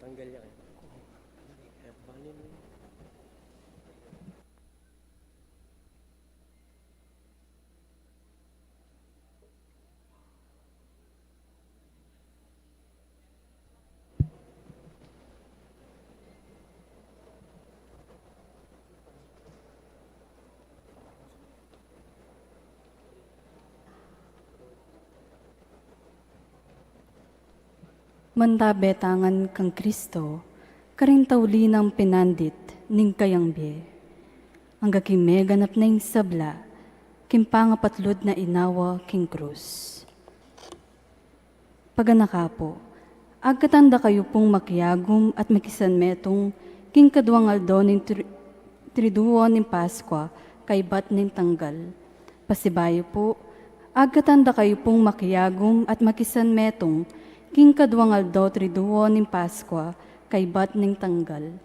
Tanggal niya kayo. Kaya paano yun? Mantabe tangan kang Kristo, karing tauli nang pinandit ning kayang bie. Angga king meganap na ing sabla, king pangapatlud na inawa king krus. Paganaka pu, agkatan da kayu pung makiagum at makisanmetung king kaduang aldo ning tri-, triduo ning Paskua kaybat ning tanggal. Pasibayu pu, agkatan da kayu pung makiagum at makisanmetung king kaduang aldo triduo ning Paskua kaybat ning tanggal.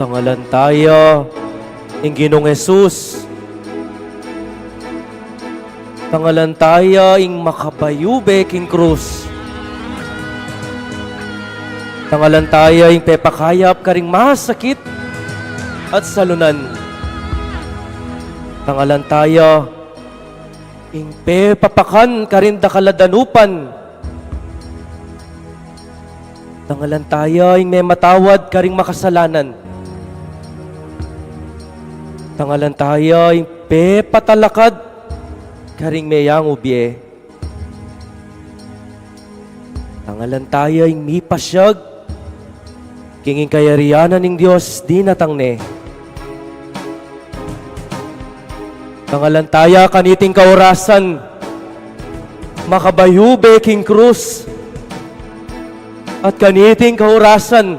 Tangalan taya ing Ginung Jesus. Tangalan taya ing makabayube king krus. Tangalan taya ing pepakayap karing masakit at salunan. Tangalan taya ing pepapakan karing dakal a danupan. Tangalan taya ing mematawad karing makasalanan. Tangalan taya ing pepatalakad karing meyangu bie. Tangalan taya ing mipasyag king ing kayarian ning Dios dinatang ne. Tangalan taya kaniting kaurasan makabayube king krus, at kaniting kaurasan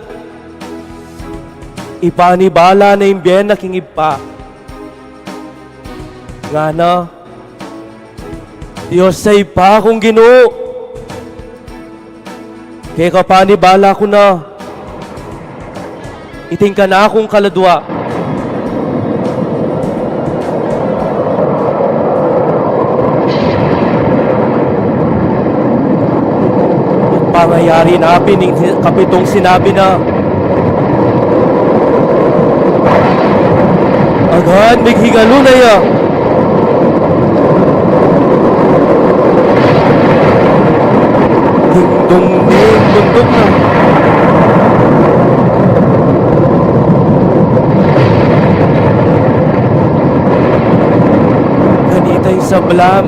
ipanibala na ing bie na king Ibpa. Ngana, Dios a Ibpa kung Ginu, keka panibala ku na iting kanakung kaladua. Pangayari na pin ing kapitung sinabi na, agad mighingalu na ya. Dingdung ne ing bunduk na. Kanita ing sabla,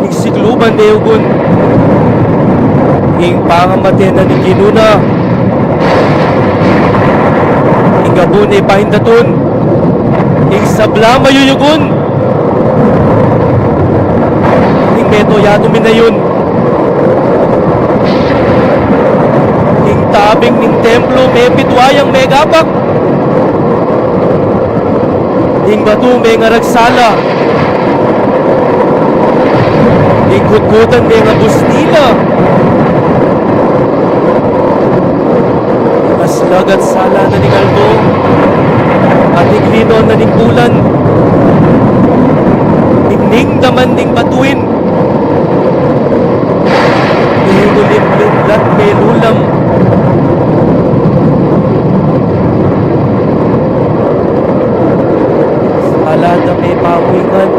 ing sikluban ne yugun. Ing pangamate na ning Ginu na. Ing gabu ne paindatun. Ing sabla mayuyugun. Ing meto yatu minayun. Ing tabing ning templo mepitua yang megapak. Ing batu mengaragsala. Ing kutkutan mengabus nila. Ing aslag at sala na ning aldo at ing lino na ning bulan. Ing ningdaman ning batuin. Ing ulit-ulit melulam. Sala da mepawingan.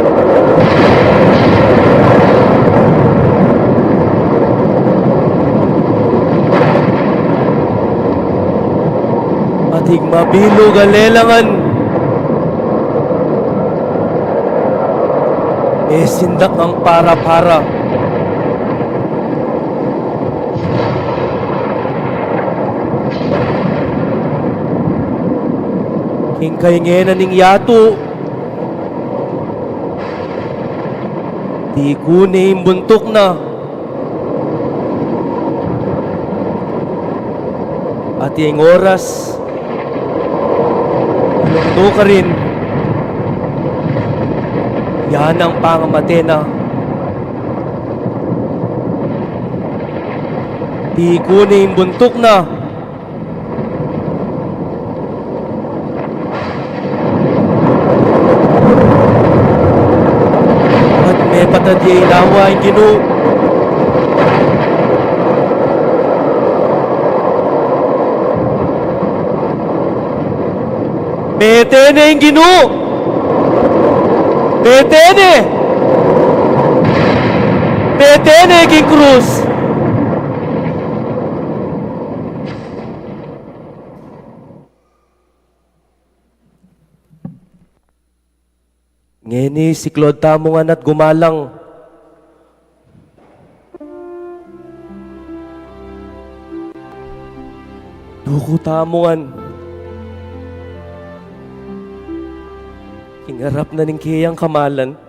Ating mabilug a lelangan. E sindak ang para-para. King kaingenan ning yatu, tiku ne ing buntuk na. At ing oras, alungdo karin, yan ang pangamate na. Tiku ne ing buntuk na. At mepatad ya ing lawa ning Ginu. Mete ne ing Ginu. Mete ne. Mete ne king krus. Ngeni, siklaud tamu ngan at gumalang. Duku tamu ngan king arap na ning keyang kamalan.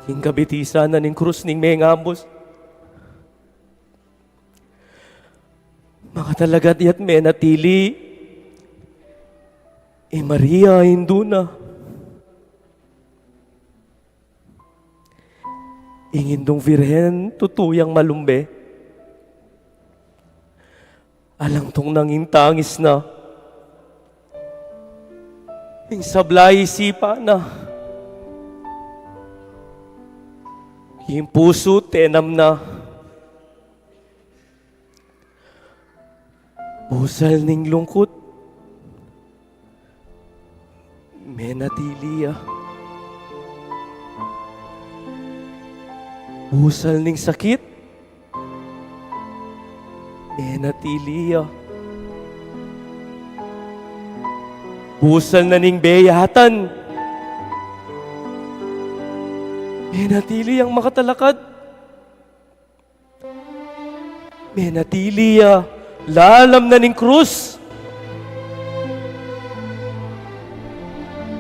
King kabitisan na ning krus ning mengabus, makatalagat ya't menatili i Maria, Indu na. Ing Indung Virgen tutu yang malumbe. Alang tungnang ing tangis na, ing sabla isipan na, ing pusu tenam na. Busal ning lungkut, menatili ya. Busal ning sakit, menatili ya. Busal na ning beyatan, menatili yang makatalakad. Menatili ya lalam na ning krus.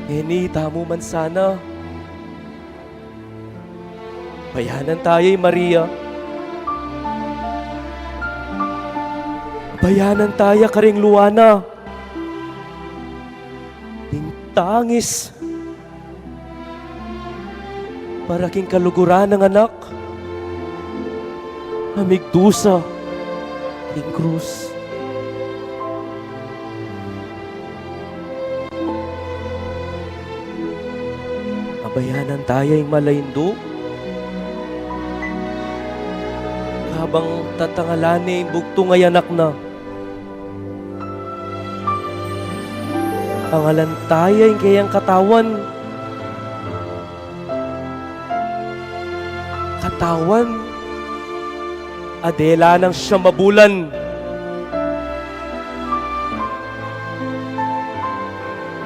Ngeni itamu man sana, bayanan taya i Maria. Bayanan taya karing lua na. Ing tangis para king kaluguran nang anak a migdusa king krus. Abayanan taya ing mala indu, kabang tatangalan ne ing bugtung a anak na. Tangalan taya ing keyang katawan. Katawan a dela nang siyam a bulan.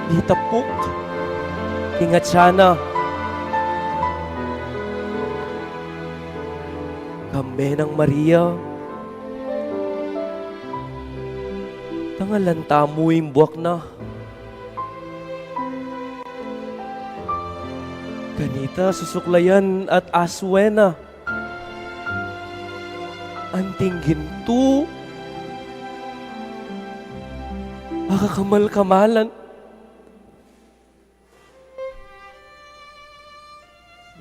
Mitapuk king atsa na. Kambe nang Maria, tangalan tamu ing buak na. Kanita susuklayan at aswe na. Anting gintu, makakamal-kamalan.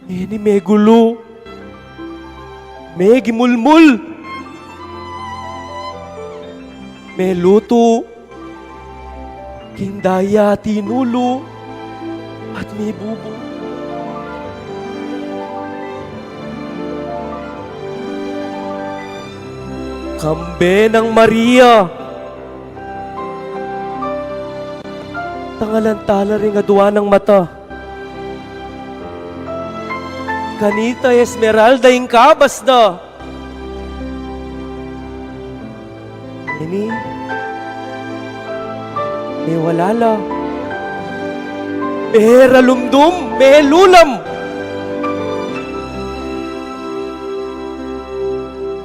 Ini megulu, megimulmul, melutu king daya tinulu at mibubu. Kambe nang Maria, tangalan tala ring adua nang mata. Kanita Esmeralda ing kabas da. Ini, mewalala, meralumdum, melulam.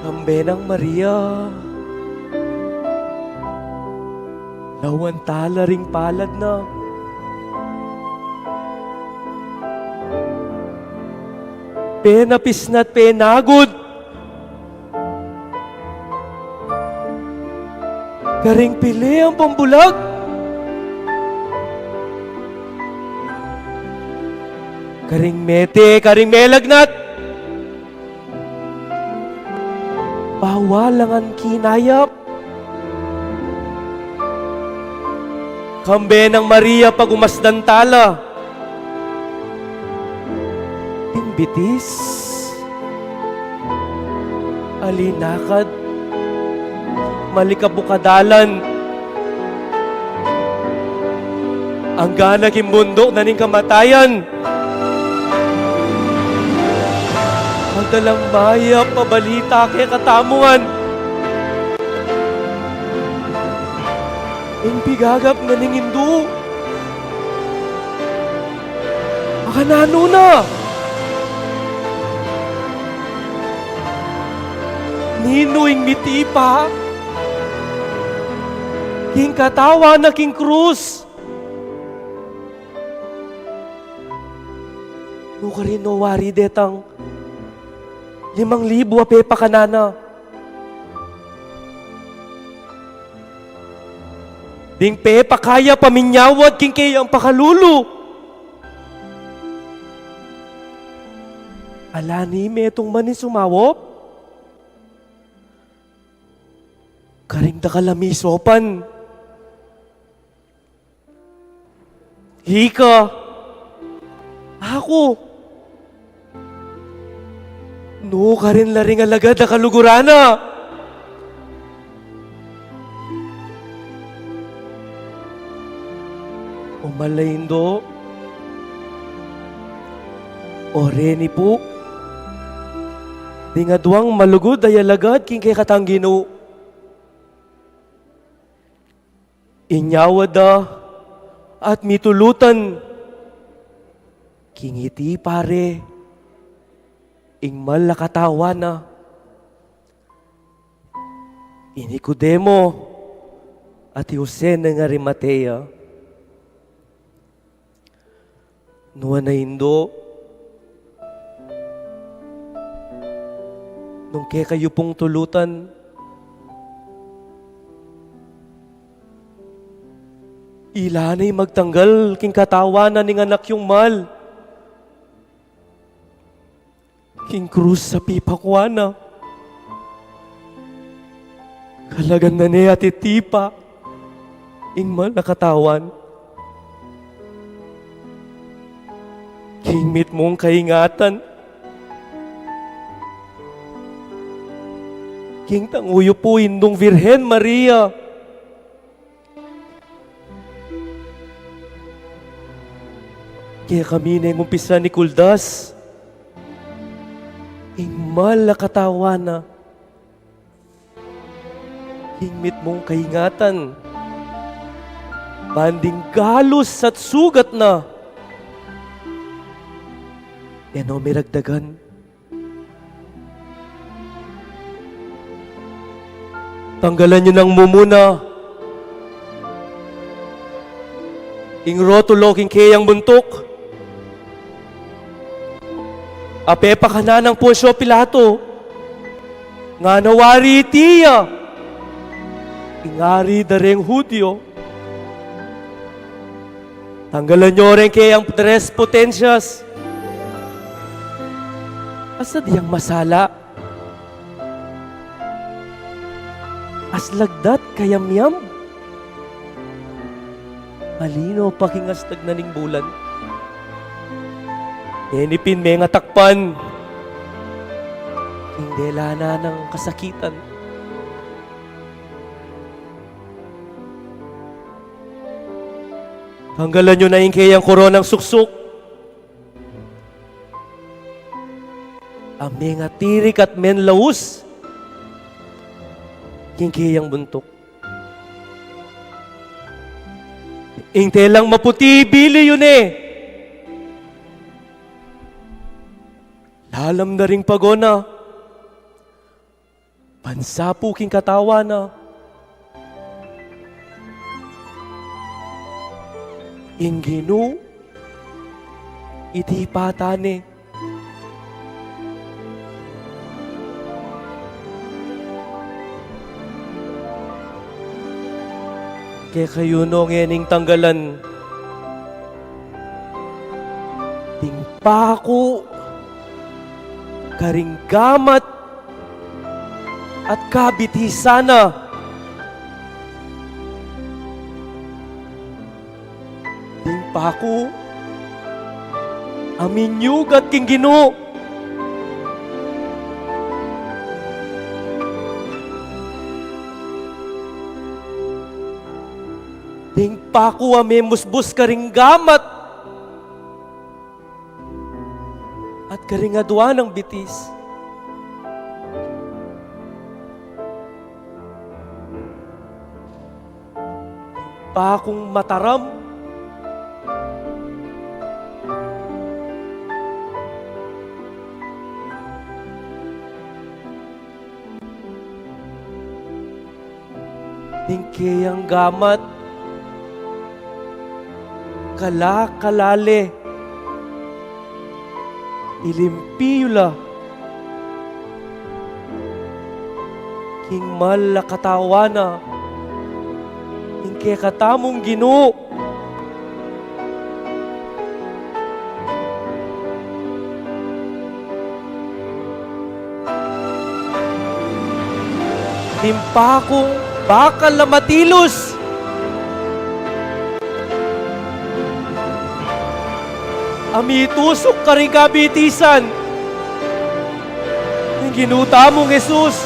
Kambe nang Maria, lawan tala ring palad na. Penapisnat, penagud karing pili ampong bulag, karing mete, karing melagnat, bawalangan kinayap. Kambe nang Maria, pagumasdan tala ing bitis a linakad, malikabuk a dalan, angga na king bunduk na ning kamatayan. Magdalang mayap a balita kekatamu ngan. Ing pigagap na ning indu, makananu na? Ninu ing mitipa king katawan na king krus? Nukarin no wari detang limang libu a pepakanan na? Ding pepakayap a minyawad king keyang pakalulu. Ala ni metung man ing sumaup karing dakal a misopan. Ika, aku, nu karin la ring alagad a kaluguran na. O mala, Indu, o reni pu, ding aduang malugud a alagad king kekatang Ginu. Inyawad da at mitulutan king iti pari ing mal a katawan na, i Nicodemo at i Jose ning Arimatea. Nuan a, Indu, nung kekayu pung tulutan, ila na ing magtanggal king katawan na ning anak yung mal king krus a pipakuan na. Kalagan na ne at iti pa ing mal a katawan king mitmung kaingatan. King tangu yu pu, Indung Virgen Maria, kekami neng umpisan ikuldas ing mal a katawan na king mitmung kaingatan, ban ding galus at sugat na e no miragdagan. Tanggalan yu nang mumuna ing rotulo king keyang buntuk a pepakanan nang Poncio Pilato, ngana wari iti ya ing ari da reng Judio. Tanggalan yu reng keyang tres potensias a sadyang masala, aslagdat kayamyam, malino pa king astag na ning bulan. Ngeni pin mengatakpan king dela na nang kasakitan. Tanggalan yu na ing keyang koronang suksuk a mengatirik at menlaus king keyang buntuk. Ing telang maputi, bili yu ne. Lalam da ring pago na, pansapu king katawan na. Ing Ginu, iti pa tane. Kekayu no ngening tanggalan ding paku karing gamat at kabitisan na. Ding paku a minyugat king Ginu. Ding paku a memusbus karing gamat at karing adua nang bitis. Pakung mataram. Ding keyang gamat, kala-kala le, ilimpi yu la king mal a katawan na ing kekatamung Ginu. Ning pakung bakal a matilus a mitusuk karing kabitisan ning Ginu tamung Jesus.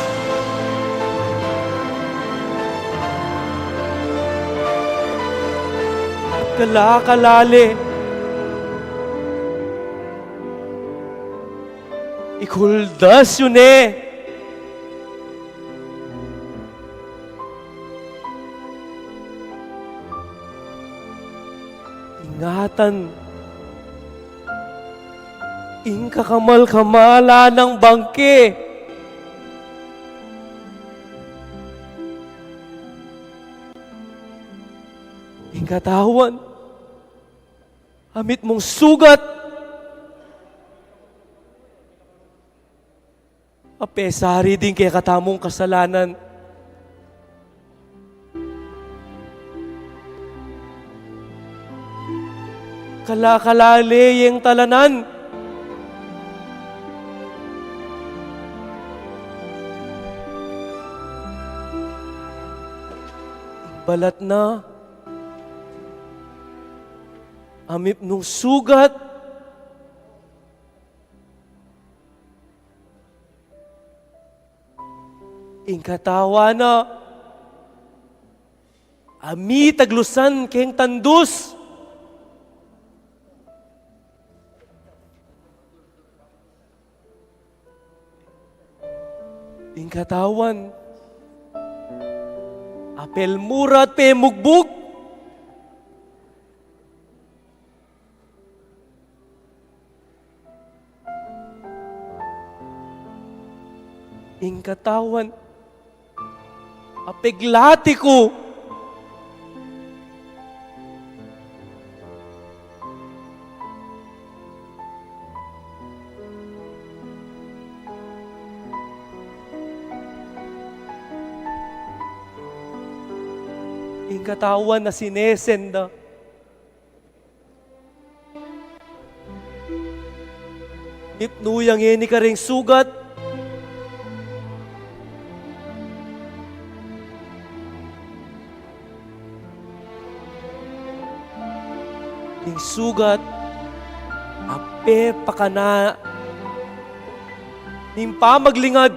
Kala-kala le, ikuldas yu ne ing atan ing kakamal-kamalan nang bangke. Ing katawan a mitmung sugat a pesari ding kekatamung kasalanan. Kala-kala le yeng talanan. Balat na a mitmung sugat. Ing katawan na a mitaglusan keng tandus. Ing katawan a pelmurat pemugbug. Ing katawan a peglati ku. Ing katawan a sinesen da. Mitmu ya ngeni karing sugat. Ing sugat a pepakana ning pamaglingad.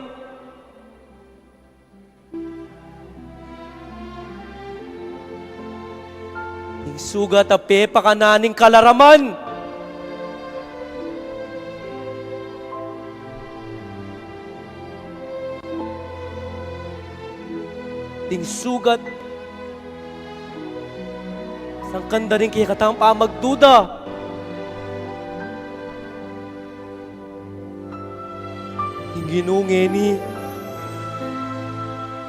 Ing sugat a pepakana ning kalaraman. Ing sugat sangkan da ring kekatang pamagduda. Ing Ginu ngeni,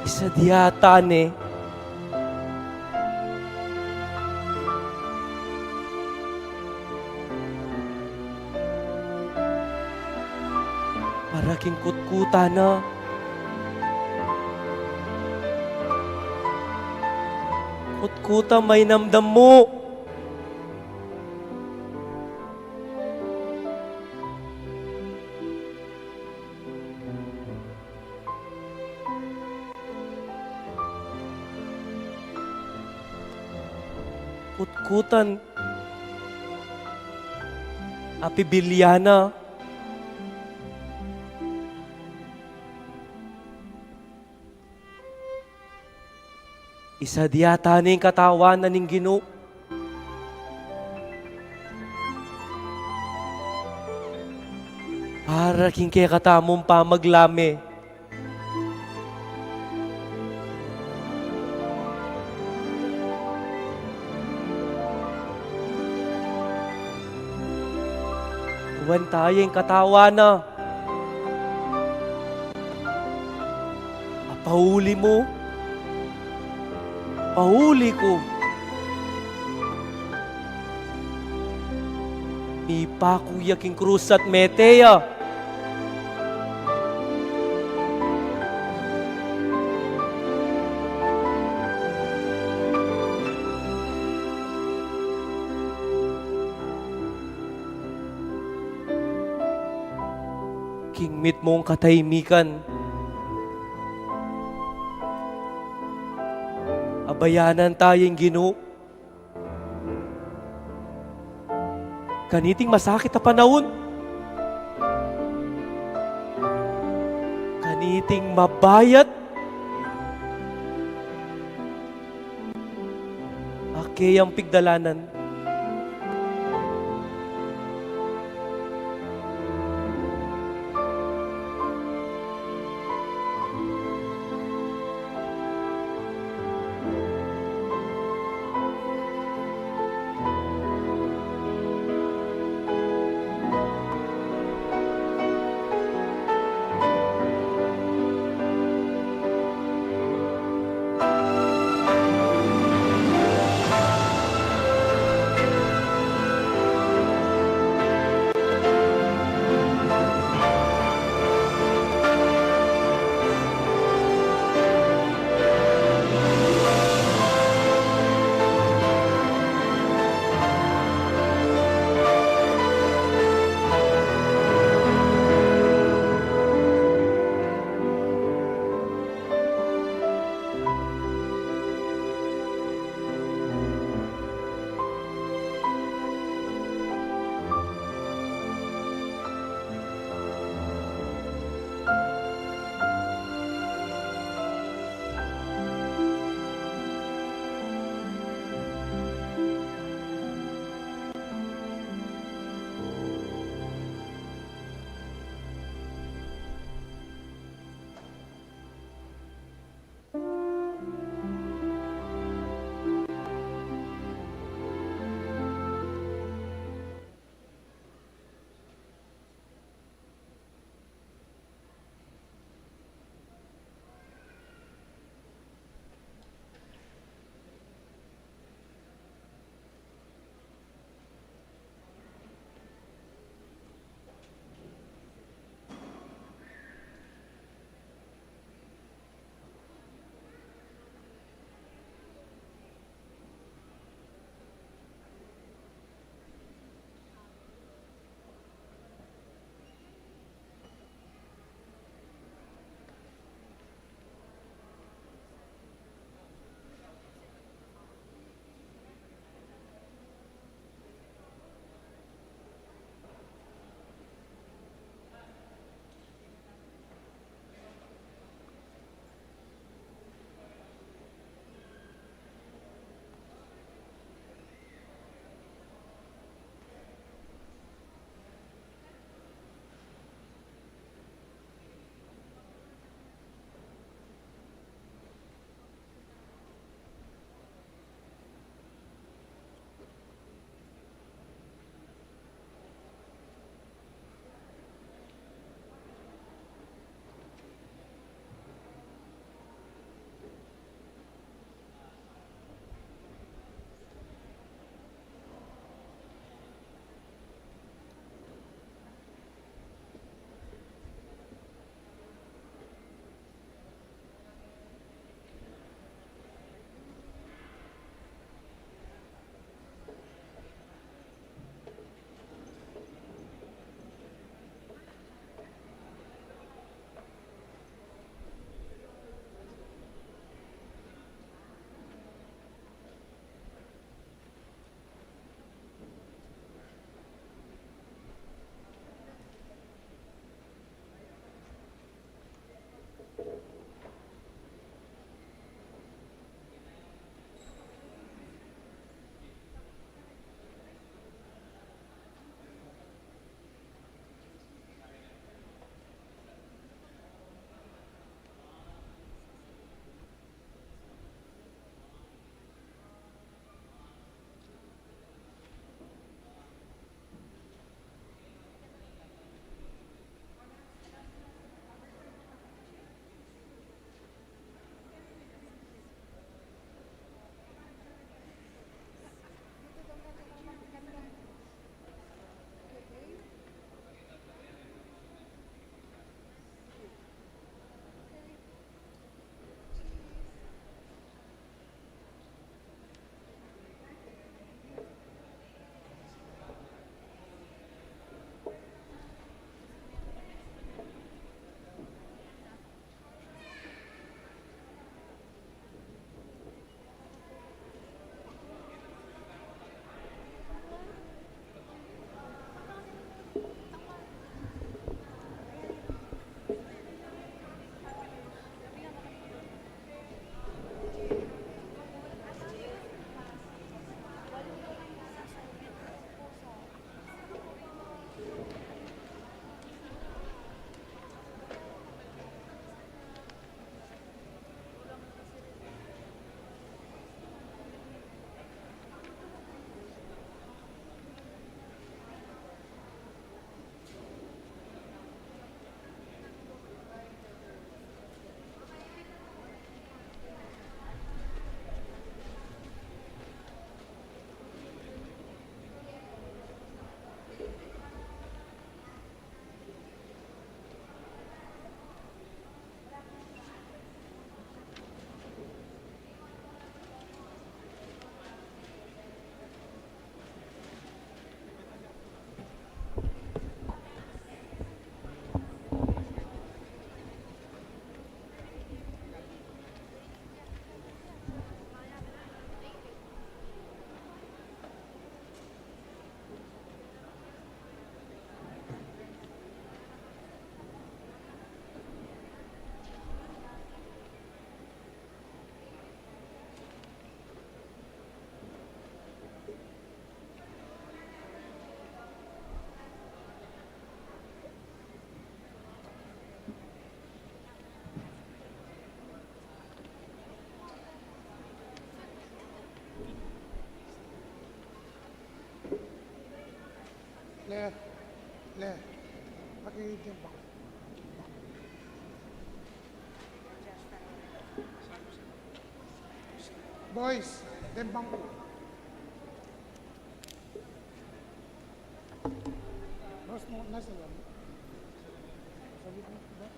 isadia ta ne. Para king kutkutan na. Kutkutan, mainamdam mu. Kutkutan a pibilya na. Isadia ta ne ing katawan na ning Ginu. Para king kekatamung pamaglame. Uwan ta ya ing katawan na. A pauli mu, pauli ku. Mipaku ya king krus at mete ya. King mitmung kataimikan, Bayanan taya ing Ginu. Kaniting masakit a panaun, kaniting mabayat a keyang pigdalanan. Boys, deng bangku. Boss, mo, nasa loob? Sa gitna, diba?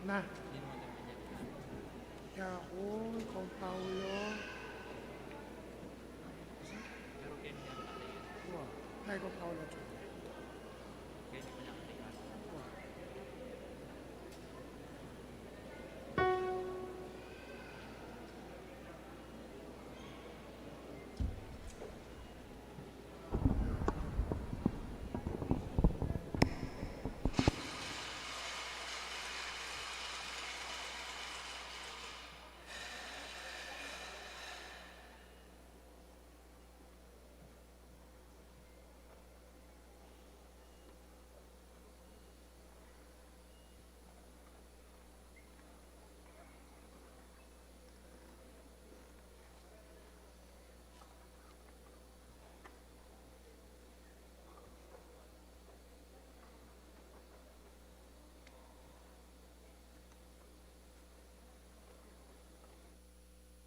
Na. Yaku, ikaw, Paolo. Wa, na, ikaw, Paolo. Wa.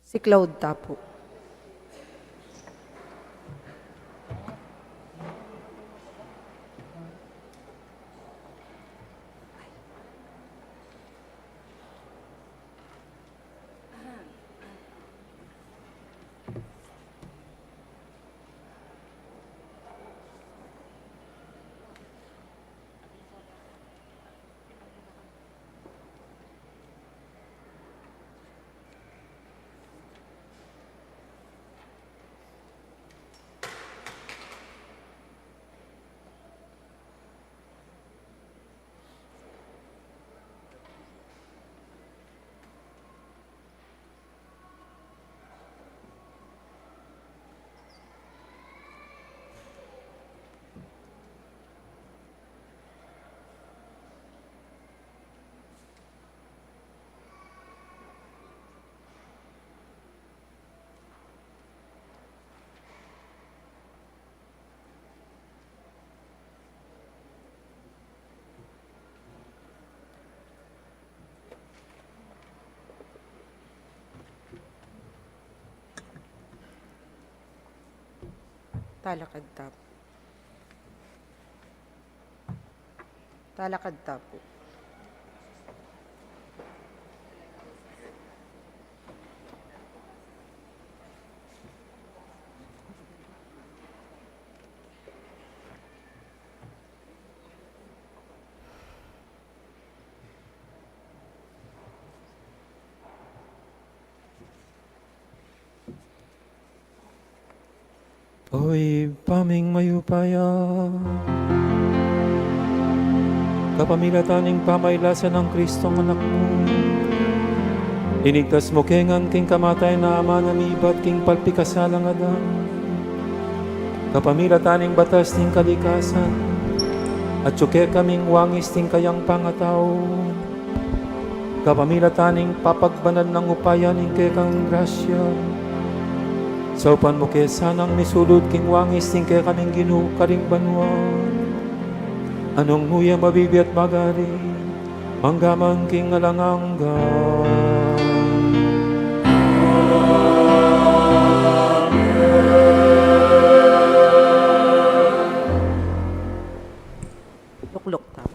Siklaud ta pu. Talakad ta pu. Talakad ta pu. O Ibpa ming mayupaya, kapamilatan ning pamailasan nang Kristong Anak mu, inigtas mu ke ngan king kamatayan a manamibat king palpikasalang Adan. Kapamilatan ning batas ning kalikasan, atyu ke kaming wangis ning kayang pangatau. Kapamilatan ning papagbanal nang upaya ning kekang grasya, saupan mu ke sanang misulud king wangis ning kekaming Ginu karing banua, a nung nu ya mabibie at magari, mangga man king alang angga. Lukluk tamu.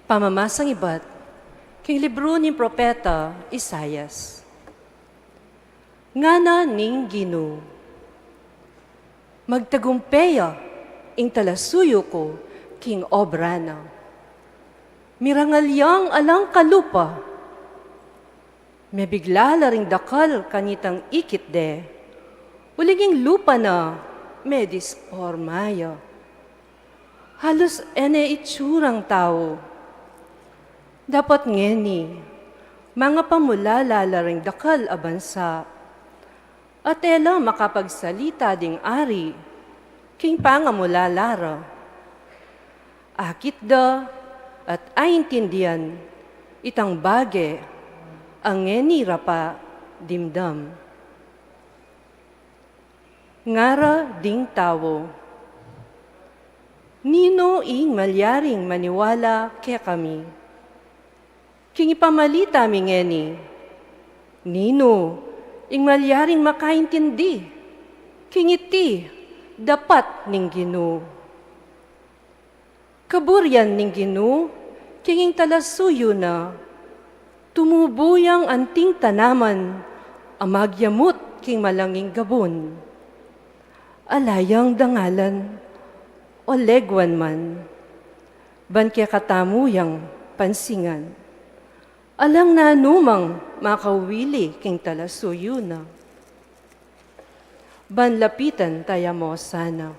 Pamamasang ibat king libru ning propeta Isaias. Ngana ning Ginu, magtagumpe ya ing talasuyu ku king obra na. Mirangal yang alang kalupa. Mebigla la ring dakal kanitang ikit de. Uling ing lupa na medisporma ya. Halus e ne itsurang tau. Dapot ngeni, mangapamulala la ring dakal a bansa. At e la makapagsalita ding ari king pangamulala ra. Akit da at aintindian itang bage a ngeni ra pa dimdam. Ngara ding tau, ninu ing malyaring maniwala kekami king ipamalita mi ngeni? Ninu ing malyaring makaintindi king iti dapat ning Ginu? Kaburian ning Ginu king ing talasuyu na, tumubu yang anting tanaman a magyamut king malanging gabun. Ala yang dangalan o leguan man, ban kekatamu yang pansingan. Alang nanumang makawili king talasuyu na. Ban lapitan taya mu sana.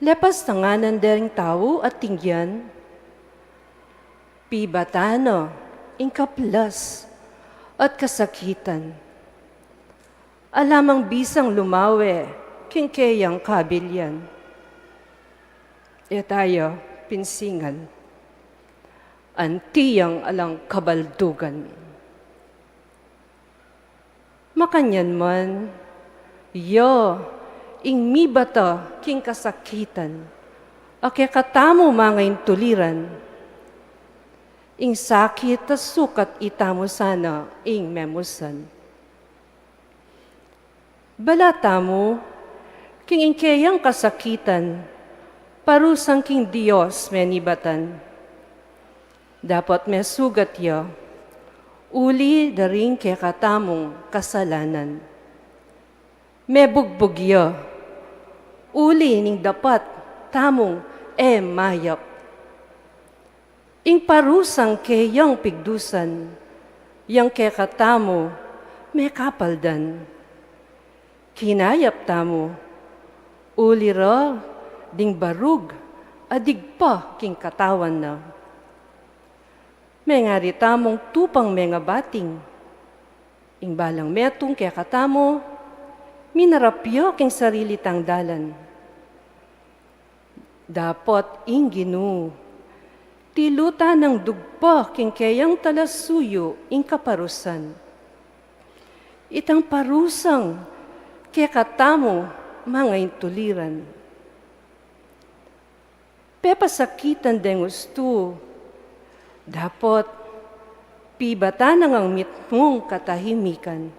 Lepas tanganan dering tau at tinggian, pibatan na ing kaplas at kasakitan. Ala mang bisang lumawe king keyang kabilian. E taya pinsingan anti yang alang kabaldugan. Makanyan man, ya ing mibata king kasakitan a kekatamu mangaintuliran. Ing sakit a sukat itamu sana ing memusan. Bala tamu king ing keyang kasakitan, parusang king Dios menibatan. Dapot mesugat ya uli daring kekatamung kasalanan. Mebugbug ya uli ning dapat tamung e mayap. Ing parusang keyang pigdusan, yang kekatamu mekapaldan. Kinayap tamu uli ra ding barug a digpa king katawan na. Mengari tamung tupang mengabating. Ing balang metung kekatamu, minarap ya king sarili tang dalan. Dapot ing Ginu, tilutan nang dugpa king keyang talasuyu ing kaparusan. Itang parusang kekatamu mangaintuliran. Pepasakitan deng ustu, dapot pibatan nang mitmung katahimikan.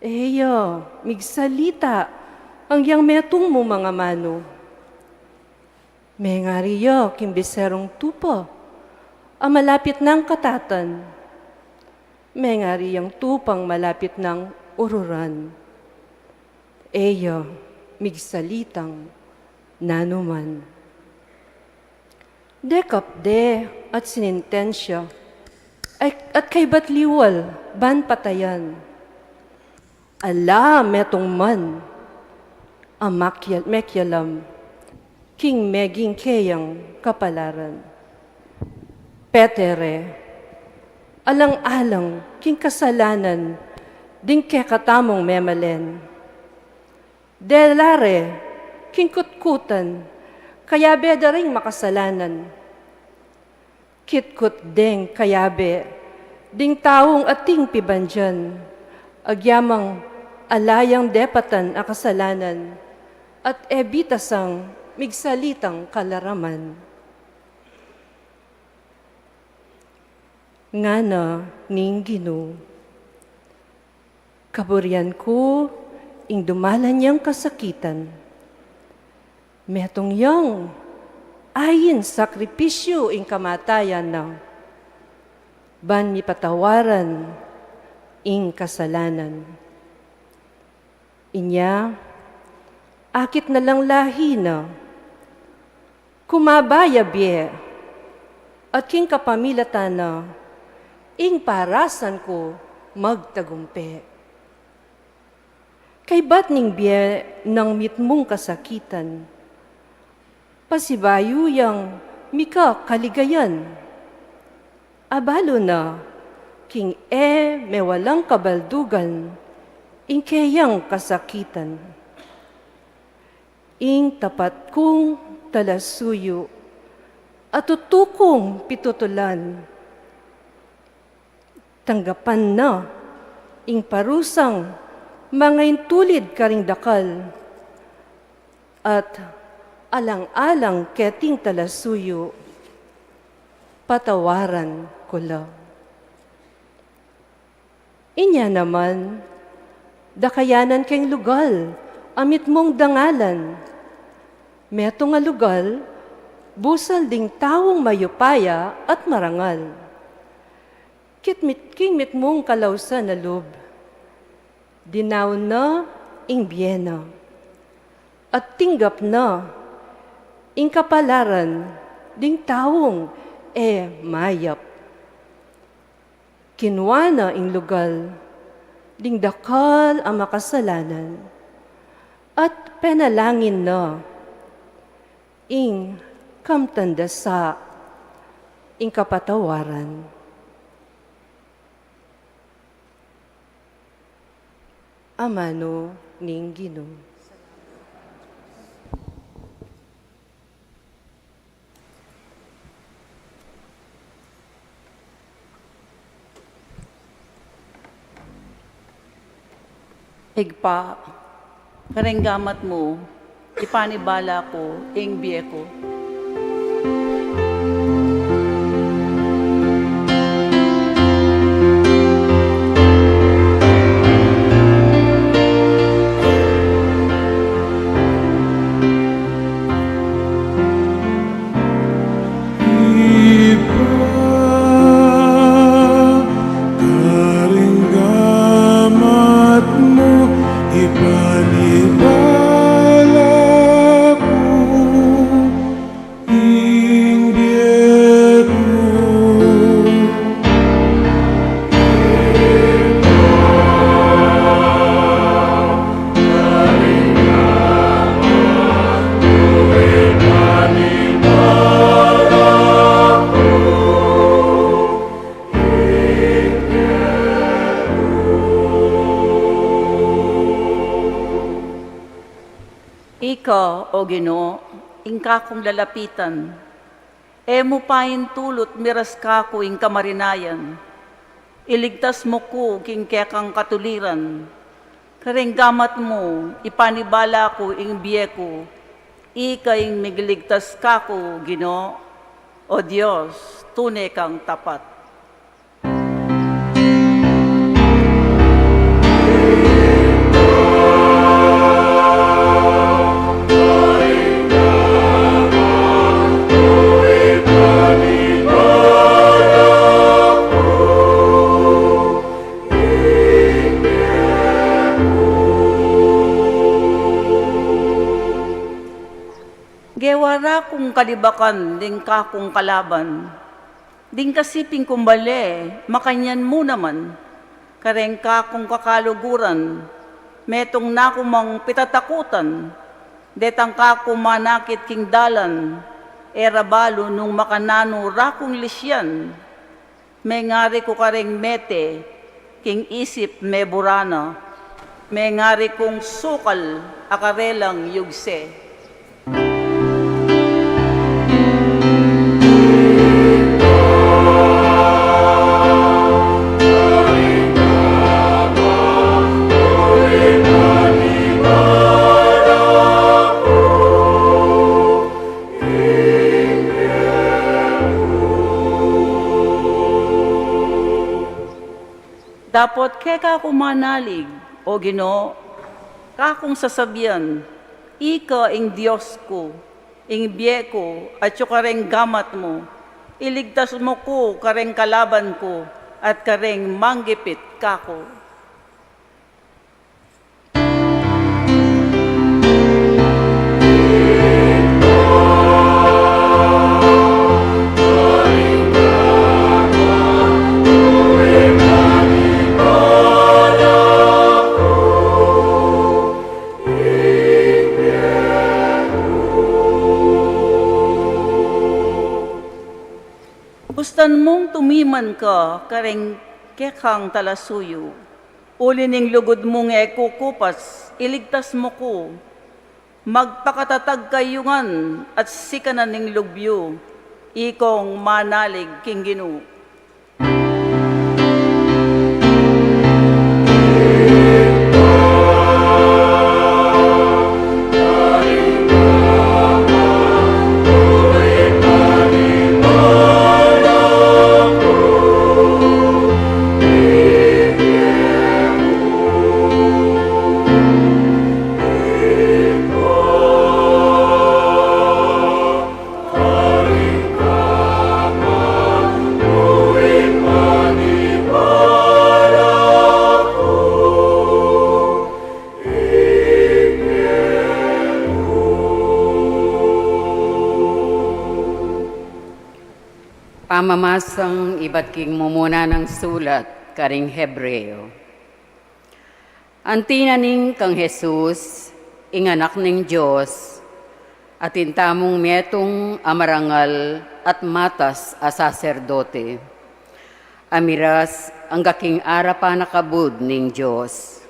E ya migsalita ang yang metung mung amanu. Mengari ya king biserung tupa a malapit nang katatan. Mengari yang tupang malapit nang ururan. E ya migsalitang nanuman. Dekap de at sinintensya, ay, at kaybat liwal ban patayan. Ala metung man a makial-, mekialam king meging keyang kapalaran. Petere, alang-alang king kasalanan ding kekatamung memalen. Dela re king kutkutan, kayabe da ring makasalanan. Kitkut deng kayabe ding taung ating pibandian, agyamang ala yang depatan a kasalanan, at e bitasang migsalitang kalaraman. Ngana ning Ginu. Kaburian ku ing dumalan yang kasakitan. Metung yang ain sakripisyu ing kamatayan na, ban mipatawaran ing kasalanan. Inya, akit na lang lahi na. Kumaba ya bie At king kapamilatan na, ing parasan ku magtagumpe. Kaybat ning bie nang mitmung kasakitan, pasibayu yang mika kaligayan. Abalu na, king e mewalang kabaldugan, ing keyang kasakitan. Ing tapat kung talasuyu, at tutu kung pitutulan. Tanggapan na ing parusang mangaintulid karing dakal, at alang-alang keting talasuyu, patawaran ku la. Inya naman, dakayanan keng lugal a mitmung dangalan. Metung a lugal, busal ding taung mayupaya at marangal. Kitmit king mitmung kalausan a lub, dinaun na ing bie na, at tinggap na ing kapalaran ding taung e mayap. Kinua na ing lugal ding dakal a makasalanan, at penalangin na ing kamtan da sa ing kapatawaran. Amanu ning Ginu. Ibpa, kareng gamat mu, ipanibala ku ing bie ku. Ibpa, kareng gamat mu, ipanibala ku ing bie ku. Ika, O Ginu, ing kakung lalapitan. E mu paintulut miras kaku ing kamarinayan. Iligtas mu ku king kekang katuliran. Kareng gamat mu, ipanibala ku ing bie ku. Ika ing migiligtas kaku, Ginu. O Dios, tune kang tapat. Gewa ra kung kalibakan ding kakung kalaban. Ding kasiping kung bale, makanyan mu naman. Kareng kakung kakaluguran, metung na ku mang pitatakutan. Detang kaku manakit king dalan, e ra balu nung makananu ra kung lisyan. Mengari ku kareng mete, king isip mebura na. Mengari kung sukal a karelang yugse. Dapot keka ku manalig, O Ginu, kakung sasabian, ika ing Dios ku, ing bie ku, atyu kareng gamat mu, iligtas mu ku kareng kalaban ku, at kareng manggipit kaku. ka karing kekang talasuyu. Uli ning lugud mung e kukupas, iligtas mu ku. Magpakatatag kayu ngan at sikanan ning lub yu. Ikong manalig king Ginu. Pamamasang ibat king mumuna nang sulat karing Hebreo. Anti na ning kang Jesus, ing Anak ning Dios, atin tamung metung a marangal at matas a saserdote, a miras angga king arapan a kabud ning Dios.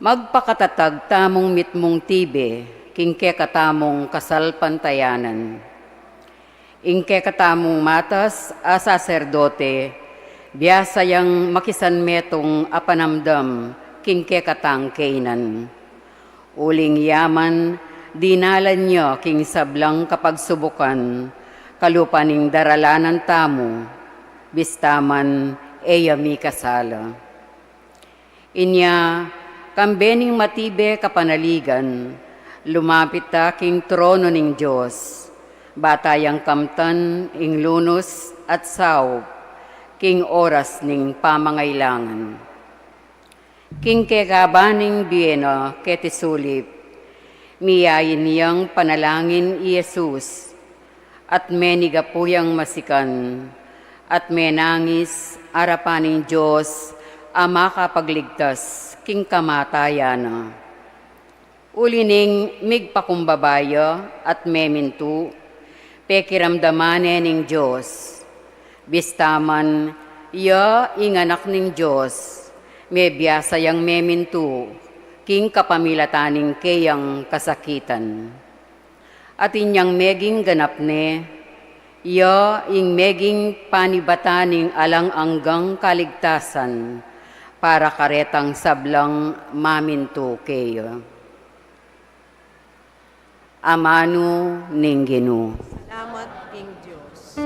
Magpakatatag tamung mitmung tibe king kekatamung kasalpantayanan. Ing kekatamung matas a saserdote, biasa yang makisanmetung a panamdam king kekatang kaynan. Uling yaman, dinalan ya king sablang kapagsubukan, kalupa ning daralanan tamu, bista man e ya mikasala. Inya, kambe ning matibe kapanaligan, lumapit ya king trono ning Dios, ba tayang kamtan ing lunus at saup king oras ning pamangailangan. King kekaban ning bie na keti sulip, miyain yang panalangin i Jesus, at menigapu yang masikan, at menangis arapan ning Dios a makapagligtas king kamatayan na. Uli ning migpakumbaba ya at memintu, pekiramdaman ne ning Dios. Bista man, ya ing Anak ning Dios, mebiasa yang memintu king kapamilatan ning keyang kasakitan. At inyang meging ganap ne, ya ing meging panibatan ning alang anggang kaligtasan para karetang sablang mamintu keya. Amanu ning Ginu. Salamat king Dios.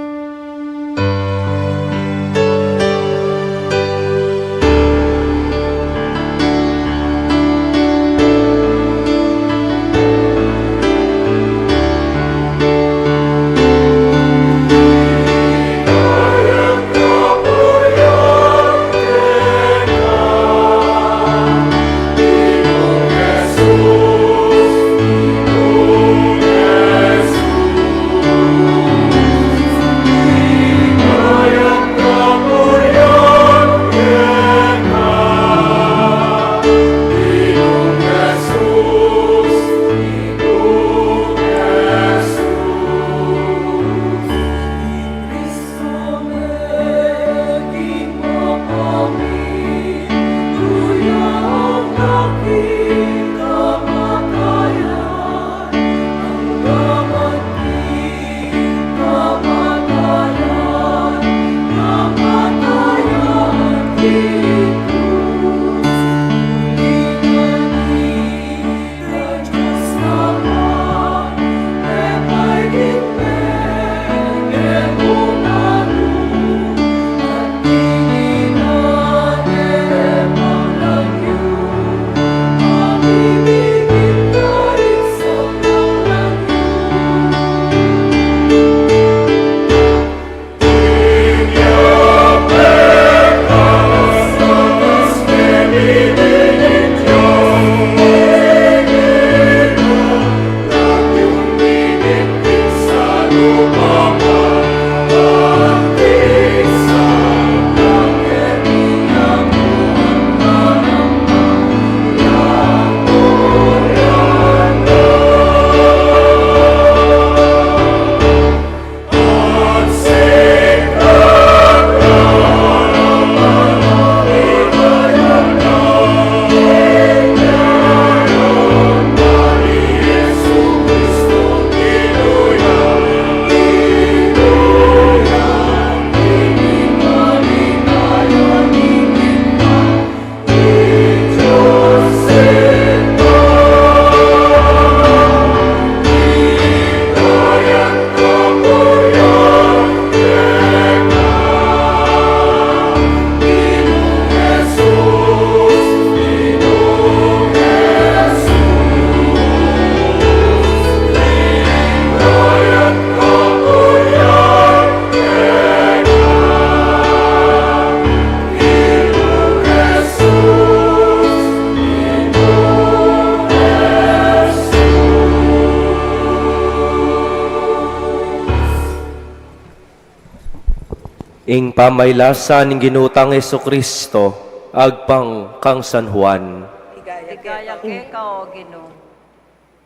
Ing pamailasan ning Ginu tang Jesucristo, agpang kang San Juan. Ligaya keka, O Ginu.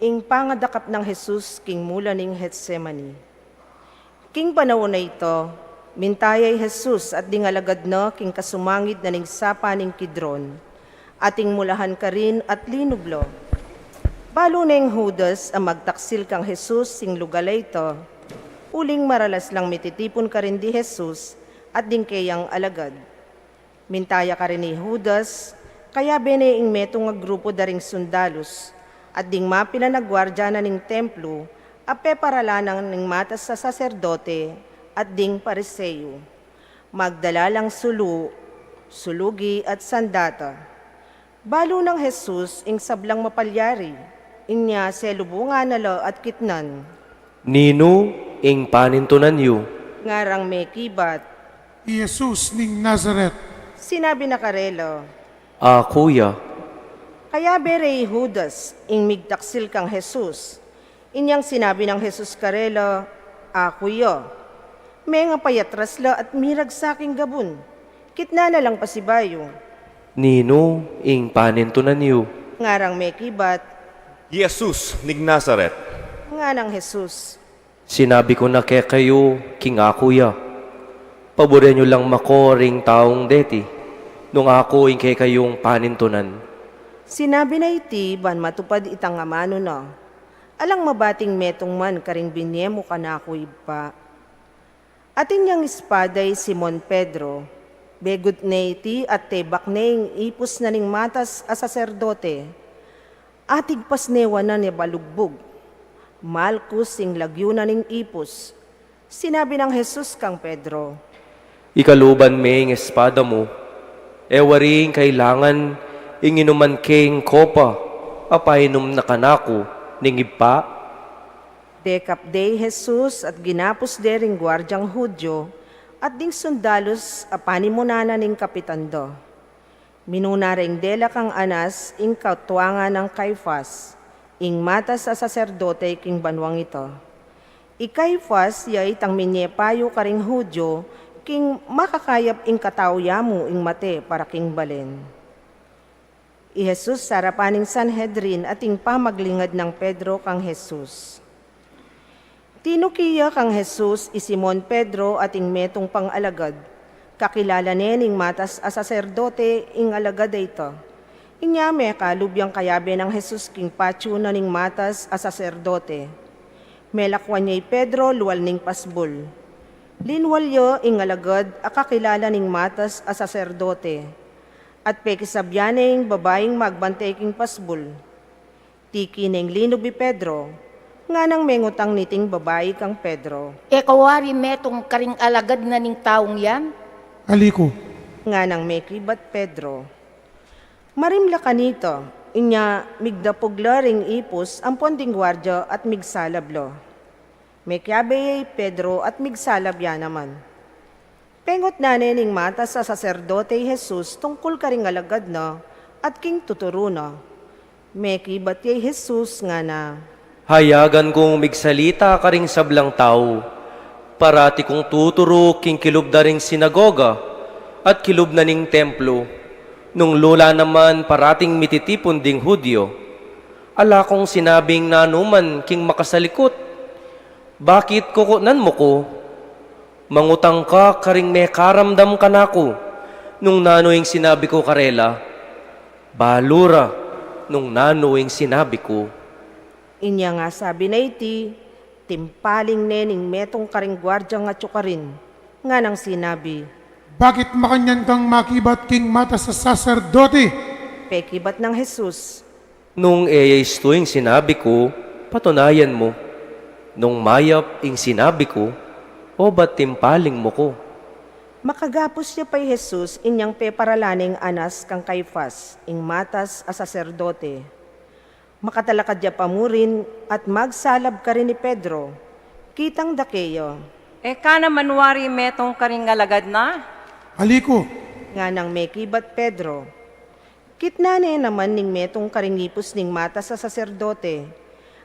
Ing pangadakap nang Jesus king mula ning Getsemani. King panaun a ito, minta ya i Jesus at ding alagad na king kasumangid na ning sapa ning Kidron, ating mulahan karin at linub la. Balu neng Judas a magtaksil kang Jesus king lugal a ito, uling maralas lang mititipun karin di Jesus at ding keyang alagad. Minta ya karin i Judas, kayabe ne ing metung a grupu da ring sundalus, at ding mapilan a guardia na ning templu, a peparalan na ning matas a saserdote at ding Pariseo. Magdala lang sulu, sulugi at sandata. Balu nang Jesus ing sablang mapalyari, inya selubungan na la at kitnan. Ninu ing panintunan yu? Ngarang mekibat. I Jesus ning Nazaret. Sinabi na karela. Aku ya. Kayabe re i Judas, ing migtaksil kang Jesus. Inyang sinabi nang Jesus karela, Aku ya. Menga payatras la at miragsak ing gabun. Kitnan na lang pasibayu. Ninu ing panintunan yu? Ngarang mekibat. Jesus ning Nazaret. Nganang Jesus. Sinabi ku na kekayu king aku ya. Paburen yu lang mako ring taung deti, nung aku ing kekayung panintunan. Sinabi na iti ban matupad itang amanu na. Alang mabating metung man karing binye mu kanaku, Ibpa. Atin yang espada i Simon Pedro, begut ne iti at tebak ne ing ipus na ning matas a saserdote. Atigpas ne wanan ya balugbug. Malkus ing lagyu na ning ipus. Sinabi nang Jesus kang Pedro, Ikaluban me ing espada mu. E wari ing kailangan ing inuman ke ing kopa a painum na kanaku ning Ibpa? Dekap de i Jesus at ginapus de ring guardiang Judio at ding sundalus a panimunan na ning kapitan da. Minuna reng dela kang Anas ing katuangan nang Caifas, ing matas a saserdote king banuang ita. I Caifas ya itang minye payu karing Judio king makakayap ing katau yamu ing mate para king balen. I Jesus sarapan ning Sanhedrin at ing pamaglingad nang Pedro kang Jesus. Tinuki ya kang Jesus i Simon Pedro at ing metung pang alagad. Kakilala ne ning matas a saserdote ing alagad a ita. Inya mekalub yang kayabe nang Jesus king patyu na ning matas a saserdote. Melakwan ya i Pedro lual ning pasbul. Linwal ya ing alagad a kakilala ning matas a saserdote. At pekisabyan ne ing babaing magbante king pasbul. Tiki neng linub i Pedro, nganang mengutang niting babai kang Pedro. E ka wari metung karing alagad na ning taung yan? Ali ku, nganang mekibat Pedro. Marimla kanita, inya migdapug la ring ipus ampon ding guardia at migsalab la. Mekiabe ya i Pedro at migsalab ya naman. Pengutnan ne ning matas a saserdote i Jesus tungkul karing alagad na at king tuturu na. Mekibat ya i Jesus ngana, Hayagan kung migsalita karing sablang tau. Parati kung tuturu king kilub da ring sinagoga at kilub na ning templu. Nung lula naman parating mititipun ding Judio. Ala kung sinabing nanuman king makasalikut. Bakit kukutnan mu ku? Mangutang ka karing mekaramdam kanaku nung nanu ing sinabi ku karela. Balu ra nung nanu ing sinabi ku. Inya nga sabi na iti, timpaling ne ning metung karing guardiang atyu karin, nganang sinabi, Bakit makanyan kang makibat king matas a saserdote? Pekibat nang Jesus, Nung e ya istu ing sinabi ku, patunayan mu. Nung mayap ing sinabi ku, obat timpaling mu ku. Makagapus ya pa i Jesus inyang peparalan neng Anas kang Caifas, ing matas a saserdote. Makatalakad ya pa murin at magsalab karin i Pedro. Kitang da keya, E ka naman wari metung karing alagad na? Ali ku, nganang mekibat Pedro. Kitnan ne naman ning metung karing ipus ning matas a saserdote.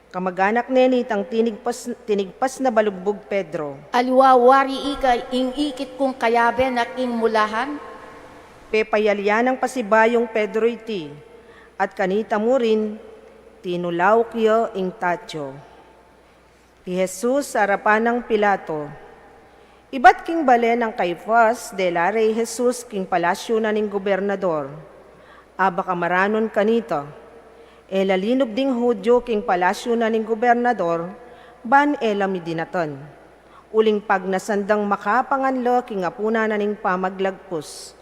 Kamaganak ne nitang tinigpas, tinigpas na balugbug Pedro. Aliwa wari ika ing ikit kung kayabe na king mulahan? Pepayalian nang pasibayung Pedro iti, at kanita murin tinulauk ya ing tatyo. I Jesus arapan nang Pilato. Ibat king bale nang Caifas, dela re i Jesus king palasyu na ning gobernador. Aba kamaranun kanita, e la linub ding Judio king palasyu na ning gobernador, ban e la midinatan. Uling pagnasan dang makapangan la king apunan na ning pamaglagpus.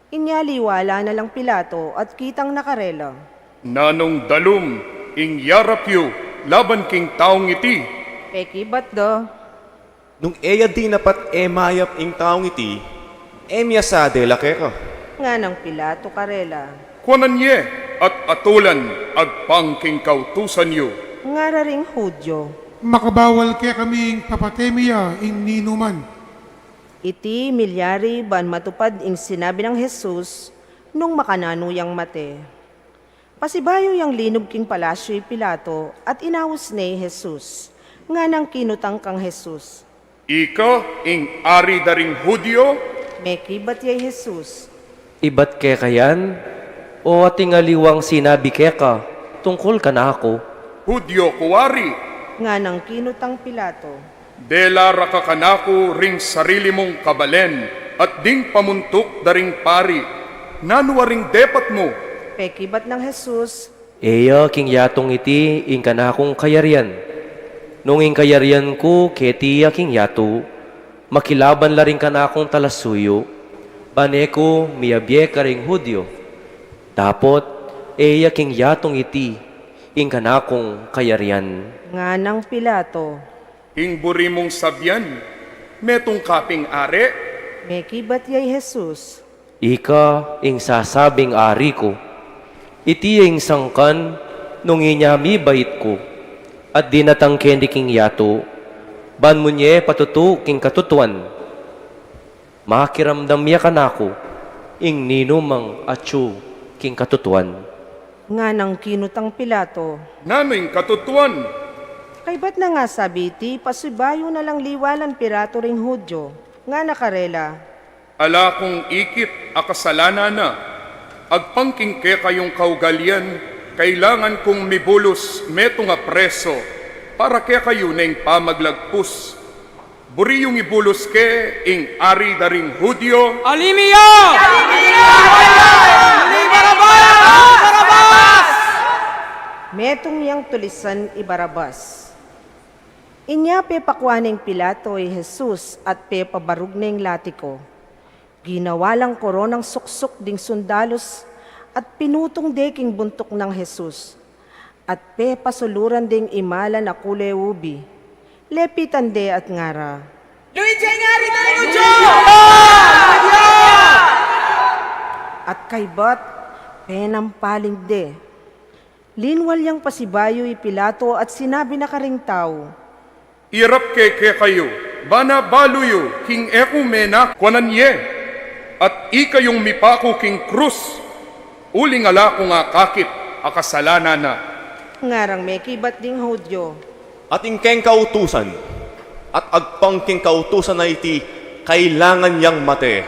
Inya liwala na lang Pilato at kitang na karela. Nanung dalum ing yarap yu laban king taung iti? Pekibat da. Nung e ya dinapat e mayap ing taung iti, e mia sa dela keka. Nganang Pilato karela. Kuanan ye at atulan agpang king kautusan yu. Ngara ring Judio. Makabawal kekami ing papate mi ya ing ninuman. Iti milyari ban matupad ing sinabi nang Jesus nung makananu yang mate. Pasibayu yang linub king palasyu i Pilato at inaus ne i Jesus. Nganang kinutang kang Jesus. Ika ing ari da ring Judio? Mekibat ya i Jesus. Ibat keka yan, o ating aliwang sinabi keka tungkul kanaku? Judio ku, wari. Nganang kinutang Pilato. Dela ra ka kanaku ring sarili mung kabalen at ding pamuntuk da ring pari. Nanu a ring depat mu? Pekibat nang Jesus. E ya king yatung iti ing kanakung kayarian. Nung ing kayarian ku keti ya king yatu, makilaban la ring kanakung talasuyu, ban e ku miyabie karing Judio. Dapot e ya king yatung iti ing kanakung kayarian. Nganang Pilato. Ing buri mung sabian, metung ka ping ari? Mekibat ya i Jesus. Ika ing sasabing ari ku. Iti ya ing sangkan nung inya mibait ku at dinatang keni king yatu, ban munye patutu king katutuan. Makiramdam ya kanaku ing ninumang atyu king katutuan. Nganang kinutang Pilato. Nanu ing katutuan? Kaybat nang asabi iti, pasibayu na lang liwalan Pilato ring Judio. Ngana karela. Ala kung ikit a kasalanan na. Agpang king kekayung kaugalian, kailangan kung mibulus metung a preso para kekayu neng pamaglagpus. Buri yung ibulus ke ing ari da ring Judio? Ali mi ya! Ali mi ya! Ali Barabas! Ali Barabas! Metung yang tulisan i Barabas. Inya pepakua neng Pilato i Jesus at pepabarug neng latiku. Ginawa lang koronang suksuk ding sundalus at pinutung de king buntuk nang Jesus. At pepasuluran deng imalan a kule ubi. Lepitan de at ngara. Luid ya ing ari da ring Judio! At kaybat, penampaling de. Linwal yang pasibayu i Pilato at sinabi na karing tau. Irap ke kekayu, ban abalu yu king e ku menaku? Kuanan ye, at ikayung mipaku king krus, uling ala kung akakit a kasalanan na. Ngarang mekibat ding Judio. Atin keng kautusan, at agpang keng kautusan a iti kailangan yang mate,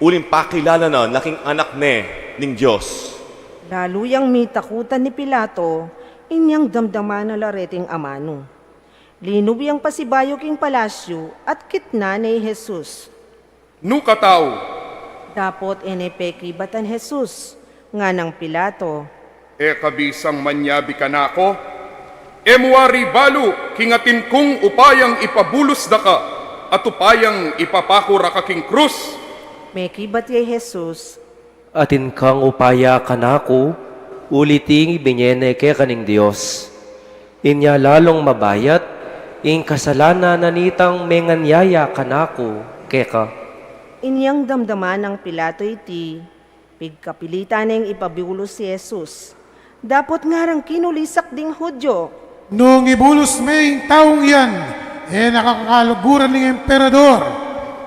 uling pakilala na na king anak ne ning Dios. Lalu yang mitakutan i Pilato, inyang damdaman na la reting amanu. Linub yang pasibayu king palasyu at kitnan ne i Jesus. Nu ka tau? Dapot e ne pekibatan Jesus, nganang Pilato. E ka bisang manyabi kanaku? E mu wari balu king atin kung upayang ipabulus da ka at upayang ipapaku ra ka king krus? Mekibat ya i Jesus. Atin kang upaya kanaku, uli iti ing ibie ne keka ning Dios. Inya lalung mabayat ing kasalanan na nitang menganyaya kanaku keka. Inyang damdaman nang Pilato iti, pigkapilitan neng ipabulus i Jesus. Dapot ngarang kinulisak ding Judio. Nung ibulus me ing taung iyan, e na ka kakaluguran ning emperador.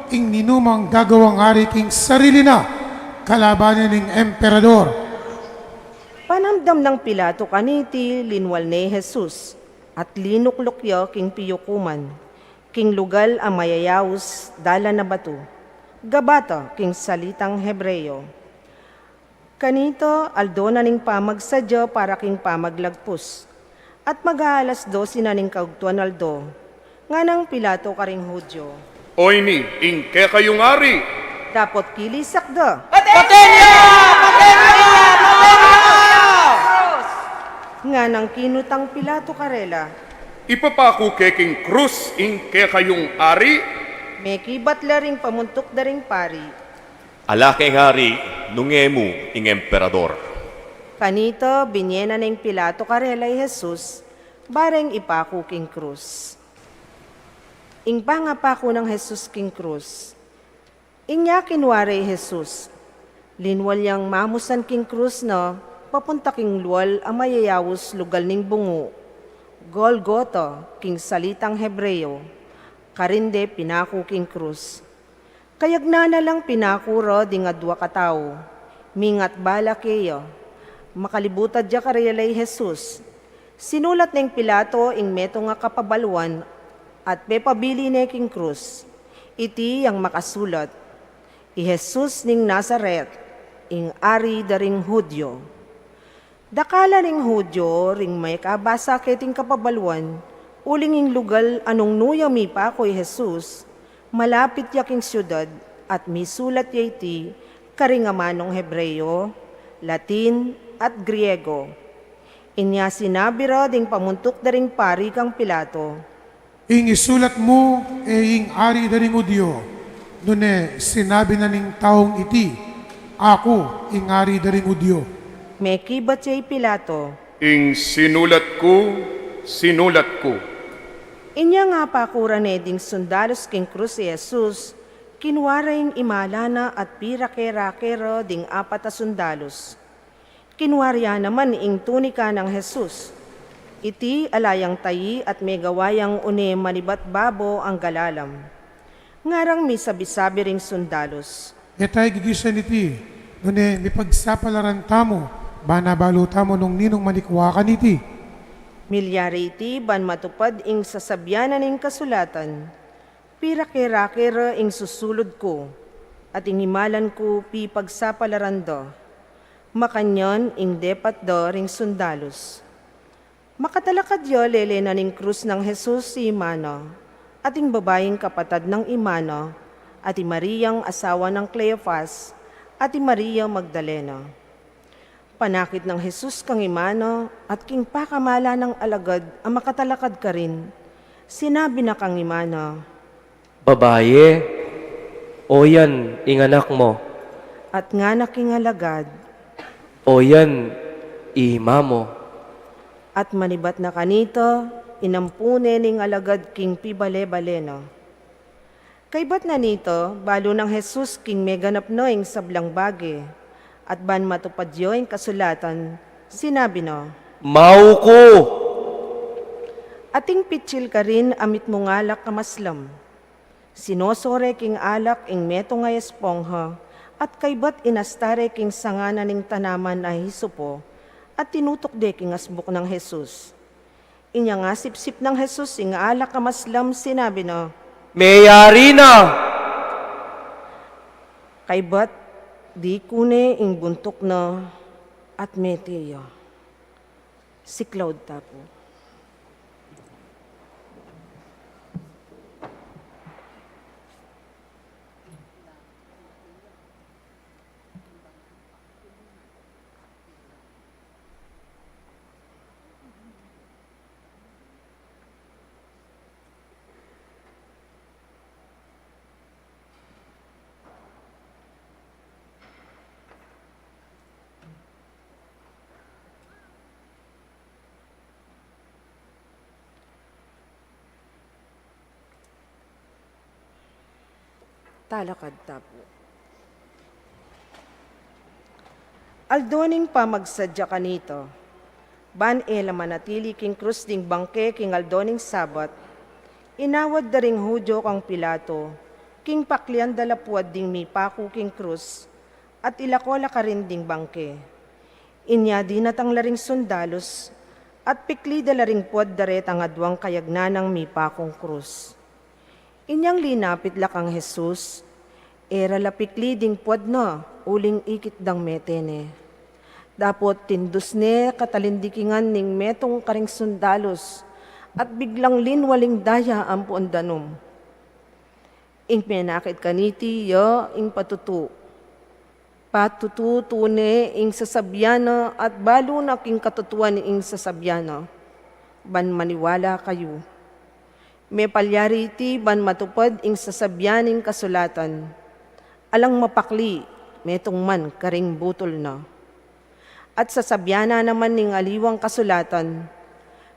Ing ninumang gagawang ari king sarili na, kalaban ne ning emperador. Panamdam nang Pilato kaniti, linwal ne i Jesus. At linukluk ya king piyukuman, king lugal a mayayaus dalan a batu, Gabata king salitang Hebreo. Kanita, aldo na ning pamagsadya para king pamaglagpus, at mag-aalas dose na ning kaugtuan aldo. Nganang Pilato karing Hudyo, "Oyni ing kekayung ari!" Dapot kilisak da, "Paten ya! Paten ya! Paten ya!" Nganang kinutang Pilato karela, "Ipapaku ke king krus ing kekayung ari?" Mekibat la ring pamuntuk da ring pari, "Ala keng ari nung e mu ing emperador." Kanita, binye na neng Pilato karela i Jesus, ba reng ipaku king krus. Ing pangapaku nang Jesus king krus. Inya kinua re i Jesus, linwal yang mamusan king krus na papunta king lual a mayayaus lugal ning bungu, Golgota king salitang Hebreo, karin de pinaku king krus. Kayagnan na lang pinaku ra ding adua katau, mingat bala keya. Makalibutad ya karela i Jesus. Sinulat neng Pilato ing metung a kapabaluan at pepabili ne king krus. Iti yang makasulat, "I Jesus ning Nazaret, ing Ari da ring Hudyo." Dakal la ring Hudyo ring mekabasa keting kapabaluan, uling ing lugal a nung nu ya mipaku i Jesus, malapit ya king siudad, at misulat ya iti karing amanung Hebreo, Latin, at Griego. Inya sinabi ra ding pamuntuk da ring pari kang Pilato, "Ing isulat mu, e ing Ari da ring Hudyo, nune sinabi na ning taung iti, 'Aku ing Ari da ring Hudyo.'" Mekibat ya i Pilato, "Ing sinulat ku, sinulat ku." Inyang apaku ra ne ding sundalus king krus i Jesus, kinua ra ing imala na at pirake-rake ra ding apat a sundalus. Kinua ra ya naman ing tunika nang Jesus. Iti ala yang tayi at megawa yang une manibat babo angga lalam. Ngarang misabi-sabi ring sundalus, "E tamu gigisan iti, nune mipagsapalaran tamu, ban abalu tamu nung ninung manikwa kaniti." Milyari iti ban matupad ing sasabian na ning kasulatan, "Pirake-rake ra ing susulud ku, at ing imalan ku pipagsapalaran da." Makanyan ing depat da ring sundalus. Makatalakad ya lele na ning krus nang Jesus i ima na, at ing babaing kapatad nang ima na, at i Mariang asawa nang Cleofas, at i Maria Magdalena. Panakit nang Jesus kang ima na at king pakamalan nang alagad a makatalakad karin, sinabi na kang ima na, "Babaye, oyan ing anak mu." At ngana king alagad, "Oyan i ima mu." At manibat na kanita, inampu ne ning alagad king pibale-bale na. Kaybat na nita, balu nang Jesus king meganap na ing sablang bage, at ban matupad ya ing kasulatan, sinabi na, "Mauku!" Ating pitsil karin a mitmung alak a maslam. Sinoso re king alak ing metung a espongha, at kaybat inasta re king sanga na ning tanaman a hisupo, at tinutuk de king asbuk nang Jesus. Inyang asipsip nang Jesus ing alak a maslam, sinabi na, "Meyari na!" Kaybat diku ne ing buntuk na at mete ya. Siklaud tamu pu. Talakad tamu pu. Aldo ning pamagsadya kanita, ban e la manatili king krus ding bangke king aldo ning Sabat, inawad da ring Hudyo kang Pilato king paklian da lapuad ding mipaku king krus, at ilako la karin ding bangke. Inya dinatang la ring sundalus, At pikli da la ring puad daretang aduang kayagnan nang mipakung krus. Inyang linapit la kang Jesus, e ra la pikli ding puad na, uling ikit dang mete ne. Dapot tindus ne katalindikingan ning metung karing sundalus, at biglang linwal ing daya ampon danum. Ing menakit kaniti ya ing patutu. Patutu tune ing sasabian na at balu na king katutuan ing sasabian na, ban maniwala kayu. Mepalyari iti ban matupad ing sasabian ning kasulatan, "Alang mapakli, metung man karing butul na." At sasabian na naman ning aliwang kasulatan,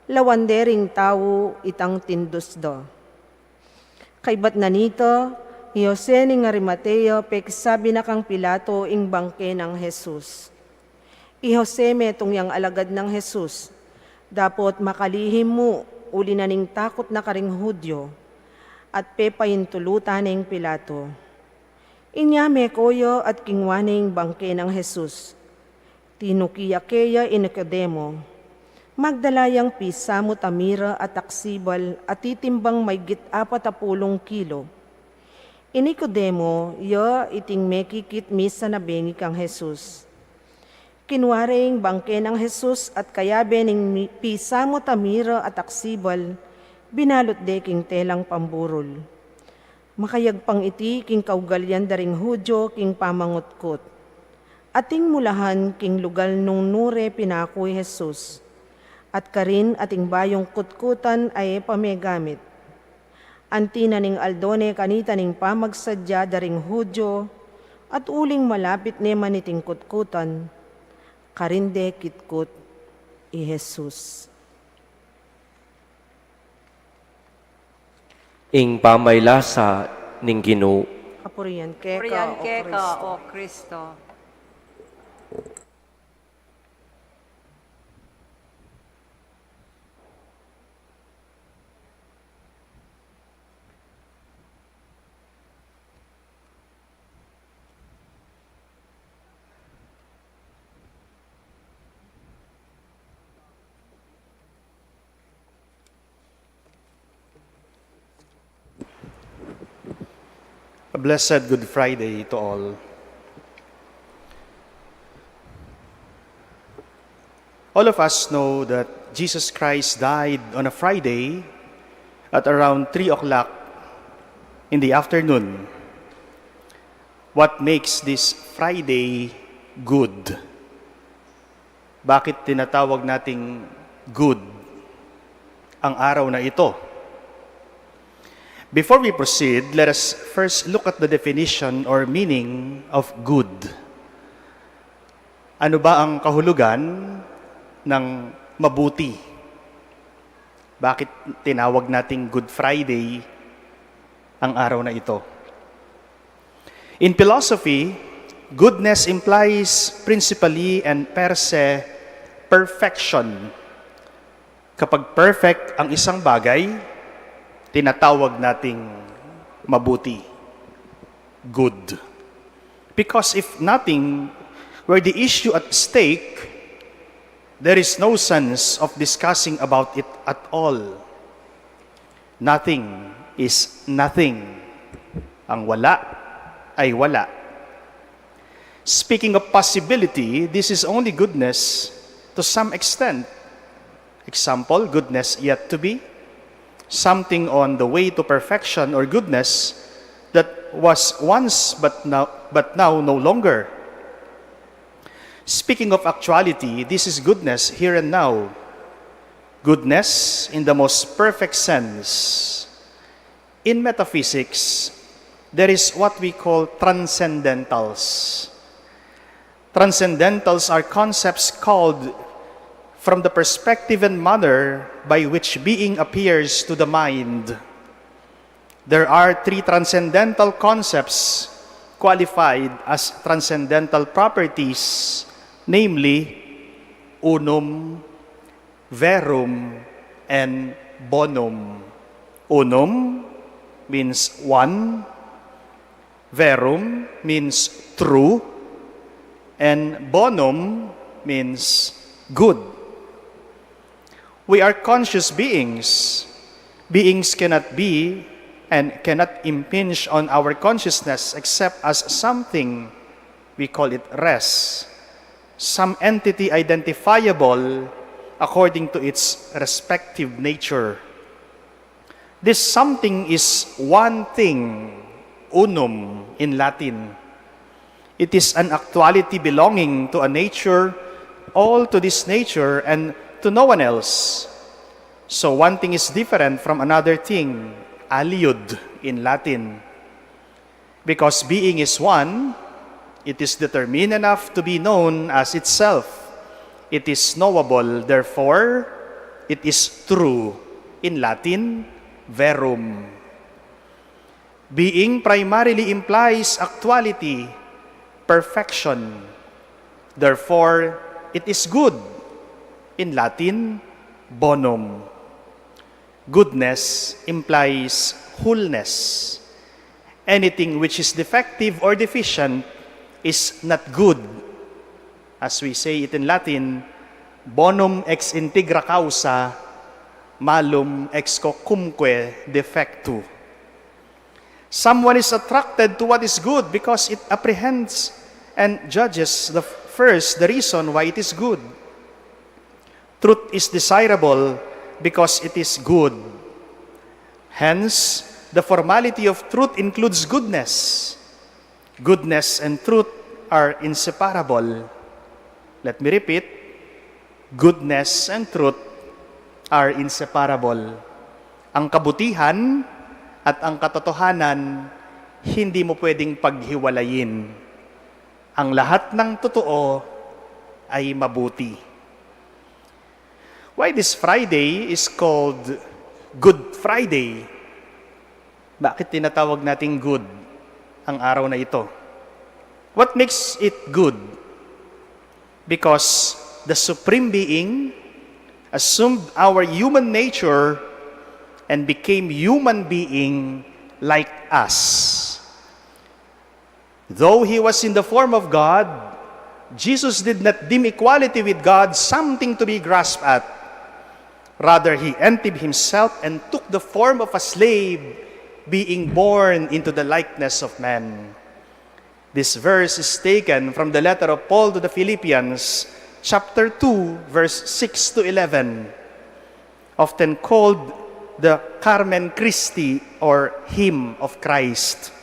"Lawan de ring tau itang tindus da." Kaybat na nita, i Jose ning Arimatea pekisabi na kang Pilato ing bangke nang Jesus. I Jose metung yang alagad nang Jesus, dapot makalihim mu uli na ning takut na karing Judio, at pepaintulutan neng Pilato. Inya meko ya at kingwa ne ing bangke nang Jesus. Tinuki ya keya i Nicodemo. Magdala yang pisamut a mira at aksibal a titimbang maygit apat a pulung kilo. I Nicodemo ya iting mekikit misan a bengi kang Jesus. Kinwa re ing bangke nang Jesus at kayabe ning mi-, pisamut a mira at aksibal, binalut de king telang pamburul. Makayagpang iti king kaugalian da ring Judio king pamangutkut. Ating mulahan king lugal nung nu re pinaku i Jesus, at karin ating bayung kutkutan a e pa megamit. Anti na ning aldo ne kanita ning pamagsadya da ring Judio, at uling malapit ne man iting kutkutan, karin de kitkut i Jesus. Ing pamaylasa ning Ginu. Kapurian keka, Kapurian o keka, Kristo. O Kristo. A blessed Good Friday to all. All of us know that Jesus Christ died on a Friday at around three o'clock in the afternoon. What makes this Friday good? Bakit tinatawag nating good ang araw na ito? Before we proceed, let us first look at the definition or meaning of good. Ano ba ang kahulugan ng mabuti? Bakit tinawag nating Good Friday ang araw na ito? In philosophy, goodness implies principally and per se perfection. Kapag perfect ang isang bagay, tinatawag nating mabuti, good. Because if nothing were the issue at stake, there is no sense of discussing about it at all. Nothing is nothing. Ang wala ay wala. Speaking of possibility, this is only goodness to some extent. Example, goodness yet to be. Something on the way to perfection or goodness that was once but now, but now no longer. Speaking of actuality, this is goodness here and now. Goodness in the most perfect sense. In metaphysics, there is what we call transcendentals. Transcendentals are concepts called from the perspective and manner by which being appears to the mind. There are three transcendental concepts qualified as transcendental properties, namely unum, verum, and bonum. Unum means one, verum means true, and bonum means good. We are conscious beings. Beings cannot be and cannot impinge on our consciousness except as something, we call it res, some entity identifiable according to its respective nature. This something is one thing, unum in Latin. It is an actuality belonging to a nature, all to this nature, and to no one else. So one thing is different from another thing, aliud in Latin. Because being is one, it is determined enough to be known as itself. It is knowable, therefore, it is true. In Latin, verum. Being primarily implies actuality, perfection. Therefore, it is good. In Latin, bonum. Goodness implies wholeness. Anything which is defective or deficient is not good. As we say it in Latin, bonum ex integra causa, malum ex quocumque defectu. Someone is attracted to what is good because it apprehends and judges the first the reason why it is good. Truth is desirable because it is good. Hence, the formality of truth includes goodness. Goodness and truth are inseparable. Let me repeat, goodness and truth are inseparable. Ang kabutihan at ang katotohanan hindi mo pwedeng paghiwalayin. Ang lahat ng totoo ay mabuti. Why this Friday is called Good Friday? Bakit tinatawag nating good ang araw na ito? What makes it good? Because the Supreme Being assumed our human nature and became human being like us. Though he was in the form of God, Jesus did not deem equality with God something to be grasped at. Rather, he emptied himself and took the form of a slave, being born into the likeness of man. This verse is taken from the letter of Paul to the Philippians, chapter two, verse six to eleven, often called the Carmen Christi or Hymn of Christ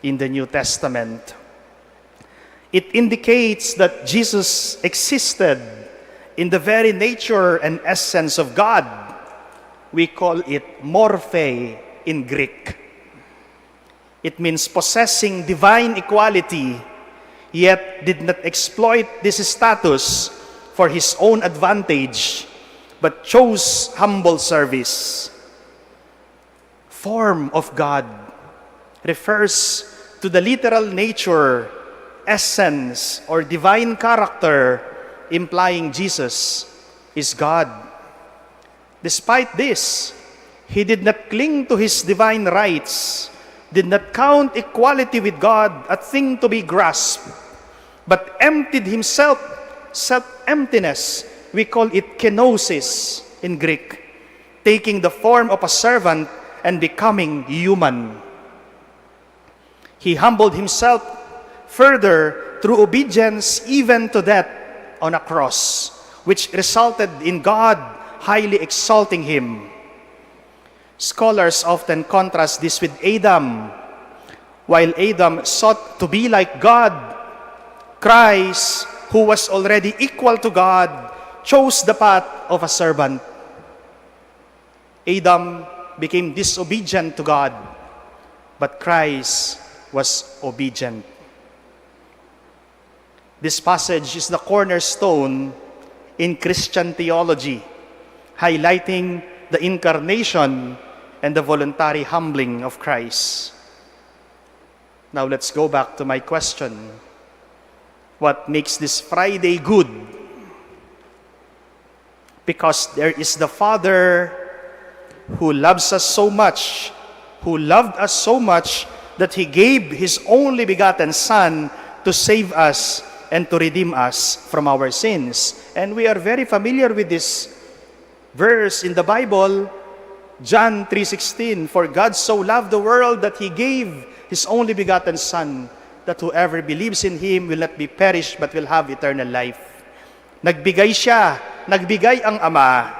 in the New Testament. It indicates that Jesus existed in the very nature and essence of God. We call it morphe in Greek. It means possessing divine equality, yet did not exploit this status for his own advantage, but chose humble service. Form of God refers to the literal nature, essence, or divine character, implying Jesus is God. Despite this, he did not cling to his divine rights, did not count equality with God a thing to be grasped, but emptied himself, self emptiness. We call it kenosis in Greek, taking the form of a servant and becoming human. He humbled himself further through obedience even to death on a cross, which resulted in God highly exalting him. Scholars often contrast this with Adam. While Adam sought to be like God, Christ, who was already equal to God, chose the path of a servant. Adam became disobedient to God, but Christ was obedient. This passage is the cornerstone in Christian theology, highlighting the incarnation and the voluntary humbling of Christ. Now let's go back to my question. What makes this Friday good? Because there is the Father who loves us so much, who loved us so much that he gave his only begotten Son to save us and to redeem us from our sins. And we are very familiar with this verse in the Bible, John three sixteen, "For God so loved the world that he gave his only begotten Son, that whoever believes in him will not be perished but will have eternal life." Nagbigay siya, nagbigay ang Ama.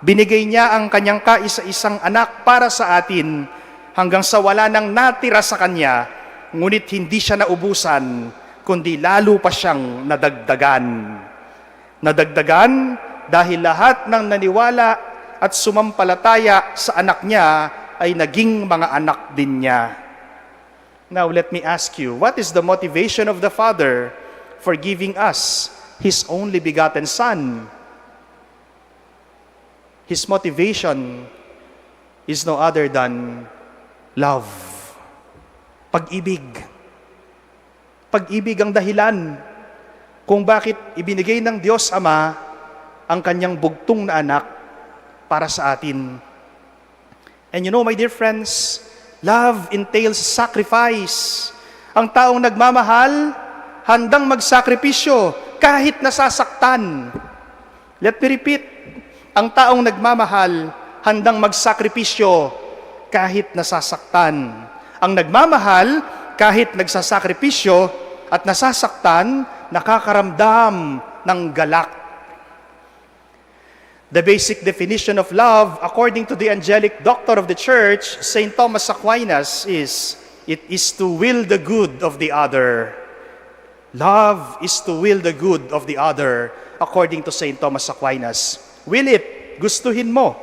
Binigay niya ang kanyang kaisa-isang anak para sa atin, hanggang sa wala nang natira sa kanya, ngunit hindi siya naubusan, kundi lalo pa siyang nadagdagan. Nadagdagan dahil lahat ng naniwala at sumampalataya sa anak niya ay naging mga anak din niya. Now, let me ask you, what is the motivation of the Father for giving us His only begotten Son? His motivation is no other than love. Pag-ibig. Pag-ibig ang dahilan kung bakit ibinigay ng Diyos Ama ang kanyang bugtung na anak para sa atin. And you know, my dear friends, love entails sacrifice. Ang taong nagmamahal, handang magsakripisyo kahit nasasaktan. Let me repeat, ang taong nagmamahal, handang magsakripisyo kahit nasasaktan. Ang nagmamahal, kahit nagsasakripisyo at nasasaktan, nakakaramdam ng galak. The basic definition of love, according to the angelic doctor of the church, Saint Thomas Aquinas, is, "It is to will the good of the other." Love is to will the good of the other, according to Saint Thomas Aquinas. Will it, gustuhin mo.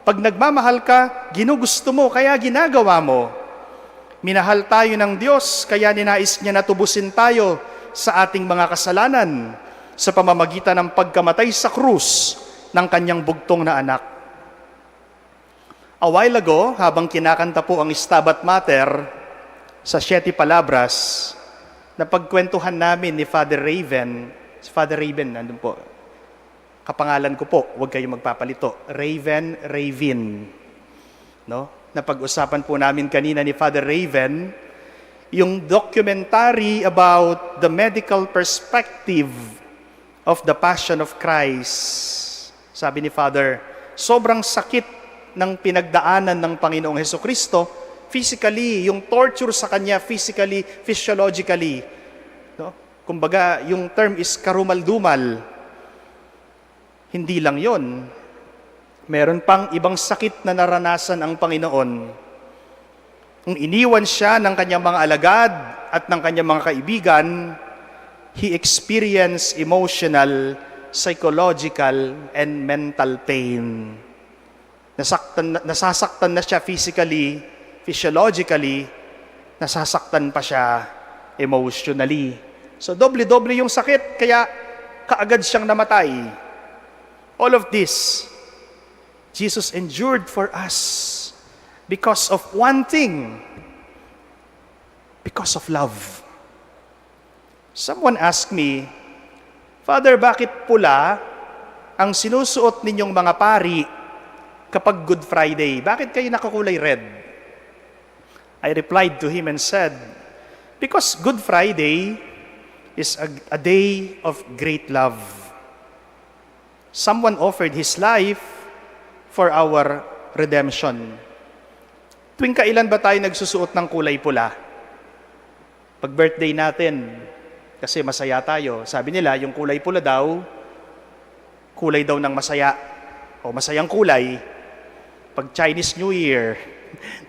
Pag nagmamahal ka, ginugusto mo, kaya ginagawa mo. Minahal tayo ng Diyos, kaya ninais niya na tubusin tayo sa ating mga kasalanan sa pamamagitan ng pagkamatay sa krus ng kanyang bugtung na anak. A while ago, habang kinakanta po ang Stabat Mater sa Siete Palabras, napagkwentuhan namin ni Father Raven, si Father Raven, nandun po, kapangalan ko po, huwag kayong magpapalito, Raven, Ravin. No? Napag-usapan po namin kanina ni Father Raven yung documentary about the medical perspective of the Passion of Christ. Sabi ni Father, sobrang sakit ng pinagdaanan ng Panginoong Hesukristo, physically, yung torture sa kanya, physically, physiologically. No? Kumbaga, yung term is karumal-dumal. Hindi lang yon. Meron pang ibang sakit na naranasan ang Panginoon. Nung iniwan siya ng kanyang mga alagad at ng kanyang mga kaibigan, he experienced emotional, psychological, and mental pain. Nasaktan, nasasaktan na siya physically, physiologically, nasasaktan pa siya emotionally. So, doble-doble yung sakit, kaya kaagad siyang namatay. All of this, Jesus endured for us because of one thing, because of love. Someone asked me, "Father, bakit pula ang sinusuot ninyong mga pari kapag Good Friday? Bakit kayo nakakulay red?" I replied to him and said, "Because Good Friday is a, a day of great love. Someone offered his life for our redemption." Tuwing kailan ba tayo nagsusuot ng kulay pula? Pag birthday natin, kasi masaya tayo. Sabi nila, yung kulay pula daw, kulay daw ng masaya. O masayang kulay. Pag Chinese New Year,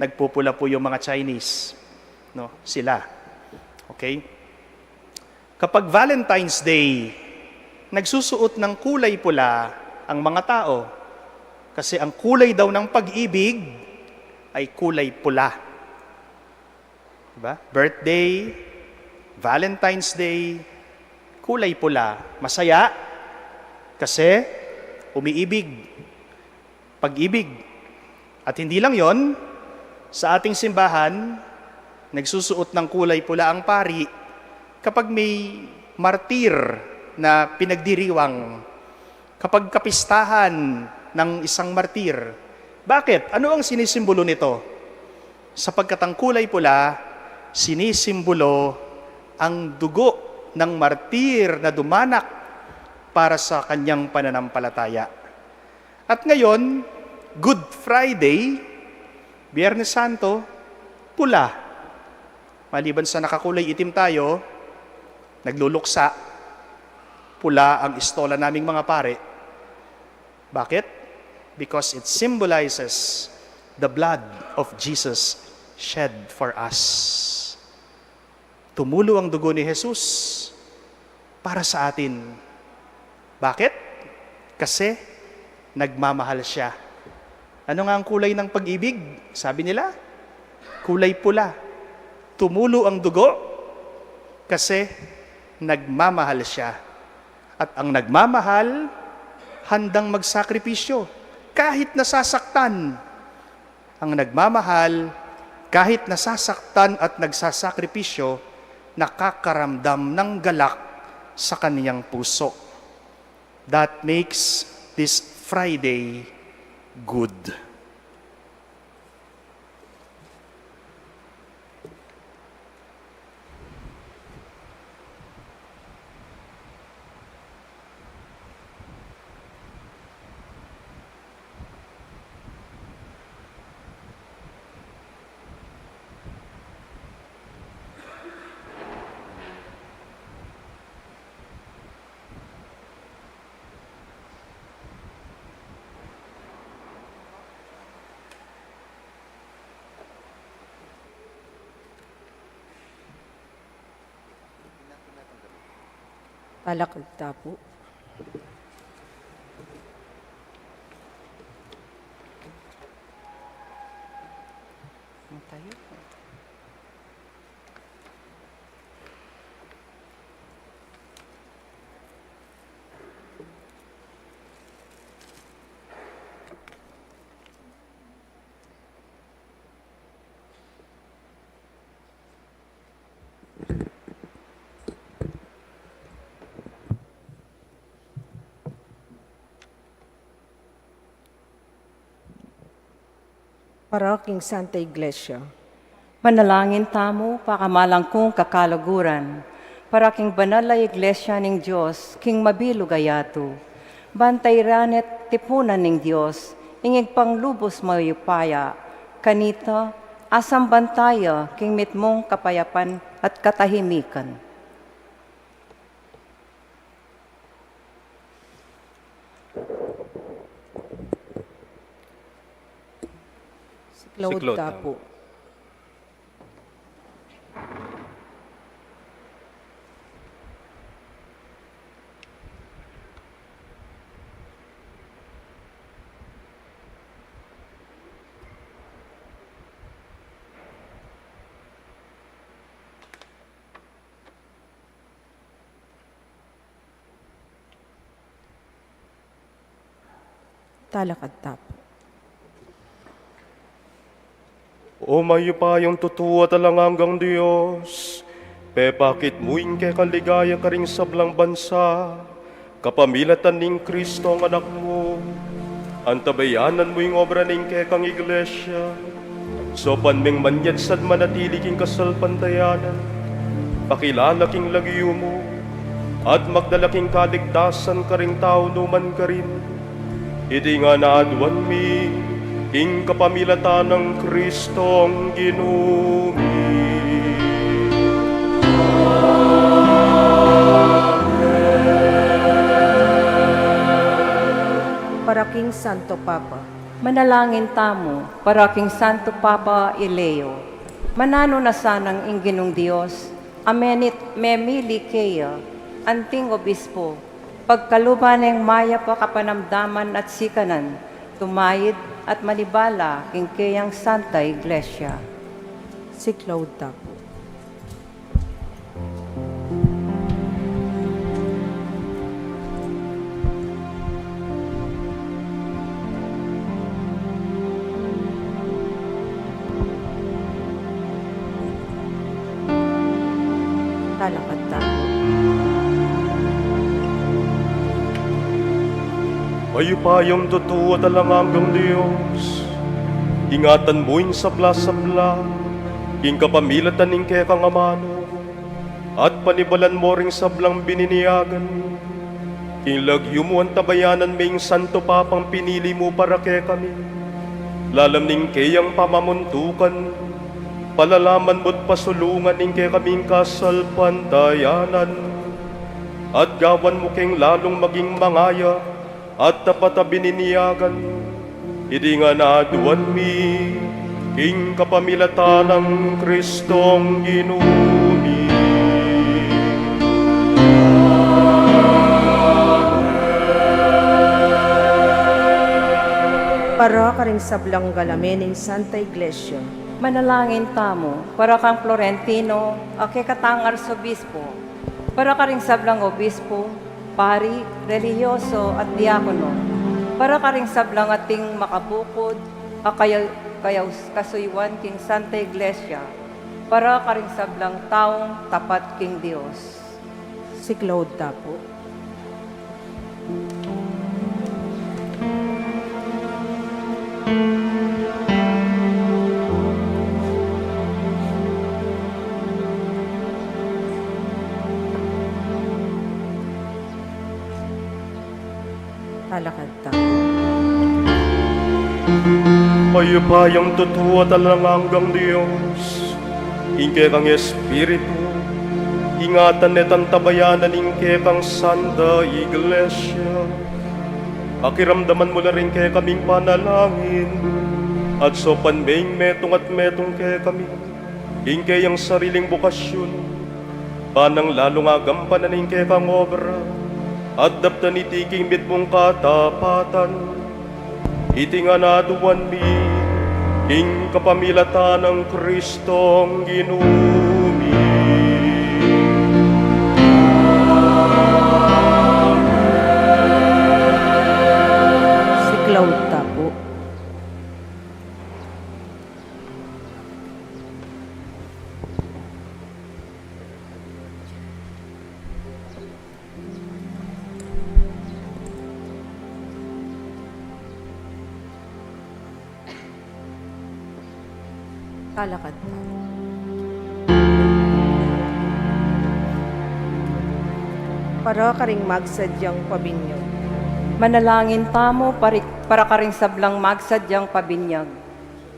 nagpupula po yung mga Chinese. No? Sila. Okay? Kapag Valentine's Day, nagsusuot ng kulay pula ang mga tao. Kasi ang kulay daw ng pag-ibig ay kulay pula. Diba? Birthday, Valentine's Day, kulay pula. Masaya kasi umiibig. Pag-ibig. At hindi lang yon, sa ating simbahan, nagsusuot ng kulay pula ang pari kapag may martir na pinagdiriwang, kapag kapistahan ng isang martir. Bakit? Ano ang sinisimbolo nito? Sapagkat ang kulay pula, sinisimbolo ang dugo ng martir na dumanak para sa kanyang pananampalataya. At ngayon, Good Friday, Biyernes Santo, pula. Maliban sa nakakulay itim tayo, nagluluksa, pula ang istola naming mga pare. Bakit? Because it symbolizes the blood of Jesus shed for us. Tumulo ang dugo ni Jesus para sa atin. Bakit? Kasi nagmamahal siya. Ano nga ang kulay ng pag-ibig? Sabi nila, kulay pula. Tumulo ang dugo kasi nagmamahal siya. At ang nagmamahal, handang magsakripisyo, kahit nasasaktan. Ang nagmamahal, kahit nasasaktan at nagsasakripisyo, nakakaramdam ng galak sa kaniyang puso. That makes this Friday good. Talakad ta pu. Tayo. Para king Santa Iglesia. Manalangin tamu, pakamalan kung kakaluguran, para king banal a Iglesia ning Dios, king mabilug a yatu. Bantay ra ne't tipunan ning Dios, ing Ibpang lubus mayupaya, kanita, asamban taya, king mitmung kapayapan at katahimikan. Siklaud tamu pu. Talakad tamu pu. O mayupayang tutu at alang anggang Dios, pepakit mu ing kekang ligaya karing sablang bansa, kapamilatan ning Kristong Anak mu. Antabayanan mu ing obra ning kekang Iglesia, saupan meng manyad san manatili king kasalpantayanan, pakilala king lagyu mu, at magdala king kaligtasan karing tau numan karin. Iti ngan aduan mi king kapamilatan nang Kristong Ginu mi. Amen. Para king Santo Papa. Manalangin tamu para king Santo Papa i Leo. Mananu na sanang ing Ginung Dios a menit memili keya, anting obispo, pagkaluban neng mayap a kapanamdaman at sikanan, tumayid at manibala king keyang Santa Iglesia. Siklaud tamu pu. Talakad tamu pu. Mayupayang tutu at alang anggang Dios, ingatan mu ing sabla-sabla king kapamilatan ning kekang amanu, at panibalan mu ring sablang bininiyagan, King lagyu mu antabayanan me ing Santo Papang pinili mu para kekami. Lalam ning keyang pamamuntukan, palalaman mu't pasulungan ing kekaming kasalpantayanan, at gawan mu keng lalung maging mangaya at tapat a bininyagan. Iti ngan aduan mi king kapamilatan nang Kristong Ginu mi. Para karing sablang galame ning Santa Iglesia. Manalangin tamu para kang Florentino, a kekatang arsobispo, para karing sablang obispo, pari, relihiyoso, at diakono, para karing sablang ating makabukud a kaya, kaya kasuyuan king Santa Iglesia, para karing sablang taung tapat king Dios. Siklaud ta pu. Talakad ta. Mayupayang tutu at alang anggang Dios, ing kekang Espiritu, ingatan ne at antabayanan ing kekang Santa Iglesia. Pakiramdaman mu la ring kekaming panalangin, at saupan me ing metung at metung kekami king keyang sariling bokasyun, ban nang lalung agampanan ing kekang obra, at daptan iti king mitmung katapatan. Iti ngan aduan mi king kapamilatan nang Kristong Ginu mi. Siklaud ta pu. Talakad ta. Para karing magsadyang pabinyag. Manalangin tamu pari-, para karing sablang magsadyang pabinyag.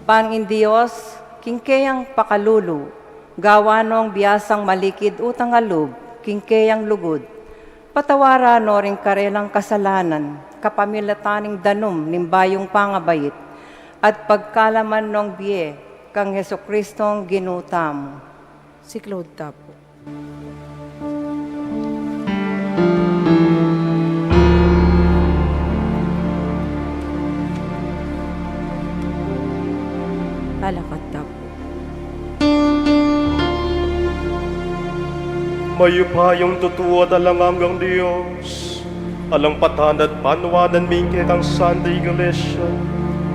Panginoon Dios, king keyang pakalulu, gawa nong biasang malikid utang a lub king keyang lugud, patawaran no ring karelang kasalanan, kapamilatan ning danum ning bayung pangabait, at pagkalaman nong bie kang Jesucristong Ginu tamu. Siklaud ta pu. Talakad ta pu. Mayupayang tutu at alang anggang Dios, alang patan at panuanan mi ing kekang Santa Iglesia,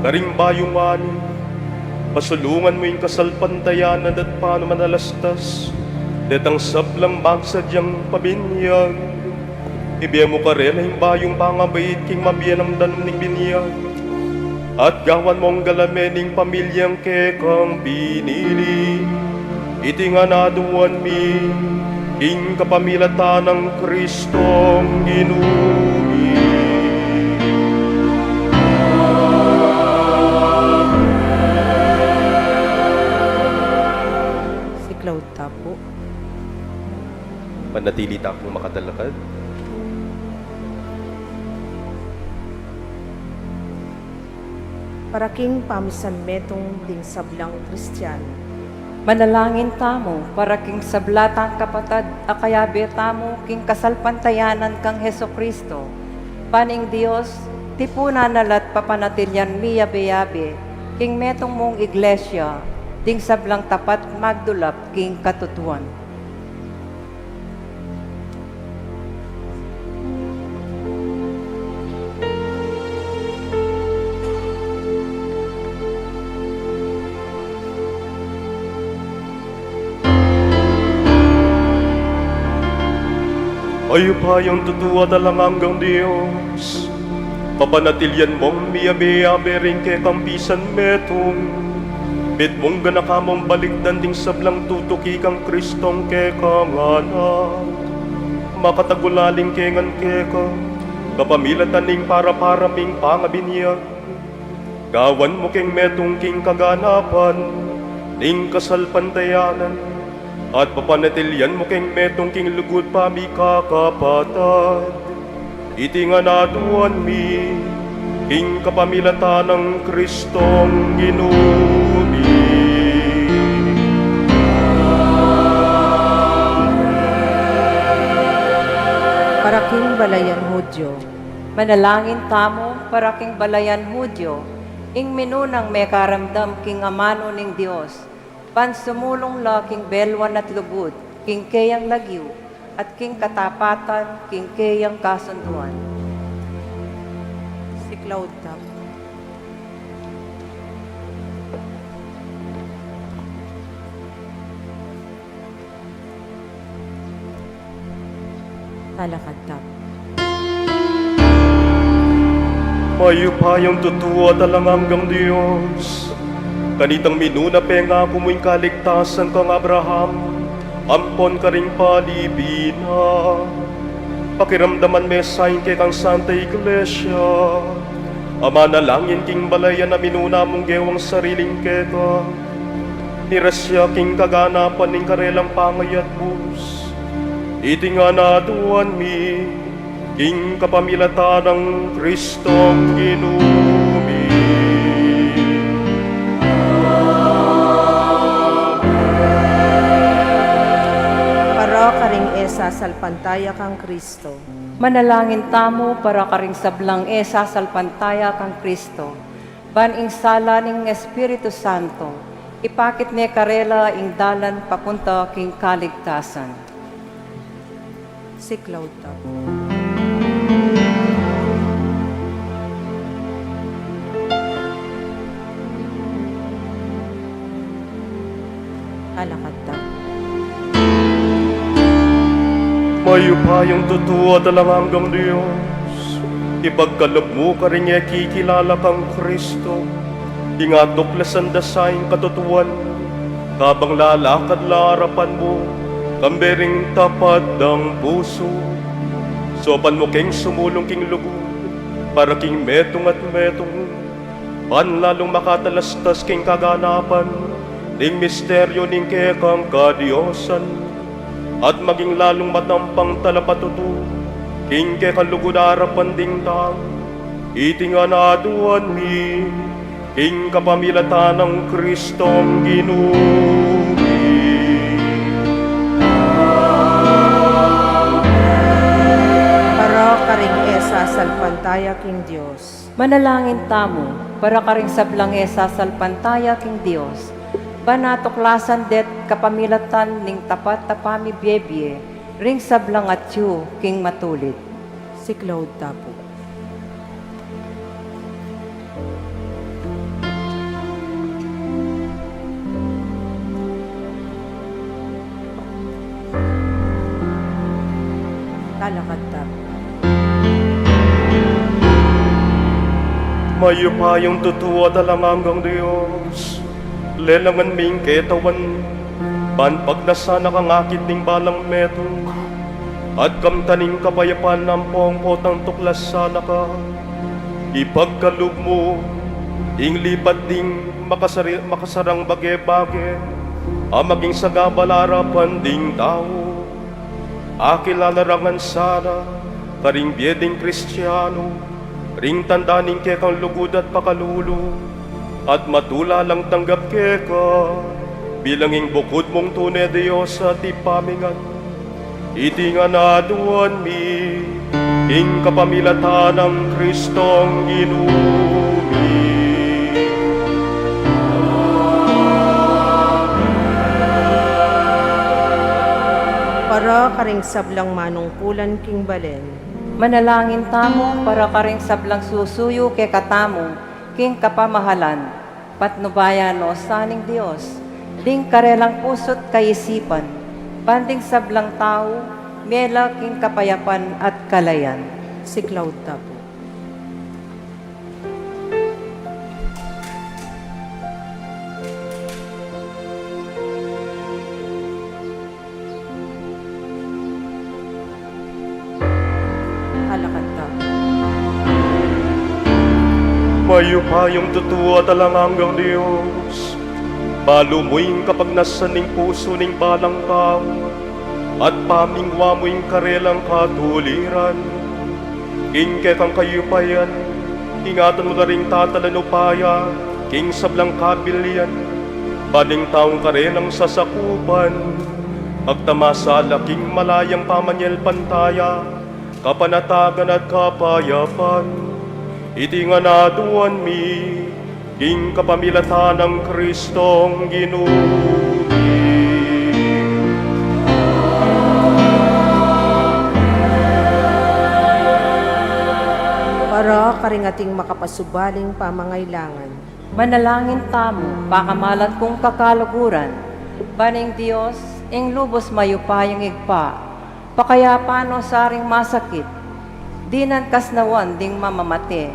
karing bayung ani, pasulungan mu ing kasalpantayanan at panumanalastas detang sablang magsadyang pabinyag. Ibie mu karela ing bayung pangabait king mabie nang danum ning binyag, at gawan mung galame ning pamilyang kekang pinili. Iti ngan aduan mi king kapamilatan nang Kristong Ginu mi. Siklaud ta pu. Panatili ta pung makatalakad. Para king pamisanmetung ding sablang Kristiano. Manalangin tamu para king sabla tang kapatad a kayabe tamu king kasalpantayanan kang Jesucristo. Ban ing Dios, tipunan na la't papanatilian miyabe-yabe king metung mung iglesia ding sablang tapat magdulap king katutuan. Mayupayang tutu at alang anggang Dios, papanatilian mung miyabe-yabe ring kekang pisanmetung, mitmung ganaka mung balikdan ding sablang tutuki kang Kristong kekang Anak. Makatagulaling ke ngan keka, Kapamilatan ning para-para ming pangabinyag, gawan mu keng metung king kaganapan ning kasalpantayanan, at papanatilian mu keng metung king lugud pamikakapatad. Iti ngan aduan mi king kapamilatan nang Kristong Ginu mi. Para king balayan Hudyo. Manalangin tamu para king balayan Hudyo, ing minunang mekaramdam king amanu ning Dios, ban sumulung la king belwan at lugud king keyang lagyu, at king katapatan king keyang kasunduan. Siklaud tamu. Talakad tamu. Mayupayang tutu at alang anggang Dios, kanitang minuna pengaku mu ing kaligtasan kang Abraham, ampon karing palibi na. Pakiramdaman me sa ing kekang Santa Iglesia a manalangin king balayan a minuna mung gewang sariling keka. Nirasya king kaganapan ning karelang pangayatbus. Iti ngan aduan mi king kapamilatan nang Kristong Ginu mi. Para karing e sasalpantaya kang Kristo. Manalangin tamu para karing sablang e sasalpantaya kang Kristo. Ban ing sala ning Espiritu Santo, ipakit ne karela ing dalan papunta king kaligtasan. Siklaud tamu. Talakad tamu. Mayupayang tutu at alang anggang Dios, ipagkalub mu karing e kikilala kang Kristo ing atuklasan da sa ing katutuan, kabang lalakad la arapan mu, kambe ring tapat dang pusu. Saupan mu keng sumulung king lugud para king metung at metung, ban lalung makatalastas king kaganapan ning misteryu ning kekang kadiosan, at maging lalung matampang talapatutu king kekang lugud arapan ding tau. Iti ngan aduan mi king kapamilatan nang Kristong Ginu mi. Para karing e sasalpantaya king Dios. Manalangin tamu para karing sablang e sasalpantaya king Dios, ban atuklasan det kapamilatan ning tapat a pamibiebie ring sablang atyu king matulid. Siklaud tamu. Talakad tamu. Mayupayang tutu at alang anggang Dios, lelangan mi ing ketawan, ban pagnasan na kang akit ning balang metung, at kamtan ing kapayapan ampong potang tuklasan na ka. Ipagkalub mu ing lipat ding makasari-, makasarang bage-bage a maging sagabal arapan ding tau. Akilala ra ngan sana karing bie ding Kristiano ring tanda ning kekang lugud at pakalulu, at matula lang tanggap keka bilang ing bukud mung tune Dios at ipamingan. Iti ngan aduan mi king kapamilatan nang Kristong Ginu mi. Para karing sablang manungkulan king balen. Manalangin tamu para karing sablang susuyu kekatamu king kapamahalan, patnubayan no sa ning Dios ding karelang pusu't kaisipan, ban ding sablang tau mie la king kapayapan at kalayan. Siklaud tamu. Talakad tamu. Mayupayang tutu at alang anggang Dios, balu mu ing kapagnasan ning pusu ning balang tau, at pamingwa mu ing karelang katuliran. King kekang kayupayan, ingatan mu la ring tatalan upaya king sablang kabilian, ban ing taung karelang sasakupan, magtamasa la king malayang pamanyalpantaya, kapanatagan at kapayapan. Iti ngan aduan mi king kapamilatan nang Kristong Ginu mi. Para karing ating makapasubaling pamangailangan. Manalangin tamu, pakamalan kung kakaluguran, ban ing Dios, ing lubus mayupayang Ibpa, pakayapan no saring masakit, dinan kasnawan ding mamamate,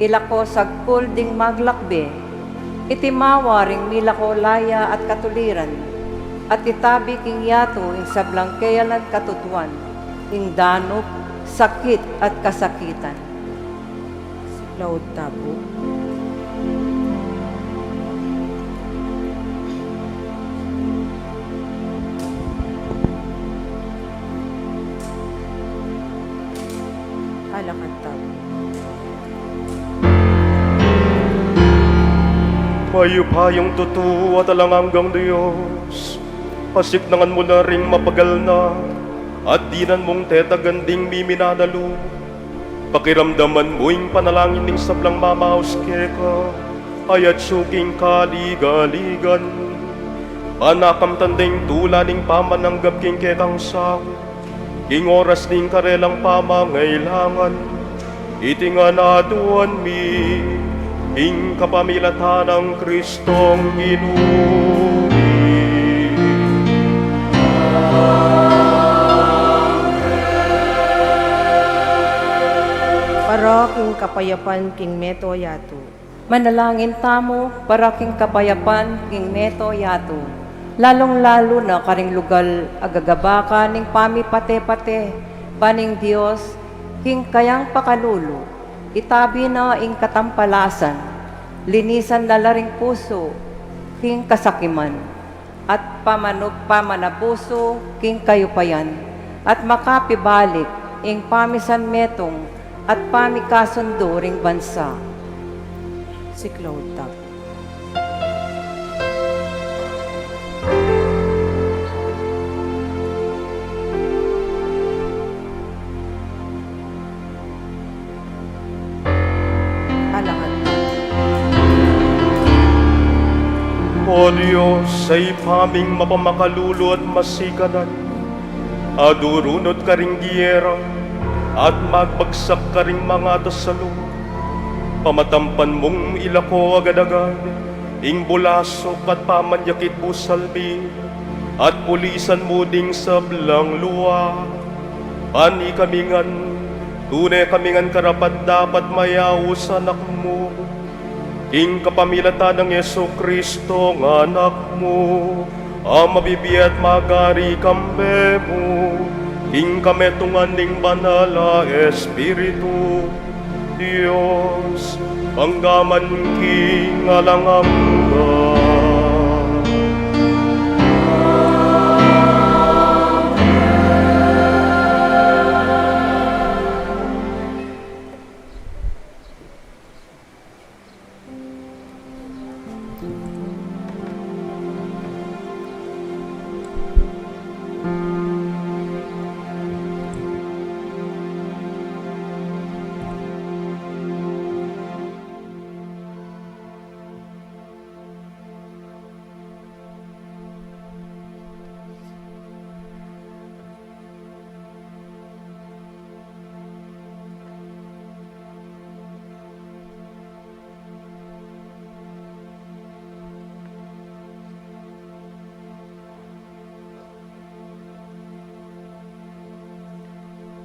ilako sagkul ding maglakbe, itimawa ring milako laya at katuliran, at itabi king yatu ing sablang keyalan katutuan, ing danup, sakit at kasakitan. Laud ta pu. Alakad ta pu. Mayupayang tutu at alang anggang Dios, pasiknangan mu la ring mapagal na at dinan mung tetagan ding miminanalu. Pakiramdaman mu ing panalangin ning sablang mamaus keka, ayat yu king kaligaligan. Panakamtan ding tula ning pamananggap king kekang sau, king oras ning karelang pamangailangan. Iti ngan aduan mi king kapamilatan nang Kristong Ginu mi. Para king kapayapan king mabilug a yatu. Manalangin tamu para king kapayapan king mabilug a yatu, lalung-lalu na karing lugal a gagabaka ning pamipate-pate, ban ing Dios, king kayang pakalulu, itabi na ing katampalasan, linisan na la ring pusu king kasakiman, at pamanu-, pamanabusu king kayupayan, at makapibalik ing pamisanmetung at pamikasundu ring bansa. Siklaud ta pu. Alakad. O Dios, Ibpa ming mapamakalulu at masikanan, adurunut karing giyera at magbagsak karing mangatasalu, pamatampan mung ilako agad-agad ing bulasuk at pamanyakit busal mi, at pulisan mu ding sablang lua. Ban ikami ngan, tune kami ngan karapat-dapat mayaus anak mu, king kapamilatan nang Jesucristo a Anak mu, a mabibie at magari kambe mu, king kametungan ning Banal a Espiritu, Dios, mangga man king alang angga.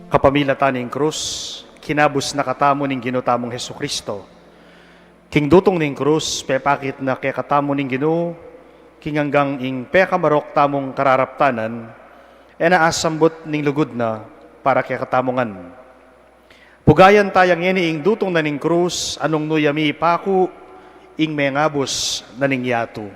Kapamilatan ning krus, kinabus na katamu ning Ginu tamung Jesucristo. King dutung ning krus, pepakit na kekatamu ning Ginu, king anggang ing pekamarok tamung kararaptanan, e na asambut ning lugud na para kekatamu ngan. Pugayan taya ngeni ing dutung na ning krus, a nung nu ya mipaku ing mengabus na ning yatu.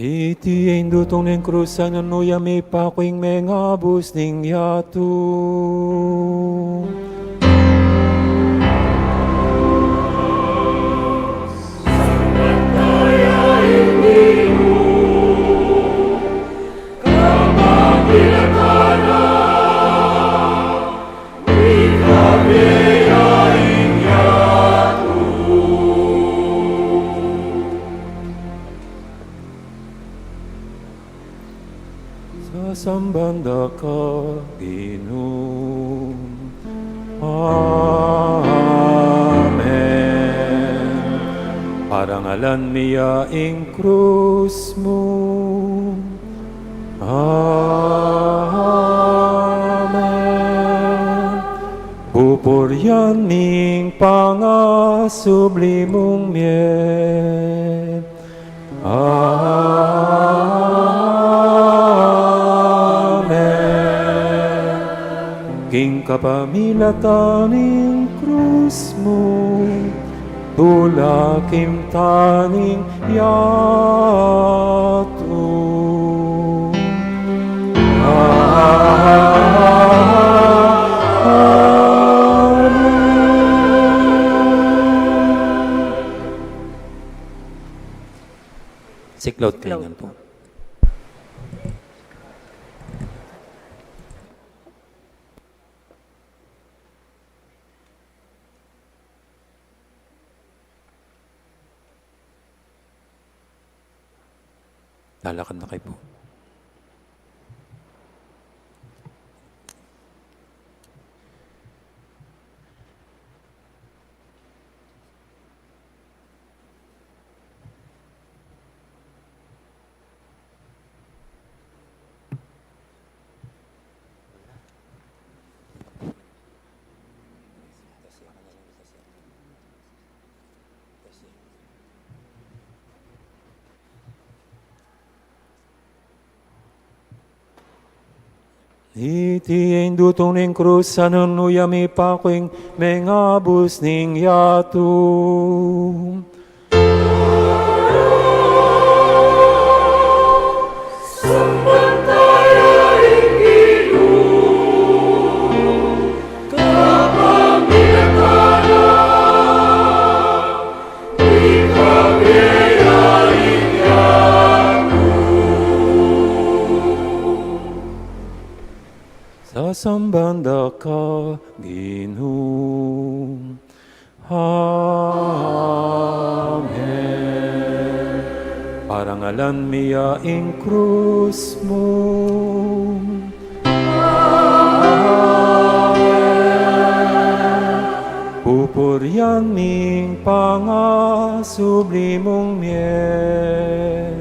Iti ing dutung ning krus, a nung nu ya mipaku ing mengabus ning yatu. Sasamban da ka, Ginu. Amen. Parangalan mi ya ing krus mu. Amen. Pupurian mi ing pangasubli mung mie. Amen. King kapamilatan ning krus mu, tulakin ta ning yatu. Amen. Siklaud kayu ngan pu. Lalakad na kayu pu. Iti ing dutung ning krus, a nung nu ya mipaku ing mengabus ning yatu. Sasamban da ka, Ginu. Amen. Parangalan mi ya ing krus mu. Amen. Pupurian mi ing pangasubli mung mie.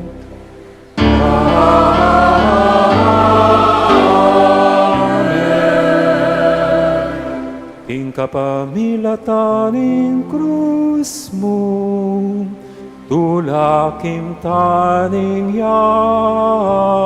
Amen. Kapamilatan ning krus mu, tulakim ta ning yatu.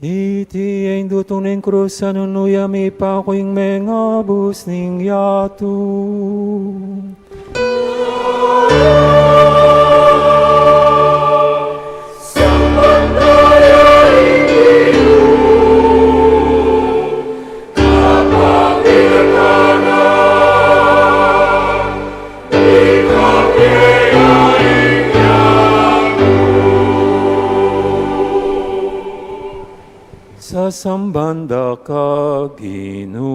Iti ing dutung ning krus a nanu ya mipaku ing mengabus ning yatu. Sasamban da ka, Ginu.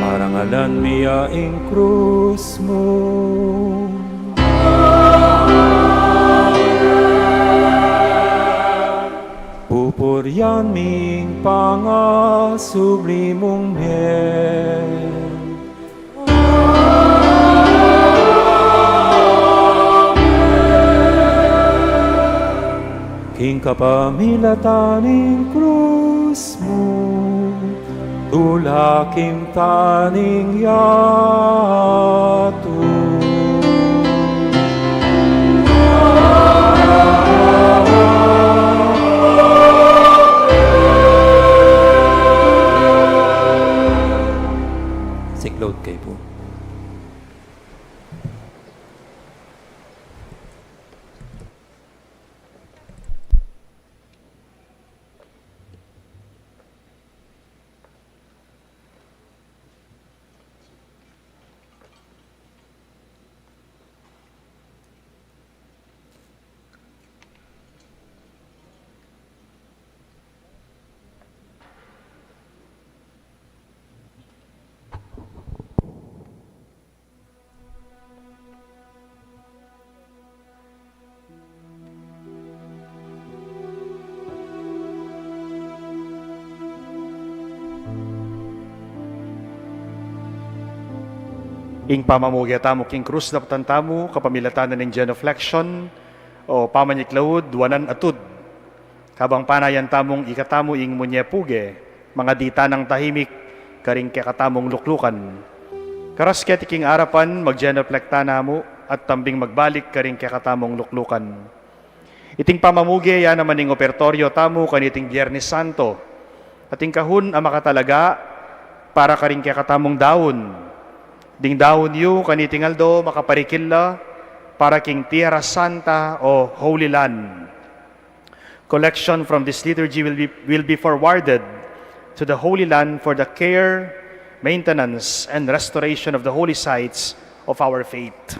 Parangalan mi ya ing krus mu. Pupurian mi ing pangasubli mung mie. King kapamilatan ning krus mu, tulakim ta ning yatu. Siklaud kayu pu. Ing pamamuge tamu king krus, daptan tamu kapamilatan na ning genuflection o pamanyiklaud, wanan atud. Kabang panayan tamung ikatamu ing munye puge, mangadi tanang tahimik karing kekatamung luklukan. Karas keti king arapan, maggenuflect tana mu at tambing magbalik karing kekatamung luklukan. Iting pamamuge ya naman ing ofertorio tamu kaniting Biernes Santo, at ing kahun a makatalaga para karing kekatamung daun. Ding daun yu kaniting aldo makaparikil la para king Tierra Santa o Holy Land. Collection from this liturgy will be, will be forwarded to the Holy Land for the care, maintenance, and restoration of the holy sites of our faith.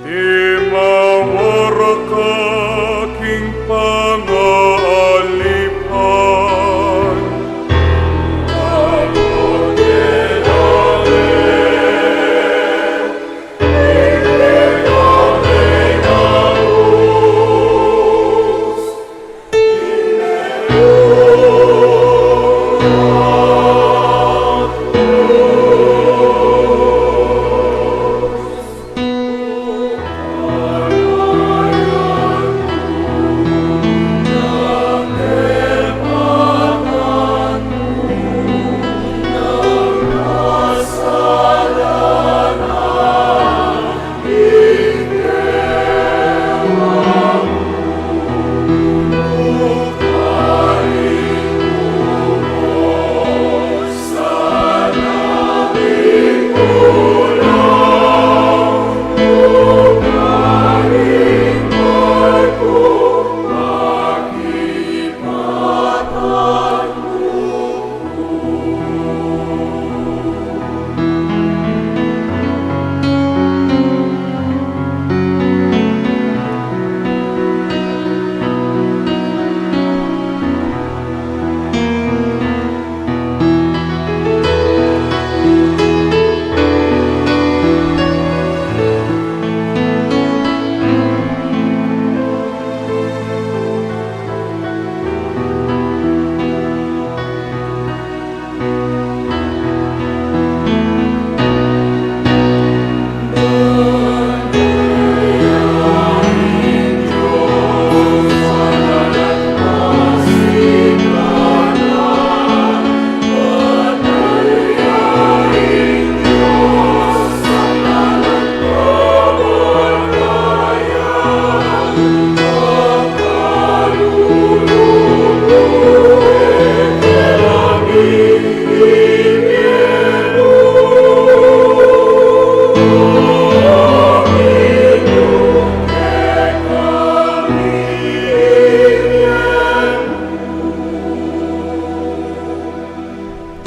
Imawaraka king pangaalipan.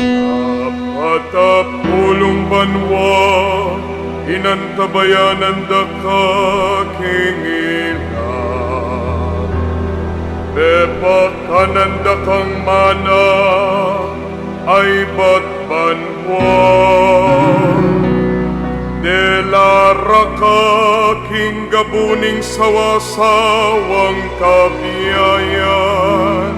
Apat a pulung banua inantabayanan da ka king ila, pepakanan da kang mana a ibat banua, dela ra ka king gabu ning sawasawang kabiayan.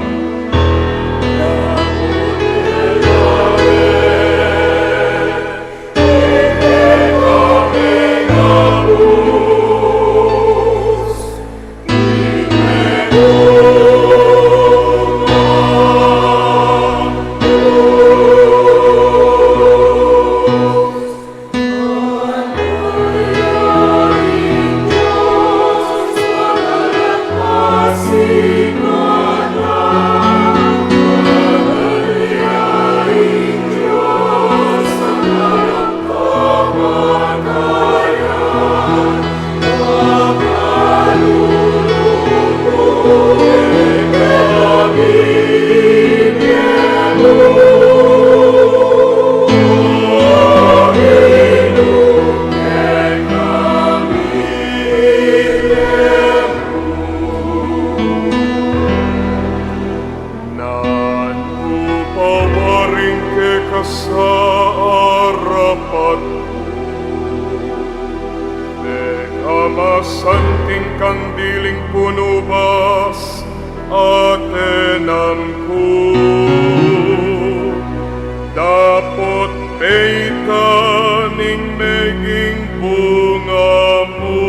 Nanu pa waring keka sa arapat mu, pekamasanting kang diling punubas a tenamku, dapot peitan ing meging bunga mu.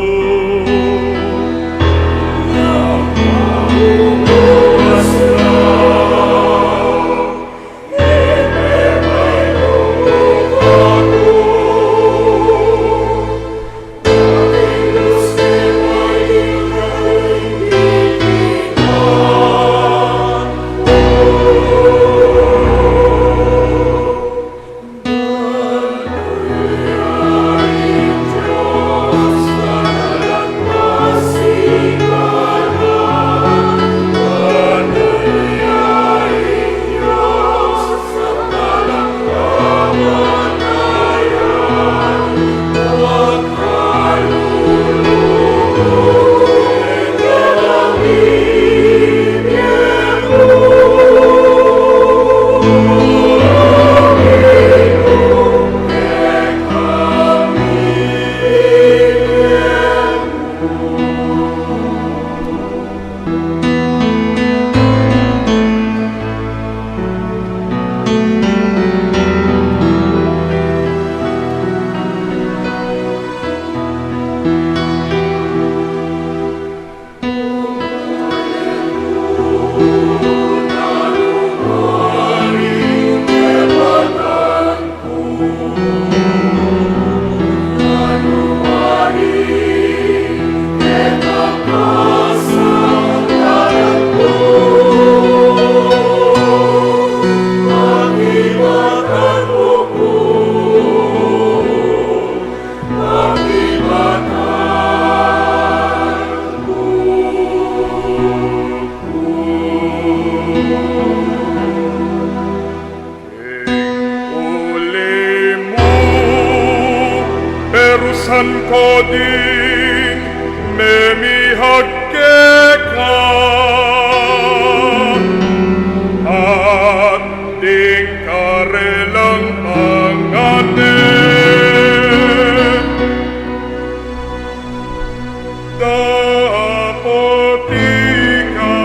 Dapot ika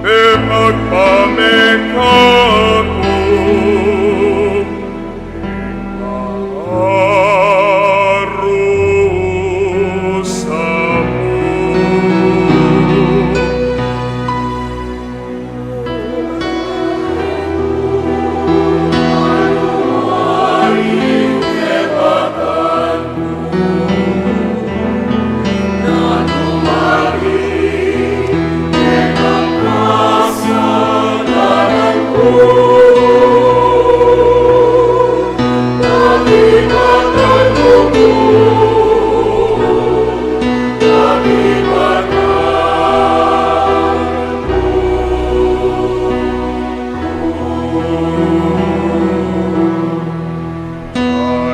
e magpamekaku, parusa mu.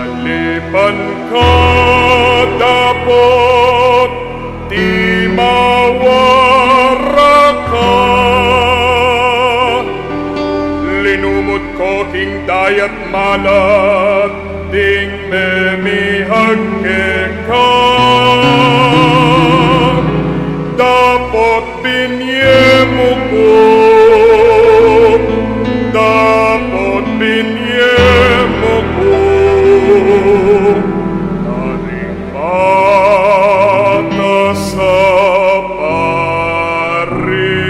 Alipan ka dapot di mawaraka, linumut ko king dayat malat ding memihag keka. Dapot binye mu ku, dapot binye mu ku, karing matas a pari.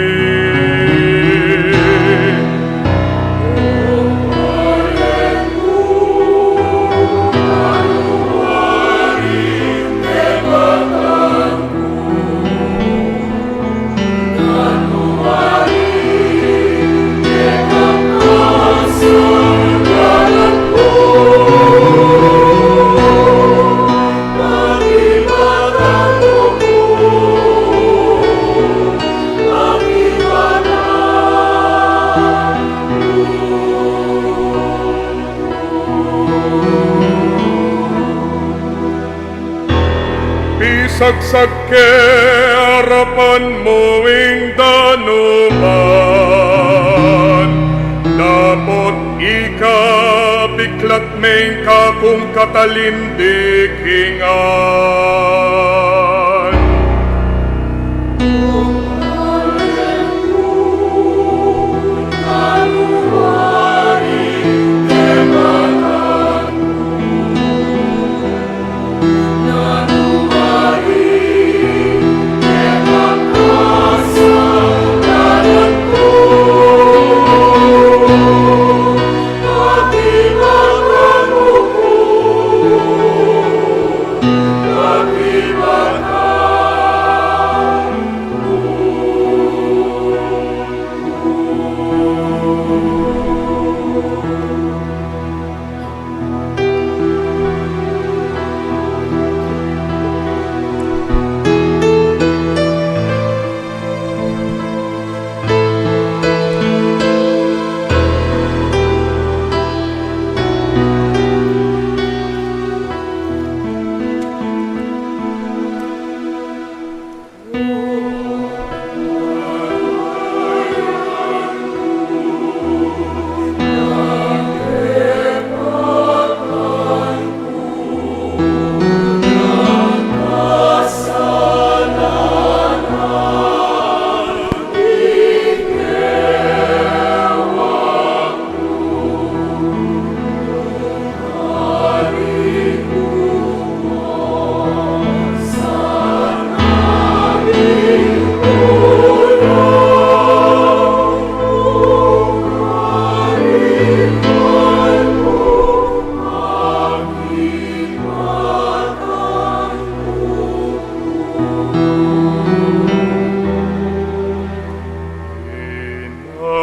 Pisagsak ke arapan mu ing danupan, dapot ika biklat me ing kakung katalindikingan.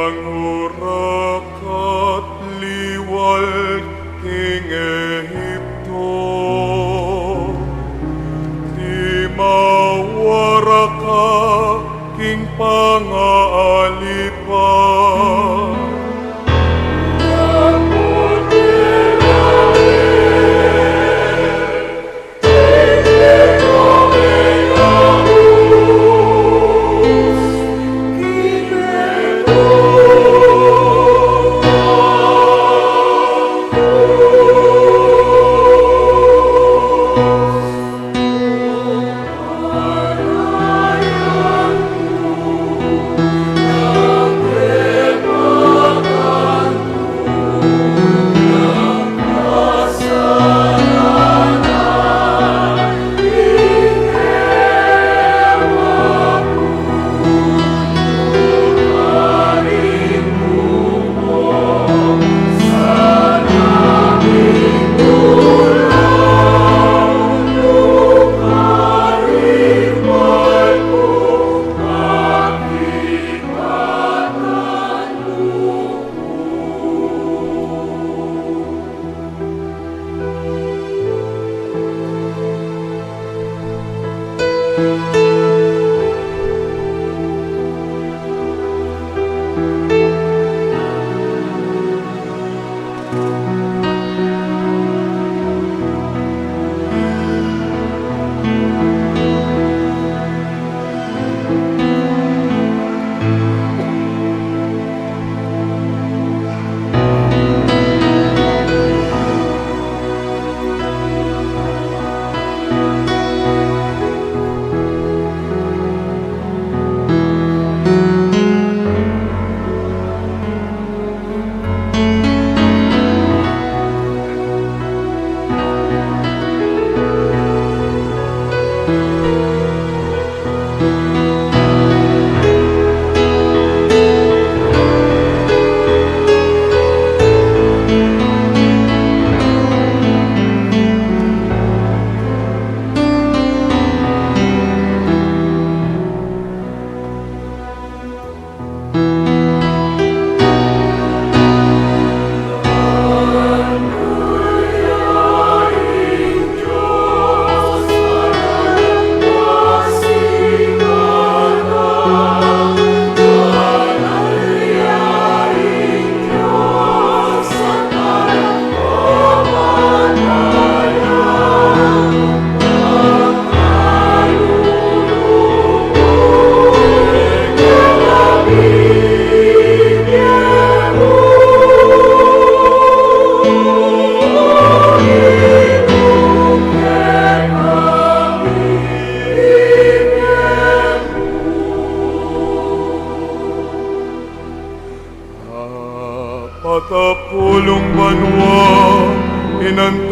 Nang ura ka't liwal king Ehipto, di mawaraka king pangaalipan.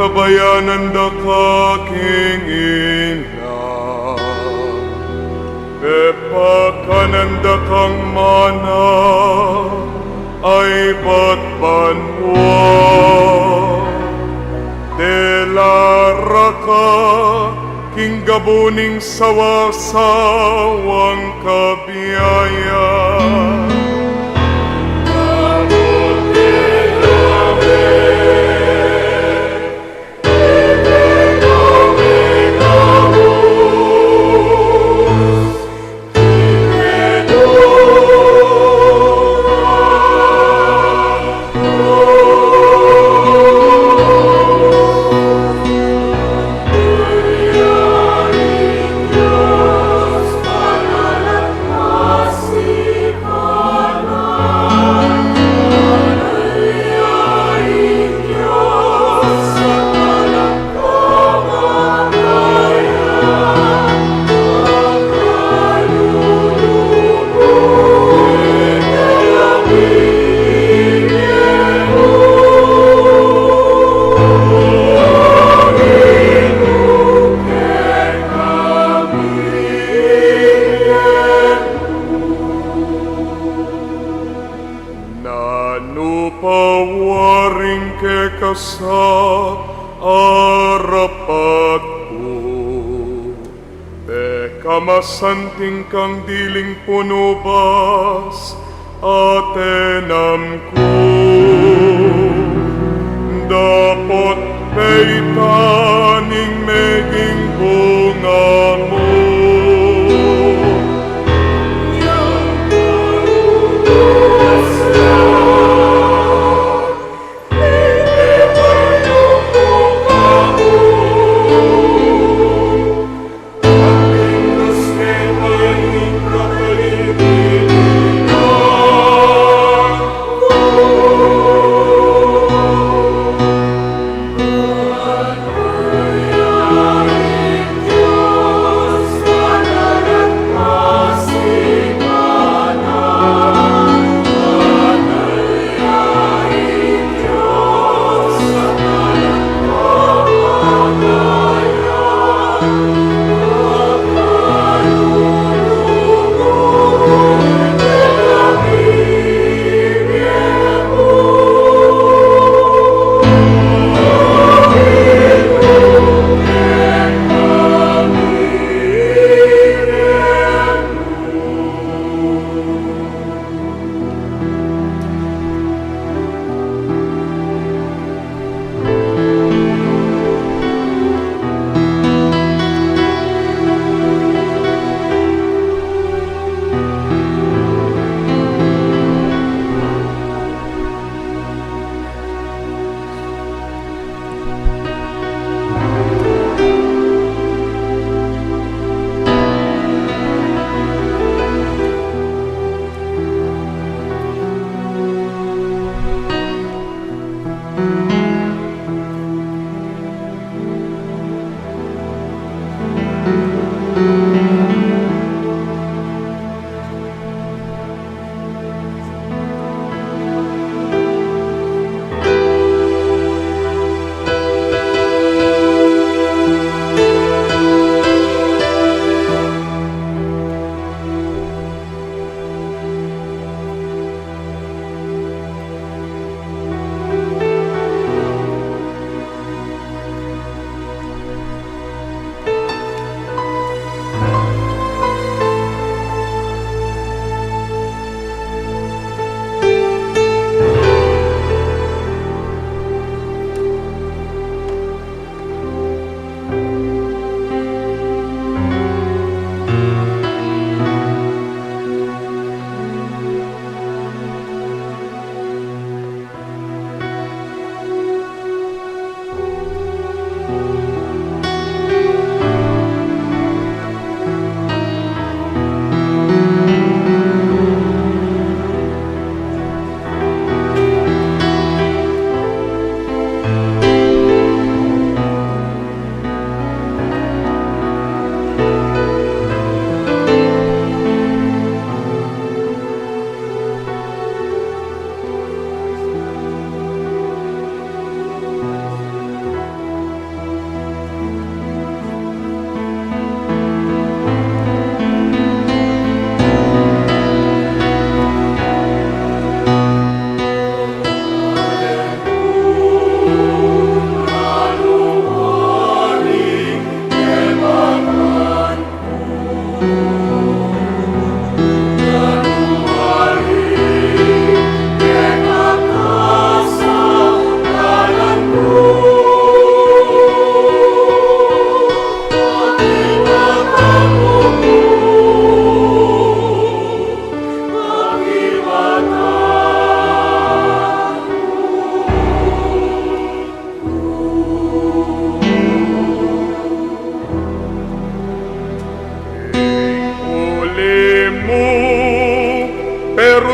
Payanan da ka king ilang, pepakanan da kang mana, aybat banua, delara ka king gabu ning sawa-sawang kabiayan. Nanu pa waring keka sa arapat ku, pekamasanting kang diling punubas, atenam ku, dapot peitan ing meging bunga mu.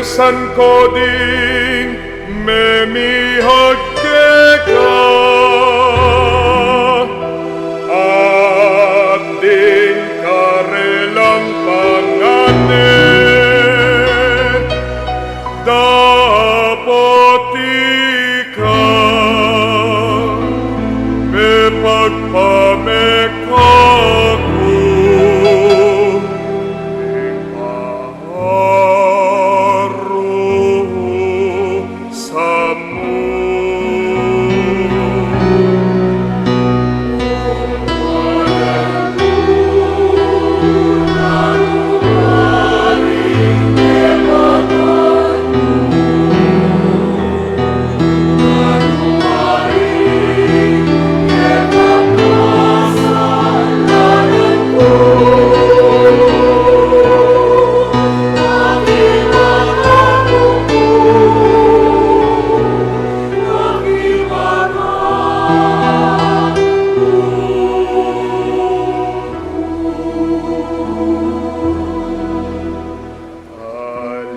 San ko ding memihag keka, at ding karelang panganen, dapot ika mepagpamekaku. Aru samu.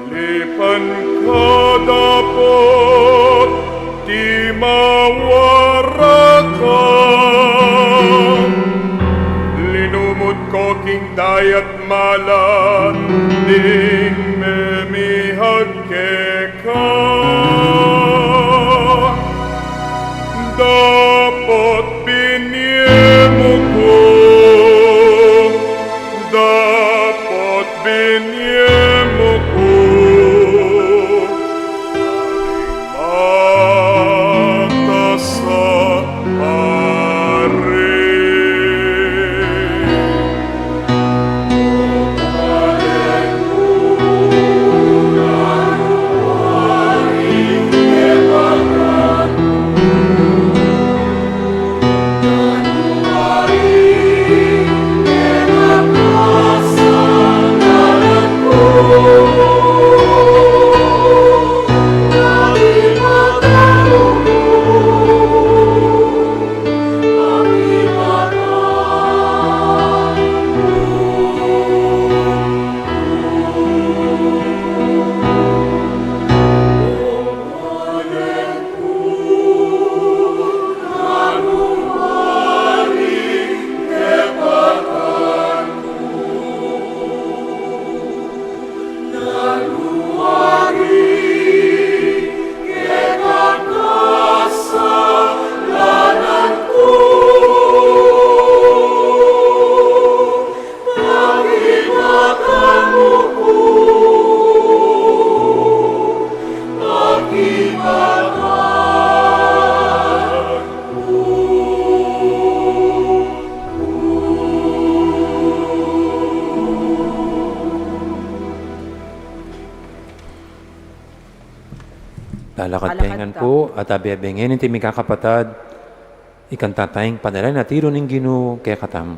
Alipan ka dapot timawar ka, linumut ko king dayat mala ding memihag keka. Dapot binie mu ku, dapot binie mu ku, matasa ari. Lalakad tamu ngan pu, at abe-abe ngeni ing mikakapatad, ikanta taya ing panalangin a tiru ning Ginu kekatamu.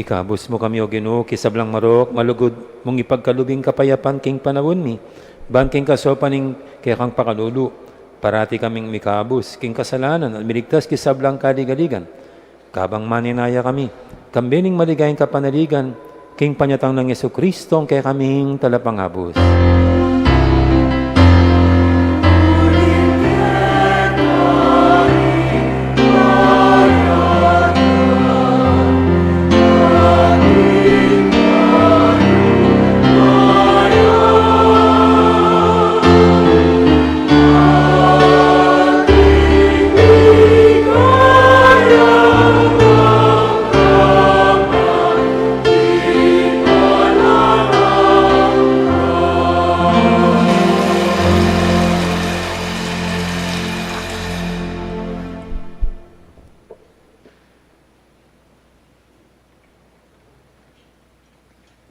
Ikabus mu kami, O Ginu, king sablang marok, malugud mung ipagkalub ing kapayapan king panaun mi, ban king kasaupan ning kekang pakalulu, parati kaming mikabus king kasalanan at miligtas king sablang kaligaligan. Kabang maninaya kami, kambe ning maligayang kapanaligan, king panyatang nang Jesucristo, a kekaming Talapangabus.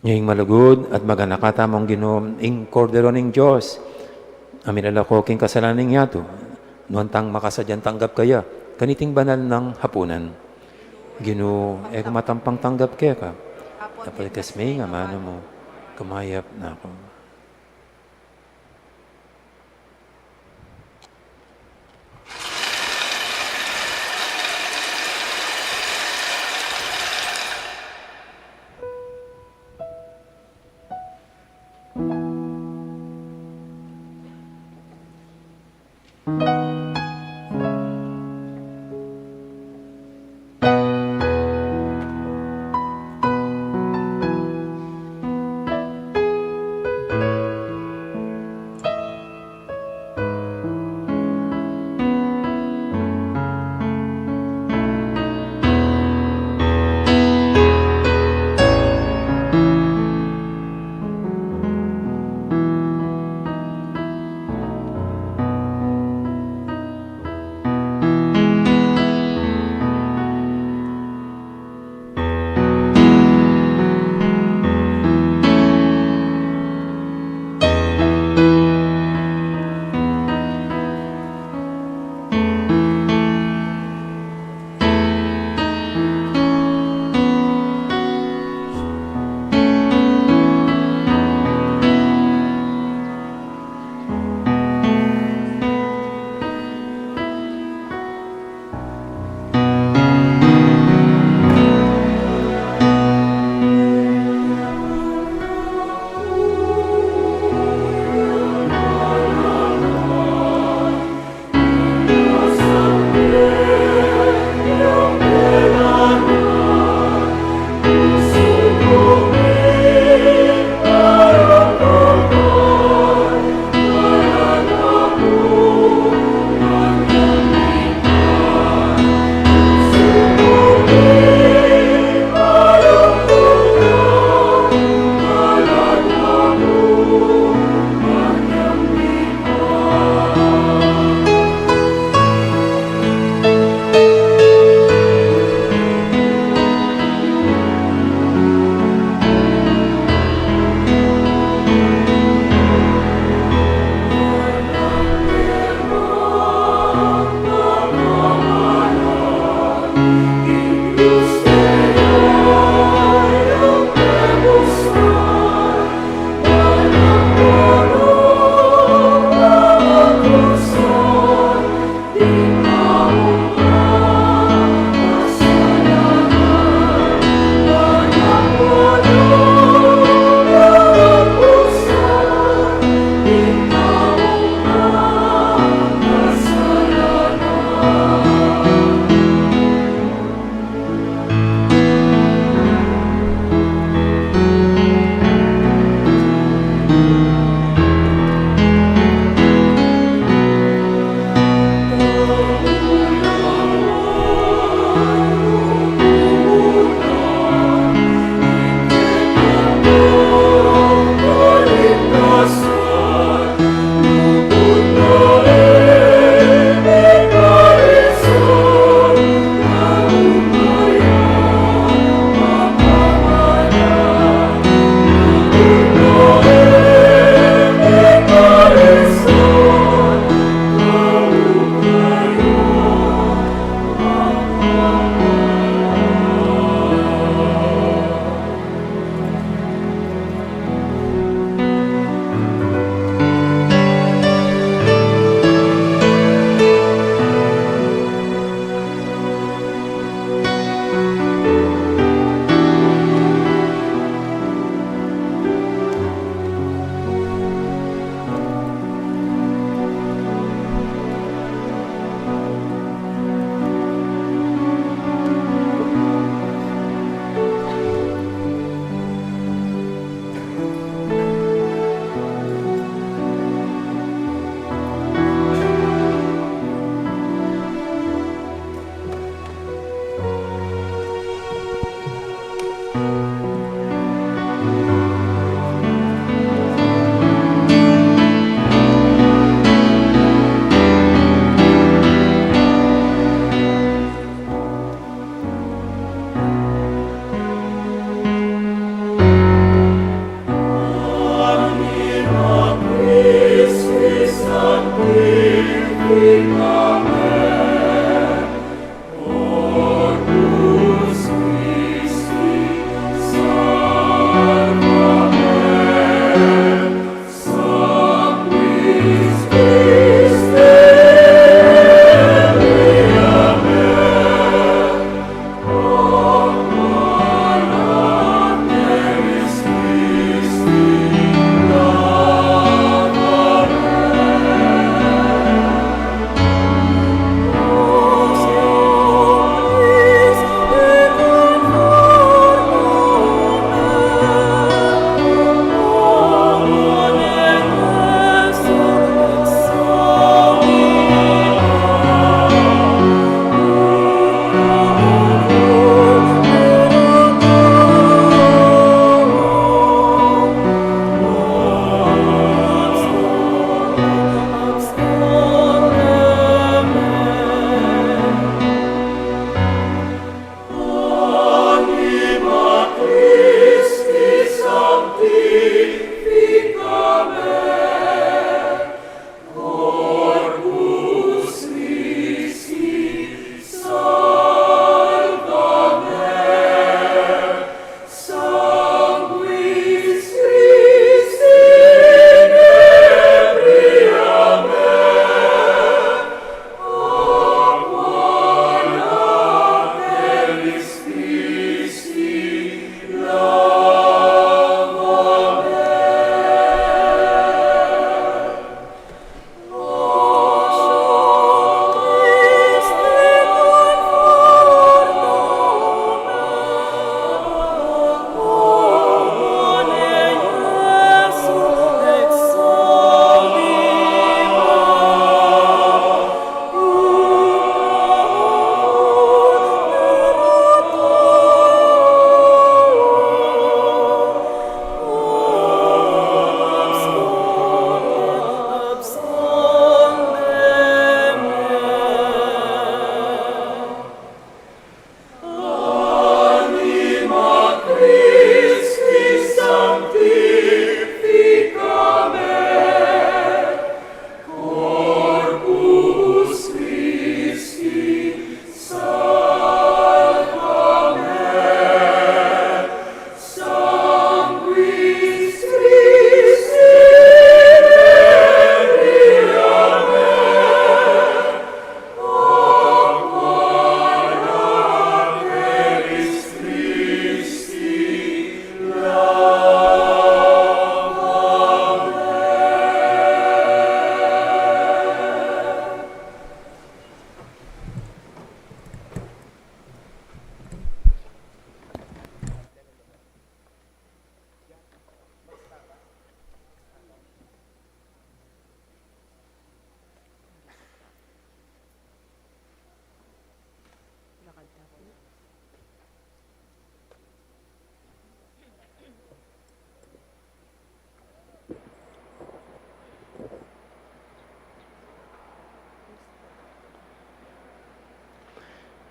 Ing malugud at maganaka tamung Ginu, ing Kordero ning Dios, a milalako king kasalanan ning yatu, nuan tang makasadyang tanggap kaya kaniting banal nang hapunan. Ginu, e ku matampang tanggap keka, dapot ikas me ing amanu mu, kumayap na ku.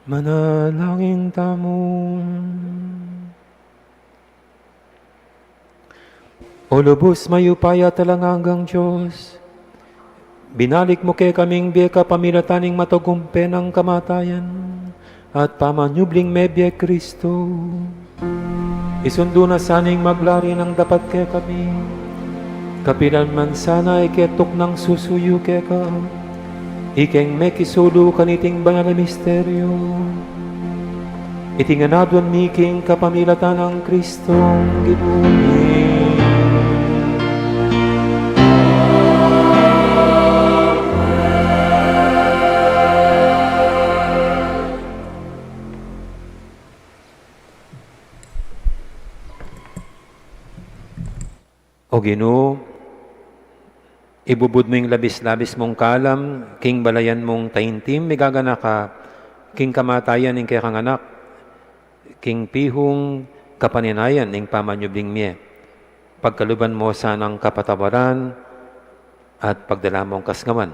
Manalangin tamu. O lubus mayupaya at alang anggang Dios, binalik mu kekaming bie kapamilatan ning matagumpe nang kamatayan at pamanyubling mebie Kristo. Isundu na sana ing maglari nang dapat kekami, kapilan man sana iketuknang susuyu keka, ikeng mekisulu kaniting banal a misteryo. Iti ngan aduan mi king kapamilatan nang Kristong Ginu mi. O Ginu, ibubud mu ing labis-labis mung kalam king balayan mung taintim, migaganaka king kamatayan ning kekang Anak, king pihung kapanenayan ning pamanyubling mie. Pagkaluban mu sanang kapatawaran at pagdala mung kasngawan.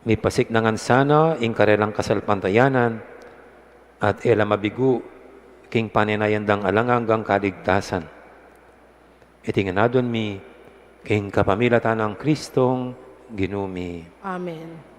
Mipasik na ngan sana ing karelang kasalpantayanan at e la mabigu king panenayan dang alang anggang kaligtasan. Iti ngan aduan mi king kapamilatan nang Kristong Ginu mi. Amen.